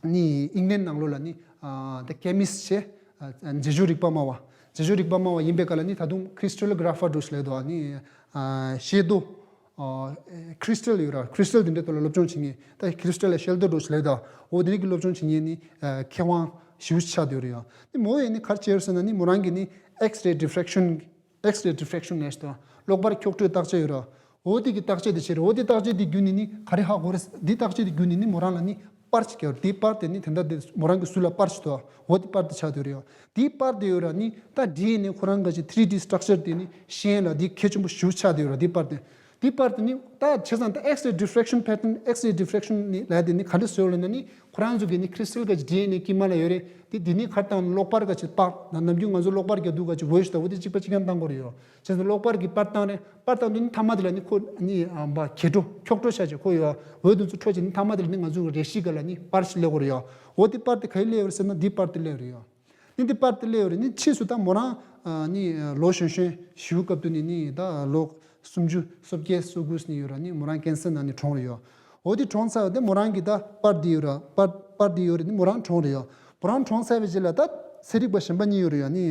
ནི་ཨིང་ལན་ནང་ལོགས་ལ་ནི་ཨ་ད་ཀེ་མི་སི་ཊི་བྱས། ཨ་རྫས་སྦྱོར་རིག་པ་སྨྲ་བ། རྫས་སྦྱོར་རིག་པ་སྨྲ་བ་ཡིན་པའི་སྐབས་ལ་ནི་ད་དུང་ཁི་རི་སི་ཊལ་གྷ་ར་ཕར་འདྲ་ཞིག་ལབ་འདུག། ཨ་ནི་ཨ་ཤེལ་རྡོ། ཨ་ཁི་རི་སི་ཊལ་ཡོད་ར། ཁི་རི་སི་ཊལ་དེ་འདྲའི་ཐོག་ལ་སློབ་སྦྱོང་བྱེད་མཁན། ད་ཁི་རི་སི་ཊལ་ལ་ཤེལ་རྡོ་འདྲ་ཞིག་ལབ་འདུག། འོ་དེ་རིགས་ཀྱི་སློབ་སྦྱོང་བྱེད་མཁན་ནི་ཨ་མཁས་དབང་ཞེ་པོ་ཅིག་ཆགས་བསྡད་ཡོད་རེད་ཡ། ནི་མོ་ཡིས་ནི་ག་རེ་བྱས་ཡོད་ཟེར་ན། ནི་མོ་རང་གིས་ནི་ཨེགས་རེ་ཌི་ཕི་རེག་ཤན། ཨེགས་རེ་ཌི་ཕི་རེག་ཤན་ལབ་ཡས་ཤིག་འདུག། གློག་པར་འཁྱོག་བྲོའི་བརྟག་དཔྱད་ཡོད་ར། འོ་དེ་གི་བརྟག་དཔྱད་དེ་བྱས་ར། འོ་དེ་བརྟག་དཔྱད་དེ་བརྒྱུད་ནས་ནི་ག་རེ་ཧ་གོ་རེད། འདི་བརྟག་དཔྱད་དེ་བརྒྱུད་ནས་ནི་མོ་རང་ལ་ནི་པར་ཅིག་བརྒྱབ། དེའི་པར་དེ་ནི་དེ་འདྲ་དེ་མོ་རང་གི་ཟུར་ལ་པར་ཅིག་འདུག། འོ་དེ་པར་དེ་ཆགས་བསྡད་ཡོད་རེད་ཡ། དེའི་པར་དེ་ཡོད་ར། ནི་ད་ཌི་ཨེན་ཨེ་ཁོ་རང་ག་ཅིག་ཐི་རི་ཌི་སི་ཊག་ཅར་དེ་ནི་ཤེས་ཡས་ལ་དེ་གལ་ཆེན་པོ་ཞེ་པོ་ཆགས་བསྡད་ཡོད་ར། དེའི་པར་དེ། དེའི་པར་དེ་ནི་ད་བྱས་ཙང་ད་ཨེགས་རེ་ཌི་ཕི་རེག་ཤན་པེ་ཊརན། ཨེགས་རེ་ཌི་ཕི་རེག་ཤན་ནི་ལབ་དེ་ནི་ག་འདྲ་བཟོས་ཡོད་ལབ་ན། ནི་ཁོ་རང་ཚོ་གི་ནི་ཁི་རི་སི་ཊལ་ག་ཅིག་ཌི་ཨེན་ཨེ་དཀྱིལ་མ་ལ་ཡོད་རེད། དེ་དེ་ནི་ག་རེ་བཏང་། གློག་པར་ག་ཅིག་བཏང་། ནམ་རྒྱུན་ང་ཚོ་གློག་པར་རྒྱག་དུས་ག་ཅིག་འོད་ཞིག་དང་འོ་དེ་གཅིག་པ་གཅིག་རྐྱང་བཏང་དགོས་རེད་ཡོ། བྱས་ཙང་གློག་པར་གྱི་པར་བཏང་རེད། པར་བཏང་དུས་ནི་མཐའ་མ་དེ་ལ་ནི་ཁོ་ནི་ཨ་འབའ་གྱེས་འགྲོ། འཁྱོག་བྲོ་ཆགས་བྱས། ཁོ་ཡོ་འོད་དེ་ཚོ་འཕྲོ་བྱས་ནི་མཐའ་མ་དེ་ལ་ནི་ང་ཚོ་གི་རས་གཞི་སྒང་ལ་ནི་པར་ཞིག་སླེབས་ཀྱི་རེད་ཡོ། འོ་དེ་པར་དེ་ག་ཡི་སླེབས་ཡོད་རེད་ཟེར་ན། འདི་པར་དེ་སླེབས་ཡོད་རེད་ཡོ། ནི་འདི་པར་དེ་སླེབས་ཡོད་རེད། ནི་ཕྱིས་སུ་ད་མོ་རང་ཨ་ནི་ལོ་གཞོན་གཞོན་ཞིག་སྐབས་དུ་ནི། ནི་ད་ལོ་སུམ་ཅུ་སོ་བརྒྱད་སོ་དགུ་ནས་ཡོད་ར། ནི་མོ་རང་ཀན་སར་ནང་ནས་གྲོངས་རེད་ཡོ། འོ་དེ་གྲོངས་ཚར་བ་དེ་མོ་རང་གི་ད་པར་དེ་ཡོད་ར། པར་པར་དེ་ཡོད་རེད། ནི་མོ་རང་གྲོངས་རེད་ཡོ། མོ་རང་གྲོངས་ཚར་བའི་རྗེས་ལ་ད་ ཚན་རིག་པ་གཞན་པ་གཉིས་ཡོད་རེད་ཡ། ནི་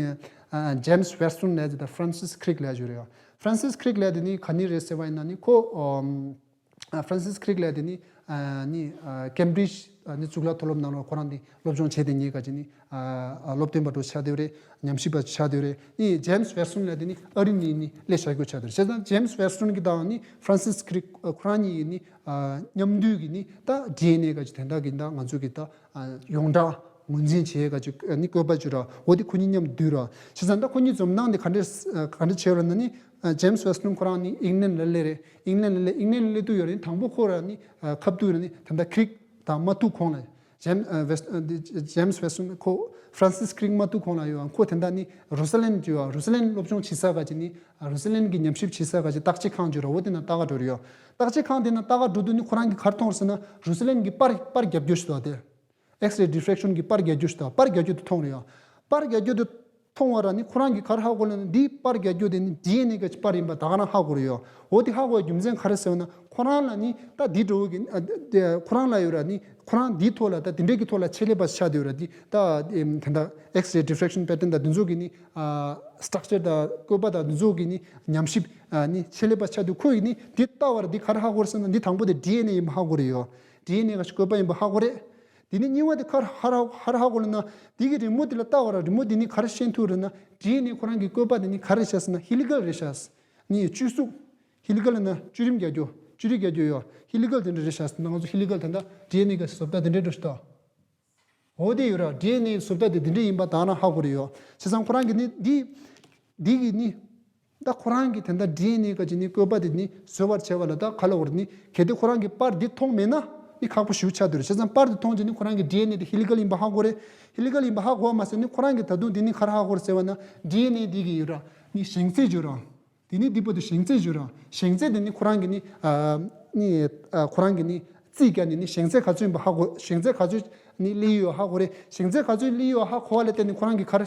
ཨ་James Weston་ལབ་ཡ་དེ་དང་Francis Crick་ལབ་ཡ་ཅིག་ཡོད་རེད་ཡ། Francis Crick་ལབ་ཡ་དེ་ནི་ག་ནི་རེད་ཟེར་བ་ཡིན་ན་ནི་ཁོ་ཨམ་ཨ་Francis Crick་ལབ་ཡ་དེ་ནི་ཨ་ནི་ཨ་Cambridge་ཨ་ནི་གཙུག་ལག་མཐོ་སློབ་ནང་ལ་ཁོ་རང་ནི་སློབ་སྦྱོང་བྱས་ཏེ་ཉེ་ག་ཅིག་ནི་ཨ་ཨ་སློབ་སྟོན་པ་འདྲ་ཆགས་བསྡད་ཡོད་རེད། ཉམས་ཞིབ་པ་ཆགས་བསྡད་ཡོད་རེད། ནི་James Weston་ལབ་ཡ་དེ་ནི་ཨ་རི་ནས་ནི་སླེབས་བཞག་རྒྱུ་ཆགས་བསྡད་ཡོད་རེད། བྱས་ཙང་James Weston་གི་དང་ནི་Francis Crick་ཁོ་རང་གཉིས་ཀྱི་ནི་ཨ་མཉམ་འདུས་ཀྱི་ནི་ད་ཌི་ཨེན་ཨེ་ག་ཅིག་དེ་འདྲ་གི་ད་ང་ཚོ་གི་ད་ཨ་ཡོངས་གྲགས་ངོས་འཛིན་བྱེད་ཡས་ག་ཅིག་ཨ་ནི་བཀོད་པ་ཅིག་ར། འོ་དེ་ཁོ་གཉིས་མཉམ་འདུས་ར། བྱས་ཙང་ད་ཁོ་གཉིས་འཛོམས་སྟངས་དེ་ག་འདྲ་ཨ་ག་འདྲ་བྱས་ཡོད་ར་ན་ནི་ཨ་James Weston་ཁོ་རང་ནི་ཨིང་ལན་ལ་སླེབས་རེད། ཨིང་ལན་ལ་སླེབས། ཨིང་ལན་ལ་སླེབས་དུས་ཡོད་རེད། དང་པོ་ཁོ་ར་ནི་ཨ་ཁ་ཐུག་ར་ནི་ད་ལྟ་Crick་དང་མ་ཐུག་གོང་ལ་James ཨ་West་ཨ་James Weston་ཁོ་Francis Crick་མ་ཐུག་གོང་ལ་ཡོད། ཁོ་དེ་འདྲ་ནི་རུ་སི་ལན་ཅིག་ཡོད། རུ་སི་ལན་སློབ་སྦྱོང་བྱེད་ས་ག་ཅིག་ནི་ཨ་རུ་སི་ལན་གྱི་ཉམས་ཞིབ་བྱེད་ས་ག་ཅིག་བརྟག་དཔྱད་ཁང་ཅིག་ཡོད་ར། འོ་དེ་ན་ལྟ་ག་འགྲོ་རེད་ཡོད། བརྟག་དཔྱད་ཁང་དེ་ན་ལྟ་ག་འགྲོ་དུས་ནི་ཁོ་རང་གིས་ག་རེ་མཐོང་རེད་ཟེར་ན་རུ་སི་ལན་གྱི་པར་པར་རྒྱབ་རྒྱུ་ཞིག་འདུག་དེ། X-ray diffraction་གི་པར་རྒྱག་རྒྱུ་ཞིག་དང་པར་རྒྱག་རྒྱུ་དེ་མཐོང་རེད་ཡ། པར་རྒྱག་རྒྱུ་དེ་མཐོང་བ་ར་ནི་ཁོ་རང་གིས་ག་རེ་ཧ་གོ་ལབ་ན་འདིའི་པར་རྒྱག་རྒྱུ་དེ་ནི་ཌི་ཨེན་ཨེ་གི་པར་ཡིན་པ་ད་ག་རང་ཧ་གོ་རེད་ཡོ། འོ་དེ་ཧ་གོ་བའི་རྒྱུ་མཚན་ག་རེ་ཟེར་བ་ན་ཁོ་རང་ལ་ནི་ད་འདི་འདྲ་བོ་གི་ཨ་དེ་ཁོ་རང་ལ་ཡོད་ར་ནི་ཁོ་རང་འདིའི་ཐོག་ལ་ད་དེ་འདྲའི་གི་ཐོག་ལ་ཆེད་ལས་པ་ཆགས་བསྡད་ཡོད་ར། འདི་ད་ཨེམ་ད་ལྟ་X-ray diffraction pattern་དང་འདི་ཚོ་གི་ནི་ཨ་structure་དང་བཀོད་པ་དང་འདི་ཚོ་གི་ནི་ཉམས་ཞིབ་ཨ་ནི་ཆེད་ལས་པ་ཆགས་དུས་ཁོ་ཡིས་ནི་འདི་ལྟ་བ་ར་འདི་ག་རེ་ཧ་གོ་རེད་ཟེར་ན་འདི་དང་པོ་དེ་ཌི་ཨེན་ཨེ་ཡིན་པ་ཧ་གོ་རེད་ཡོ། ཌི་ཨེན་ཨེ་ག་ཞིག་བཀོད་པ་ཡིན་པ་ཧ་གོ་རེད། དེ་ནས་གཉིས་པ་དེ་ག་རེ་ཧ་ར་ཧ་ར་ཧ་གོ་ལབ་ན། དེ་གི་རི་མོ་དེ་ལ་ལྟ་བ་ར་རི་མོ་དེ་ནི་ག་རེ་ཤེས་ཐུབ་རེད་ན། ཌི་ཨེན་ཨེ་ཁོ་རང་གི་བཀོད་པ་དེ་ནི་ག་རེ་ཤ་ཟེར་ན་ཧེ་ལི་ཀལ་རེད་ཤ། ནི་བཅུ་གཟུགས། ཧེ་ལི་ཀལ་ལབ་ན་བཅུ་རིམ་རྒྱག་རྒྱུ། བཅུ་རིམ་རྒྱག་རྒྱུ་ཡོ། ཧེ་ལི་ཀལ་དེ་འདྲ་རེད་ཤ་ཟེར་ན་ང་ཚོ་ཧེ་ལི་ཀལ་དེ་འདྲ་ཌི་ཨེན་ཨེ་གི་བཟོ་ལྟ་དེ་འདྲ་འགྲོ་ཤི་ཏོ། འོ་དེ་ཡོད་ར། ཌི་ཨེན་ཨེ་བཟོ་ལྟ་དེ་དེ་འདྲ་ཡིན་པ་ད་ན་ཧ་གོ་རེད་ཡོ། བྱས་ཙང་ཁོ་རང་གི་ནི་འདི། འདི་གི་ནི། ད་ཁོ་རང་གི་དེ་འདྲ་ཌི་ཨེན་ཨེ་ག་ཅིག་ནི་བཀོད་པ་དེ་ནི་བཟོ་བར་བྱ་བ་ལ་ད་ག་ལ་བར་ནི་གལ་ཏེ་ཁོ་རང་གི་པར་འདི་མཐོང་མེད་ན་ནི་ཁག་པོ་ཞེ་པོ་ཆགས་འདུག་རེད། བྱས་ཙང་པར་འདི་མཐོང་རྗེས་ནི་ཁོ་རང་གི་ཌི་ཨེན་ཨེ་དེ་ཧེ་ལི་ཀལ་ཡིན་པ་ཧ་གོ་རེད། ཧེ་ལི་ཀལ་ཡིན་པ་ཧ་གོ་བ་མ་ཟད་ནི་ཁོ་རང་གི་ད་དུང་འདི་ནི་ག་རེ་ཧ་གོ་རེད་ཟེར་བ་ན་ཌི་ཨེན་ཨེ་འདི་གི་ཡོད་ར་ནི་ཞེང་ཚད་ཡོད་ར། དེ་ནི་འདི་པོ་དེ་ཞེང་ཚད་ཞུ་ར། ཞེང་ཚད་དེ་ནི་ཁོ་རང་གི་ནི་ཨ་ནི་ཨ་ཁོ་རང་གི་ནི་རྩིས་བརྒྱབ་ནས་ནི་ཞེང་ཚད་ག་ཚོད་ཡིན་པ་ཧ་གོ། ཞེང་ཚད་ག་ཚོད་ནི་སླེབས་ཡོད་ཧ་གོ་རེད། ཞེང་ཚད་ག་ཚོད་སླེབས་ཡོད་ཧ་གོ་བ་ལ་བརྟེན་ནས་ཁོ་རང་གི་ག་རེ་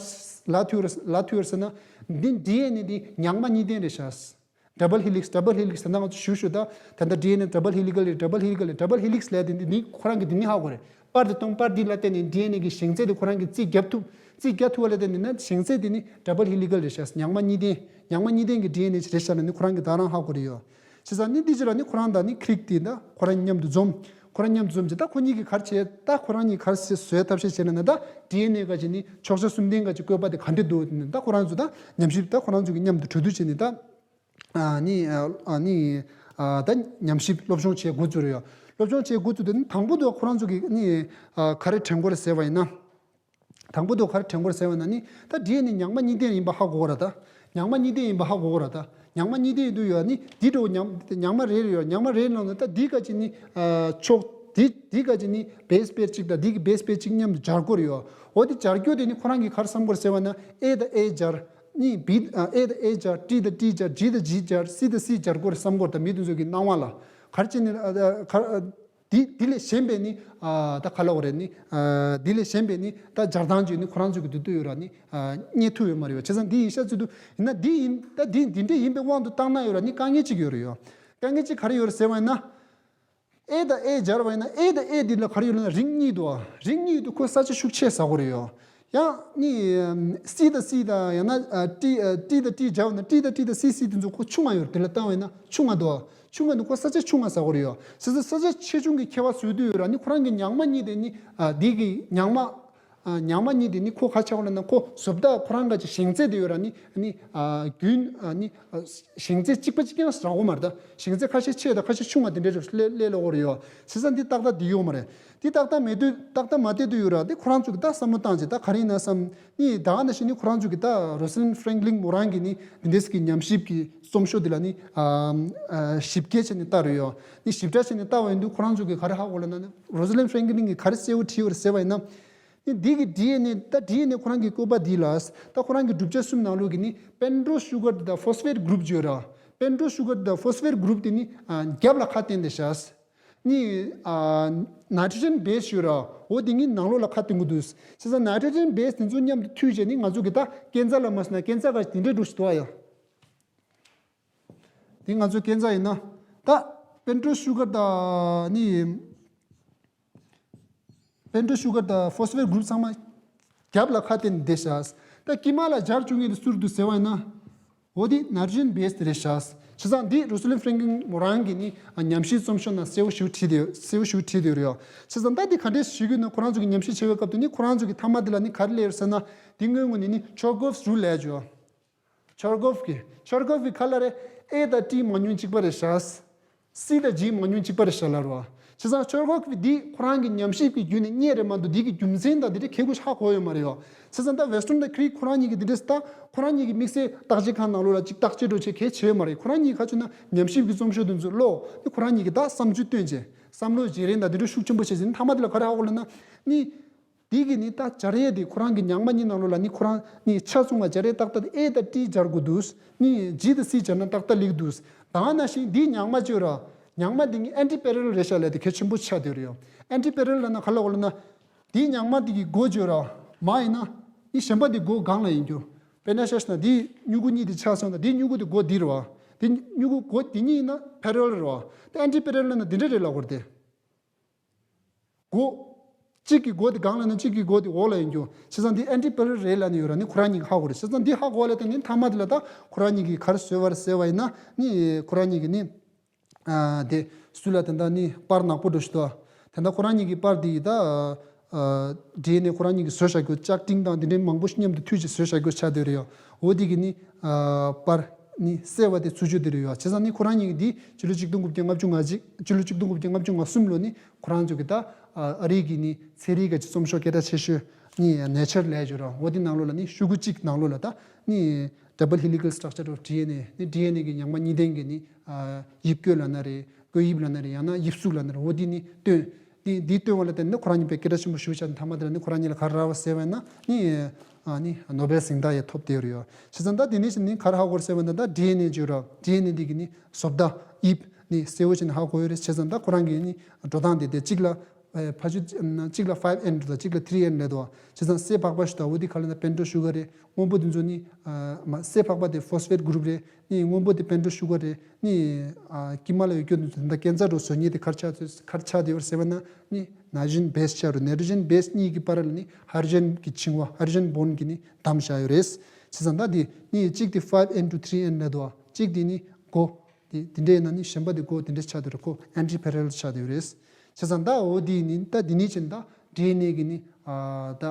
ལབ་ཐུབ་ཡོད་རེད། ལབ་ཐུབ་ཡོད་རེད་ཟེར་ན། འདི་ཌི་ཨེན་ཨེ་འདི་ཉག་མ་གཉིས་ལྡན་རེད་ཤག Double helix, double helix ད་ང་ཚོ་ཞུ་ཞུ་ད་ད་ལྟ་ཌི་ཨེན་ཨེ་double helical རེད། Double helical རེད། Double helix ལབ་དེ་འདི་ནི་ཁོ་རང་གི་འདི་ནི་ཧ་གོ་རེད། པར་དེ་གཏོང་པར་འདི་ལ་བརྟེན་ནས་ཌི་ཨེན་ཨེ་གི་ཞེང་ཚད་དེ་ཁོ་རང་གི་རྩིས་བརྒྱབ་ཐུབ། རྩིས་བརྒྱབ་ཐུབ་པ་ལ་བརྟེན་ནས་ན་ཞེང་ཚད་དེ་ནི་double helical རེད་ཤག་ཉག་མ་གཉིས་ལྡན། ཉག་མ་གཉིས་ལྡན་གྱི་ཌི་ཨེན་ཨེ་ཅིག་རེད་ཤག་ལ་ནི་ཁོ་རང་གི་ད་རང་ཧ་གོ་རེད་ཡོད། བྱས་ཙང་ནི་འདི་ཅི་ར་ནི་ཁོ་རང་དང་ནི་ཁི་རིག་དེ་ད་ཁོ་རང་མཉམ་དུ་འཛོམས། ཁོ་རང་མཉམ་དུ་འཛོམས་རྗེས་ད་ཁོ་གཉིས་ཀྱིས་ག་རེ་བྱས། ད་ཁོ་རང་གཉིས་ག་རེ་བཟོས་ཐབས་ཤེས་བྱས་ན་ན་ད་ཌི་ཨེན་ཨེ་ག་ཅིག་ནི་ཕྱོགས་ཆ་གསུམ་ལྡན་ག་ཅིག་བཀོད་པ་དེ་ག་འདྲ་འདུག་ནི་ད་ཁོ་རང་ཚོ་ད་ཉམས་ཞིབ་ད་ཁོ་རང་ཚོ་གི་མཉམ་དུ་གྲོས་བསྡུར་བྱས་ནི་ད། ཨ་ནི་ཨ་ནི་ཨ་ད་ཉམས་ཞིབ་སློབ་སྦྱོང་བྱེད་འགོ་བཙུགས་རེད་ཡོད། སློབ་སྦྱོང་བྱེད་འགོ་བཙུགས་དེ་ནི་དང་པོ་དུ་ཁོ་རང་ཚོ་གི་ནི་ཨ་ག་རེ་དྲན་གོ་རེད་ཟེར་བ་ཡིན་ན། དང་པོ་དུ་ག་རེ་དྲན་གོ་རེད་ཟེར་བ་ན་ནི་ད་ཌི་ཨེན་ཨེ་ཉག་མ་གཉིས་ལྡན་ཡིན་པ་ཧ་གོ་གོ་ར་ད། ཉག་མ་གཉིས་ལྡན་ཡིན་པ་ཧ་གོ་གོ་ར་ད། ཉག་མ་གཉིས་ལྡན་ཡིན་དུས་ཡོད་ནི་འདི་འགྲོ་ཉག་ཉག་མ་རེ་རེ་ཡོད། ཉག་མ་རེ་ནང་ནས་ད་འདི་ག་ཅིག་ནི་ཨ་ཕྱོགས་འདི་འདི་ག་ཅིག་ནི་base pair གཅིག་དང་འདི་གི་base pair གཅིག་མཉམ་དུ་སྦྱར་གོ་རེད་ཡོད། འོ་དེ་སྦྱར་རྒྱུ་དེ་ནི་ཁོ་རང་གིས་ག་རེ་བསམ་གོ་རེད་ཟེར་བ་ན་A་དང་A་སྦྱར། ནི་B ཨ་A་དང་A་སྦྱར། T་དང་T་སྦྱར། G་དང་G་སྦྱར། C་དང་C་སྦྱར་དགོས་རེད་བསམ་གོ་རེད། ད་མི་དེ་ཚོ་གི་སྣང་བ་ལ་ག་རེ་བྱས་ནས་ཨ་ཨ་ག་ཨ་འདི་འདི་ལས་གཞན་པའི་ནི་ཨ་ད་ག་ལབ་དགོས་རེད་ནི་ཨ་འདི་ལས་གཞན་པའི་ནི་ད་སྦྱར་སྟངས་ཅིག་ནི་ཁོ་རང་ཚོ་གི་འདི་འདུག་ཡོད་ར་ནི་ཨ་རྙེད་ཐུབ་ཡོད་མ་རེད་བ། བྱས་ཙང་འདི་ཡིན་ཤག་ཚུལ་དུ་ཡིན་ན་འདི་ཡིན་ད་འདི་འདི་འདྲ་ཡིན་པའི་དབང་དུ་བཏང་ན་ཡོད་ར་ནི་དཀའ་ངལ་ཅིག་ཡོད་རེད་ཡོད། དཀའ་ངལ་ཅིག་ག་རེ་ཡོད་རེད་ཟེར་བ་ཡིན་ན། A་དང་A་སྦྱར་བ་ཡིན་ན་A་དང་A་འདི་ལ་ག་རེ་ཡོད་ལབ་ན་རིགས་གཉིས་འདུག་ཨ། རིགས་གཉིས་འདུག་ཁོ་ས་ཆ་ཤུགས་ཆེ་ཟ་གོ་རེད་ཡོད། ཡང་ནི་ཨམ་C་དང་C་དང་ཡང་ན་ཨ་T་ཨ་T་དང་T་སྦྱར་བ་ན་T་དང་T་དང་C་C་དེ་ཚོ་ཁོ་ཆུང་ང་ཡོད་རེད། དེ་ལ་བཏང་བ་ཡིན་ན་ཆུང་ང་འདུག་ཨ། ཆུང་ང་འདུག་ཁོ་ས་ཆ་ཆུང་ང་ཟ་གོ་རེད་ཡོད། ས་ཆ་ས་ཆ་ཆེ་ཆུང་གི་ཁྱད་པར་བཟོ་དུས་ཡོད་ར་ནི་ཁོ་རང་གི་ཉག་མ་གཉིས་དེ་ནི་ཨ་འདི་གི་ཉག་མ། ཨ་ཉག་མ་གཉིས་དེ་ནི་ཁོ་ཁ་ཆག་པ་ལ་ན་ཁོ་བཟོ་ལྟ་ཁོ་རང་ག་ཅིག་ཞེང་ཚད་དེ་ཡོད་ར་ནི་ནི་ཨ་རྒྱུན་ཨ་ནི་ཨ་ཞེང་ཚད་གཅིག་པ་གཅིག་རྐྱང་རག་གོ་མ་རེད་ད། ཞེང་ཚད་ཁ་ཤས་ཆེ་དང་ཁ་ཤས་ཆུང་བ་དེ་འདྲའི་རིགས་སླེ་སླེ་ལོ་གོ་རེད་ཡོད། བྱས་ཙང་འདི་ཏག་ཏག་འདི་ཡོད་མ་རེད། འདི་ཏག་ཏག་མེད་དུས་ཏག་ཏག་མ་བལྟས་དུས་ཡོད་ར་དེ་ཁོ་རང་ཚོ་གི་ད་བསམ་བློ་བཏང་རྗེས་ད་ག་རེ་ཡིན་ན་བསམ་ནི་ད་ག་ནང་བཞིན་ནི་ཁོ་རང་ཚོ་གི་ད་རོ་སི་ལིན་ཧྥ་རེང་ཀི་ལིན་མོ་རང་གི་ནི་འདི་འདྲས་ཀྱི་ཉམས་ཞིབ་ཀྱི་རྩོམ་ཤོག་འདི་ལ་ནི་ཨ་ཨ་ཞིབ་རྒྱས་བྱས་ནས་ལྟ་རེད་ཡོད། ནི་ཞིབ་ཕྲ་བྱས་ནས་ལྟ་བ་ཡིན་དུས་ཁོ་རང་ཚོ་གི་ག་རེ་ཧ་གོ་ལབ་ན་ནི་རོ་སི་ལིན་ཧྥ་རེང་ཀི་ལིན་གི་ག་རེ་གསལ་བོ་བྲིས་ཡོད་རེད་ཟེར་བ་ཡིན་ན། ནི་འདི་གི་ཌི་ཨེན་ཨེ་ད་ཌི་ཨེན་ཨེ་ཁོ་རང་གི་བཀོད་པ་འདི་ལ་ད་ཁོ་རང་གི་གྲུབ་ཆ་གསུམ་ནང་ལོགས་ཀྱི་ནི་པེན་ཌོ་སུ་གར་དང་ཕོ་སི་ཕེ་ཊི་གུ་རུབ་ཅིག་ཡོད་ར། པེན་ཌོ་སུ་གར་དང་ཕོ་སི་ཕེ་ཊི་གུ་རུབ་དེ་ནི་ཨ་རྒྱབ་ལ་ཁ་བསྟན་ཏེ་བཞག་ནི་ཨ་ནའི་ཊྲོ་ཇེན་བེ་སི་ཡོད་ར། འོ་དེ་གཉིས་ནང་ལོགས་ལ་ཁ་བསྟན་གི་འདུག་བྱས་ཙང་ནའི་ཊྲོ་ཇེན་བེ་སི་དེ་ཚོ་མཉམ་དུ་མཐུད་བྱས་ནི་ང་ཚོ་གི་ད་ཀན་ཙར་ལ་མ་སོང་ན་ཀན་ཙར་ག་དེ་འདྲའི་འདྲ་ཞིག་འདུག་ཨ་ཡ། དེ་ང་ཚོ་ཀན་ཙར་ཡིན་ན་ད་པེན་ཌོ་སུ་གར་དང་ནི། པེན་ཌོ་སུ་གར་དང་ཕོ་སི་ཕེ་ཊི་གུ་རུབ་ཚང་མ་ རྒྱབ་ལ་ཁ་གཏད་ནས་བསྡད་ཤག་ད་དཀྱིལ་མ་ལ་སྦྱར་བཅུག་མཁན་དེ་སུ་རེད་འདུག་ཟེར་བ་ཡིན་ན། འོ་དེ་ནར་ཇིན་བེས་དེ་རེད་ཤག་བྱས་ཙང་འདི་རོ་སི་ལིན་ཧྥྲེང་ཀླིན་མོ་རང་གི་ནི་ཉམས་ཞིབ་རྩོམ་ཤོག་ནང་གསལ་པོ་ཞིག་བྲིས་ཏེ་ཡོད། གསལ་པོ་ཞིག་བྲིས་ཏེ་ཡོད་རེད་ཡ། བྱས་ཙང་ད་འདི་ག་འདྲས་ཞུ་གི་ཡོད་ན། ཁོ་རང་ཚོ་གི་ཉམས་ཞིབ་བྱེད་པའི་སྐབས་དུ་ནི་ཁོ་རང་ཚོ་གི་མཐའ་མ་དེ་ལ་ནི་ག་རེ་སླེབས་ཡོད་ཟེར་ན། འདི་དངོས་དངོས་ནི་ནི་ཆོར་གོབ་རུལ་ལབ་ཡ་ཅིག་ཡོད། ཆོར་གོབ་ཀྱི། ཆོར་གོབ་ཀྱི་ག་རེ་ལབ་རེད། ཨེ་དང་ཏི་མང་ཉུང་གཅིག་པ་རེད་ཤག་སི་དང་ཇི་མང་ཉུང་གཅིག་པ་རེད་ཤག་ལབ་རེད་བ། བྱས་ཙང་ཆོར་གོབ་ཀྱི་འདི་ཁོ་རང་གི་ཉམས་ཞིབ་ཀྱི་བརྒྱུད་ནས་རྙེད་རེད་མ་གཏོགས། འདི་གི་རྒྱུ་མཚན་དང་འདི་འདྲ་གལ་ཆེན་པོ་ཧ་གོ་ཡོད་མ་རེད་ཡ། བྱས་ཙང་ད་ཝེ་སི་ཊོན་དང་ཁི་རིག་ཁོ་རང་གཉིས་ཀྱི་འདི་འདྲས་ད་ཁོ་རང་གཉིས་ཀྱི་དམིགས་བསལ་བརྟག་དཔྱད་ཁང་ནང་ལོགས་ལ་ཅིག་བརྟག་དཔྱད་འདྲ་བྱེད་གལ་ཆེ་ཡོད་མ་རེད། ཁོ་རང་གཉིས་ག་ཅིག་ན་ཉམས་ཞིབ་ཀྱི་རྩོམ་ཤོག་དེ་ཚོ་ཀློག་ནས་ཁོ་རང་གཉིས་ཀྱི་ད་བསམ་ཚུལ་བཏོན་བྱས། བསམ་བློ་བརྗེ་རེས་དང་འདི་འདྲ་ཤུགས་ཆེན་པོ་བྱས་ཟིན། མཐའ་མ་དེ་ལ་ག་རེ་ཧ་གོ་ལབ་ན་ནི། དེ་གི་ནི་ད་སྦྱར་ཡས་དེ་ཁོ་རང་གི་ཉག་མ་གཉིས་ནང་ལོགས་ལ་ནི་ཁོ་རང་ནི་ཆ་ཚང་བ་སྦྱར་ཡས་ཏག་ཏག་དེ་ཨེ་དང་ཏི་སྦྱར་དགོས་འདུག་ནི་ཇི་དང་སི་སྦྱར་ན་ཏག་ཏག་ལེགས་འདུག་ད་ག་ནང་བཞིན་འདི་ཉག་མ་བཅོས་ར། ཉག་མ་འདི་ནི་ཨན་ཊི་པེ་རེ་ལལ་རེད་ཤག་ལབ་དེ་གལ་ཆེན་པོ་ཆགས་བསྡད་རེད་ཡ། ཨན་ཊི་པེ་རེ་ལལ་ལབ་ན་ག་ལ་གོ་ལབ་ན། འདི་ཉག་མ་འདི་གི་མགོ་བཅོས་ར། མ་ཡིན་ན། ནི་གཞན་པ་འདི་མགོ་སྒང་ལ་ཡིན་རྒྱུ། དཔེར་ན་ཆ་བཞག་ན་འདི་སྨྱུ་གུ་གཉིས་དེ་ཆ་སོང་ན་འདི་སྨྱུ་གུ་དེ་མགོ་འདི་རེད་བ། འདི་སྨྱུ་གུ་མགོ་འདི་གཉིས་ཡིན་ན་པེ་རེ་ལལ་རེད་བ། ད་ཨན་ཊི་པེ་རེ་ལལ་ལབ་ན་འདི་འདྲ་རེད་ལབ་དགོས་རེད་དེ། མགོ། གཅིག་གི་མགོ་དེ་སྒང་ལ་ན་གཅིག་གི་མགོ་དེ་འོག་ལ་ཡིན་རྒྱུ། བྱས་ཙང་འདི་ཨན་ཊི་པེ་རེ་ལལ་རེད་ལབ་ནས་ཡོད་ར། ནི་ཁོ་རང་གཉིས་ཀྱིས་ཧ་གོ་རེད། བྱས་ཙང་འདི་ཧ་གོ་བ་ལ་བརྟེན་ནས་མཐའ་མ་དེ་ལ་ད་ཁོ་རང་གཉིས་ཀྱིས་ག་རེ་བཟོས་པ་རེད་ཟེར་བ་ཡིན་ན། ནི་ཁོ་རང་གཉིས་ཀྱིས་ནི། ཨ། དེ་སུ་ལ་དེ་འདྲ་ནི་པར་ནག་པོ་འདྲ་ཞིག་འདུག་དེ་འདྲ་ཁོ་རང་གཉིས་ཀྱི་པར་དེ་ཡི་ད། ཨ། ཌི་ཨེན་ཨེ་ཁོ་རང་གཉིས་ཀྱིས་བཟོས་བཞག་རྒྱུ། ལྕགས་ཀྲིན་དང་དེ་འདྲའི་མང་པོ་མཉམ་དུ་མཐུད་ཅིག་བཟོས་བཞག་རྒྱུ་ཆགས་བསྡད་རེད་ཡ། འོ་དེ་གི་ནི། ཨ། པར་ནི་གསལ་བ་དེ་ཚུར་བཅུག་བསྡད་རེད་ཡ། བྱས་ཙང་ནི་ཁོ་རང་གཉིས་ཀྱིས་འདི་སྤྱི་ལོ་ཆིག་སྟོང་དགུ་བརྒྱ་ལྔ་བཅུ་ང་གཅིག་སྤྱི་ལོ་ཆིག་སྟོང་དགུ་བརྒྱ་ལྔ་བཅུ་ང་གསུམ་ལོ་ནི་ཁོ་རང་ཚོ་གི་ད། ཨ། ཨ་རི་གི་ནི་ཚན་རིག་གི་རྩོམ་ཤོག་སྐད་གྲགས་ཆེ་ཤོས་ནི་Nature ལབ་ཡ་ཅིག་ཡོད་ར། འོ་དེ་ནང་ལོགས་ལ་ནི་ཤོག་གུ་གཅིག་ནང་ལོགས་ལ་ད་ནི་Double Helical Structure of ཌི་ཨེན་ཨེ། ནི་ཌི་ཨེན་ཨེ་གི་ཉག་མ་གཉིས་ལྡན་གྱི་ནི། ཨ། དབྱིབས་བཀོད་ལབ་ན་རེད། བཀོད་དབྱིབས་ལབ་ན་རེད། ཡང་ན་དབྱིབས་གཟུགས་ལབ་ན་རེད། འོ་དེ་ནི་བཏོན། དེ་འདི་བཏོན་པ་ལ་བརྟེན་ནས་ཁོ་རང་གཉིས་པའི་སྐད་གྲགས་ཆེན་པོ་ཞེ་པོ་ཆགས་ནས། མཐའ་མ་དེ་ལ་ནི་ཁོ་རང་གཉིས་ལ་ག་རེ་རག་པ་ཟེར་བ་ཡིན་ན་ནི། ཨ། ནི་ནོ་བེལ་གཟེངས་རྟགས་ཡང་ཐོབ་བསྡད་ཡོད་རེད་ཡ། བྱས་ཙང་ད་དེ་ནས་ནི་ག་རེ་ཧ་གོ་རེད་ཟེར་བ་ཡིན་ན། ད་ཌི་ཨེན་ཨེ་ཅིག་ཡོད་ར། ཌི་ཨེན་ཨེ་འདི་གི་ནི་བཟོ་ལྟ་དབྱིབས་ནི་གསལ་པོ་བྱས་ནས་ཧ་གོ་ཡོད་རེད། བྱས་ཙང་ད་ཁོ་རང་གི་ནི་འགྲོ་སྟངས་དེ་དེ་གཅིག་ལ། ཨ། ཕ་ཆུ་གཅིག་ལ་ཕའིབ་ཨེན་དང་གཅིག་ལ་ཐི་རི་ཨེན་ལབ་འདུག་བ། བྱས་ཙང་སེར་ཕག་པ་ཞིག་དང་། འོ་དེ་ག་ལ་ན་པེན་ཊོ་ཤུ་གར་རེད། སྔོན་པོ་དེ་ཚོ་ནི། ཨ། མ། སེར་ཕག་པ་དེ་ཕོ་སི་ཕེ་ཊི་གུ་རུབ་རེད། ནི་སྔོན་པོ་དེ་པེན་ཊོ་ཤུ་གར་རེད། ནི། ཨ། དཀྱིལ་མ་ལ་ཡོད་རྒྱུ་དེ་ཚོ་ད་ཀེན་སར་འདྲ་བོ་བཟོ་མཁན་དེ་ག་རེ་ཆགས་ཚོད་ག་རེ་ཆགས་བསྡད་ཡོད་རེད་ཟེར་བ་ན་ནི་ནའི་ཊྲོ་ཇེན་བེ་སི་ཆགས་རེད། ནའི་ཊྲོ་ཇེན་བེ་སི་གཉིས་ཀྱི་བར་ལ་ནི་ཧའི་ཌྲོ་ཇེན་གྱི་འཆིང་བ། ཧའི་ཌྲོ་ཇེན་བོན་གྱིས་ནི་བསྡམས་བཞག་ཡོད་རེད། བྱས་ཙང་ད་དེ་ནི་གཅིག་དེ་ཕའིབ་ཨེན་ཊོ་ཐི་རི་ཨེན་ལབ་འདུག་བ། གཅིག་དེ་ནི་མགོ། དེ་དེ་འདྲ་ཡིན་ན་ནི་གཞན་པ་དེ་མགོ་དེ་འདྲ་ཆགས་བསྡད་ཡོད་རེད། ཁོ་ཨན་ཊི་པེ་རེ་ལལ་ཆགས་བསྡད་ཡོད་རེད། བྱས་ཙང་ད་འོ་དེ་ནི་ད་དེ་ནས་བྱས་ནས་ད་ཌི་ཨེན་ཨེ་གི་ནི། ཨ། ད་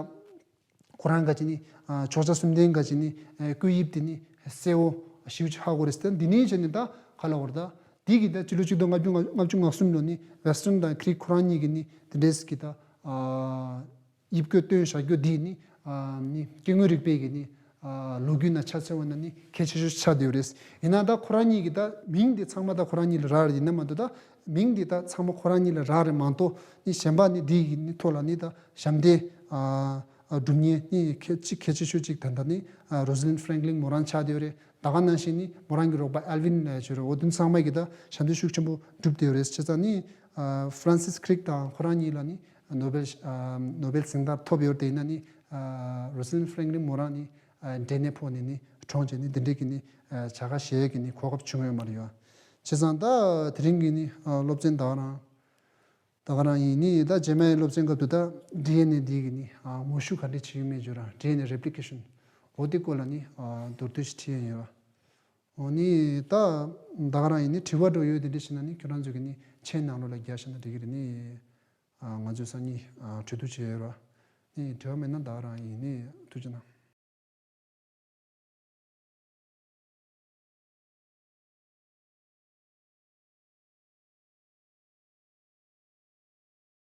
ཁོ་རང་ག་ཅིག་ནི། ཨ། ཕྱོགས་ཆ་གསུམ་ལྡན་ག་ཅིག་ནི། ཨ། བཀོད་དབྱིབས་དེ་ནི་གསལ་པོ་ཞེ་པོ་ཅིག་ཧ་གོ་རེད་ཟེར། དེ་ནས་བྱས་ནས་ད་ག་ལ་བར་ད་དེ་གི་ད་སྤྱི་ལོ་ཆིག་སྟོང་ལྔ་བཅུ་ང་། ལྔ་བཅུ་ང་གསུམ་ལོ་ནི་ཝེ་སི་ཊོན་དང་ཁི་རིག་ཁོ་རང་གཉིས་ཀྱི་ནི་དེ་འདྲས་ཀྱི་ད། ཨ། དབྱིབས་བཀོད་བཏོན་བཞག་རྒྱུ་འདི་ནི། ཨ། ནི་སྐྱེ་དངོས་རིག་པའི་གི་ནི། ཨ། ལོ་རྒྱུས་ནང་ཆ་མཚོན་པ་ན་ནི་གལ་ཆེ་ཤོས་ཆགས་བསྡད་ཡོད་རེད། ཡིན་ན་ད་ཁོ་རང་གཉིས་ཀྱི་ད་མིང་འདི་ཚང་མ་ད་ཁོ་རང་གཉིས་ལ་རག་རེད། ཡིན་ན་མ་གཏོགས་ད་མིང་འདི་ད་ཚང་མ་ཁོ་རང་གཉིས་ལ་རག་རེད་མ་གཏོགས། ནི་གཞན་པ་ནི་འདི་གི་ནི་ཐོག་ལ་ནི་ད་ཞབས་འདེགས། ཨ། ཨ། སྒྲུབ་མཁན་ནི་གལ་ཆེ་གལ་ཆེ་ཤོས་གཅིག་ད་ལྟ་ནི། ཨ། རོ་སི་ལིན་ཧྥ་རེང་ཀི་ལིན་མོ་རང་ཆགས་བསྡད་ཡོད་རེད། ད་ག་ནང་བཞིན་ནི་མོ་རང་གི་རོགས་པ་ཨལ་ཝིན་ལབ་ཡ་ཅིག་ཡོད་རེད། འོ་དེ་ཚང་མ་གིས་ད་ཞབས་འདེགས་ཤུགས་ཆེན་པོ་བསྒྲུབས་བསྡད་ཡོད་རེད། བྱས་ཙང་ནི། ཨ། ཧྥ་རན་སིས་ཁི་རིག་དང་ཁོ་རང་གཉིས་ལ་ནི་ནོ་བེལ། ཨ། ནོ་བེལ་གཟེངས་རྟགས་ཐོབ་ཡོད་རེད། དེ་ཡིན་ན་ནི། ཨ། རོ་སི་ལིན་ཧྥ་རེང་ཀི་ལིན་མོ་རང་ནི། ཨ། འབྲས་ནད་ཕོག་ནས་ནི་གྲོངས་བྱས་ནས་འདི་འདྲའི་གི་ནི། ཨ། བྱ་དགའ་བཞེས་ཡས་ཀྱི་ནི་གོ་སྐབས་བྱུང་ཡོད་མ་རེད་ཡ། བྱས་ཙང་ད་དེ་རིང་གི་ནི། ཨ། སློབ་ཚན་ད་ག་རང་། ད་ག་རང་ཡིན། ནི་ད་རྗེས་མའི་སློབ་ཚན་སྐབས་དུ་ད་ཌི་ཨེན་ཨེ་འདི་གི་ནི། ཨ། ངོ་བཤུས་ག་འདྲས་བྱེད་ཀྱི་མེད་ཅོ་ར། ཌི་ཨེན་ཨེ་རེ་པི་ལི་ཀེ་ཤན། འོ་དེ་སྐོར་ལ་ནི། ཨ། མདོར་བསྡུས་ཤིག་བྲིས་ཡ་ཡིན་ར། འོ་ནི་ད་ད་ག་རང་ཡིན། ནི་དྲི་བ་འདྲ་ཡོད་དེ་འདྲས་ཤིག་ན་ནི་ཁྱོད་རང་ཚོ་གི་ནི་མཆན་ནང་ལོགས་ལ་རྒྱག་ཤེས་ན་འགྲིག་གི་རེད། ནི། ཨ། ང་ཚོས་སང་ཉིན། ཨ། གྲོས་བསྡུར་བྱས་ཡོད་ར། ནི་དྲི་བ་མེད་ན་ད་ག་རང་ཡིན། ནི་ཐུགས་རྗེ་གནང་།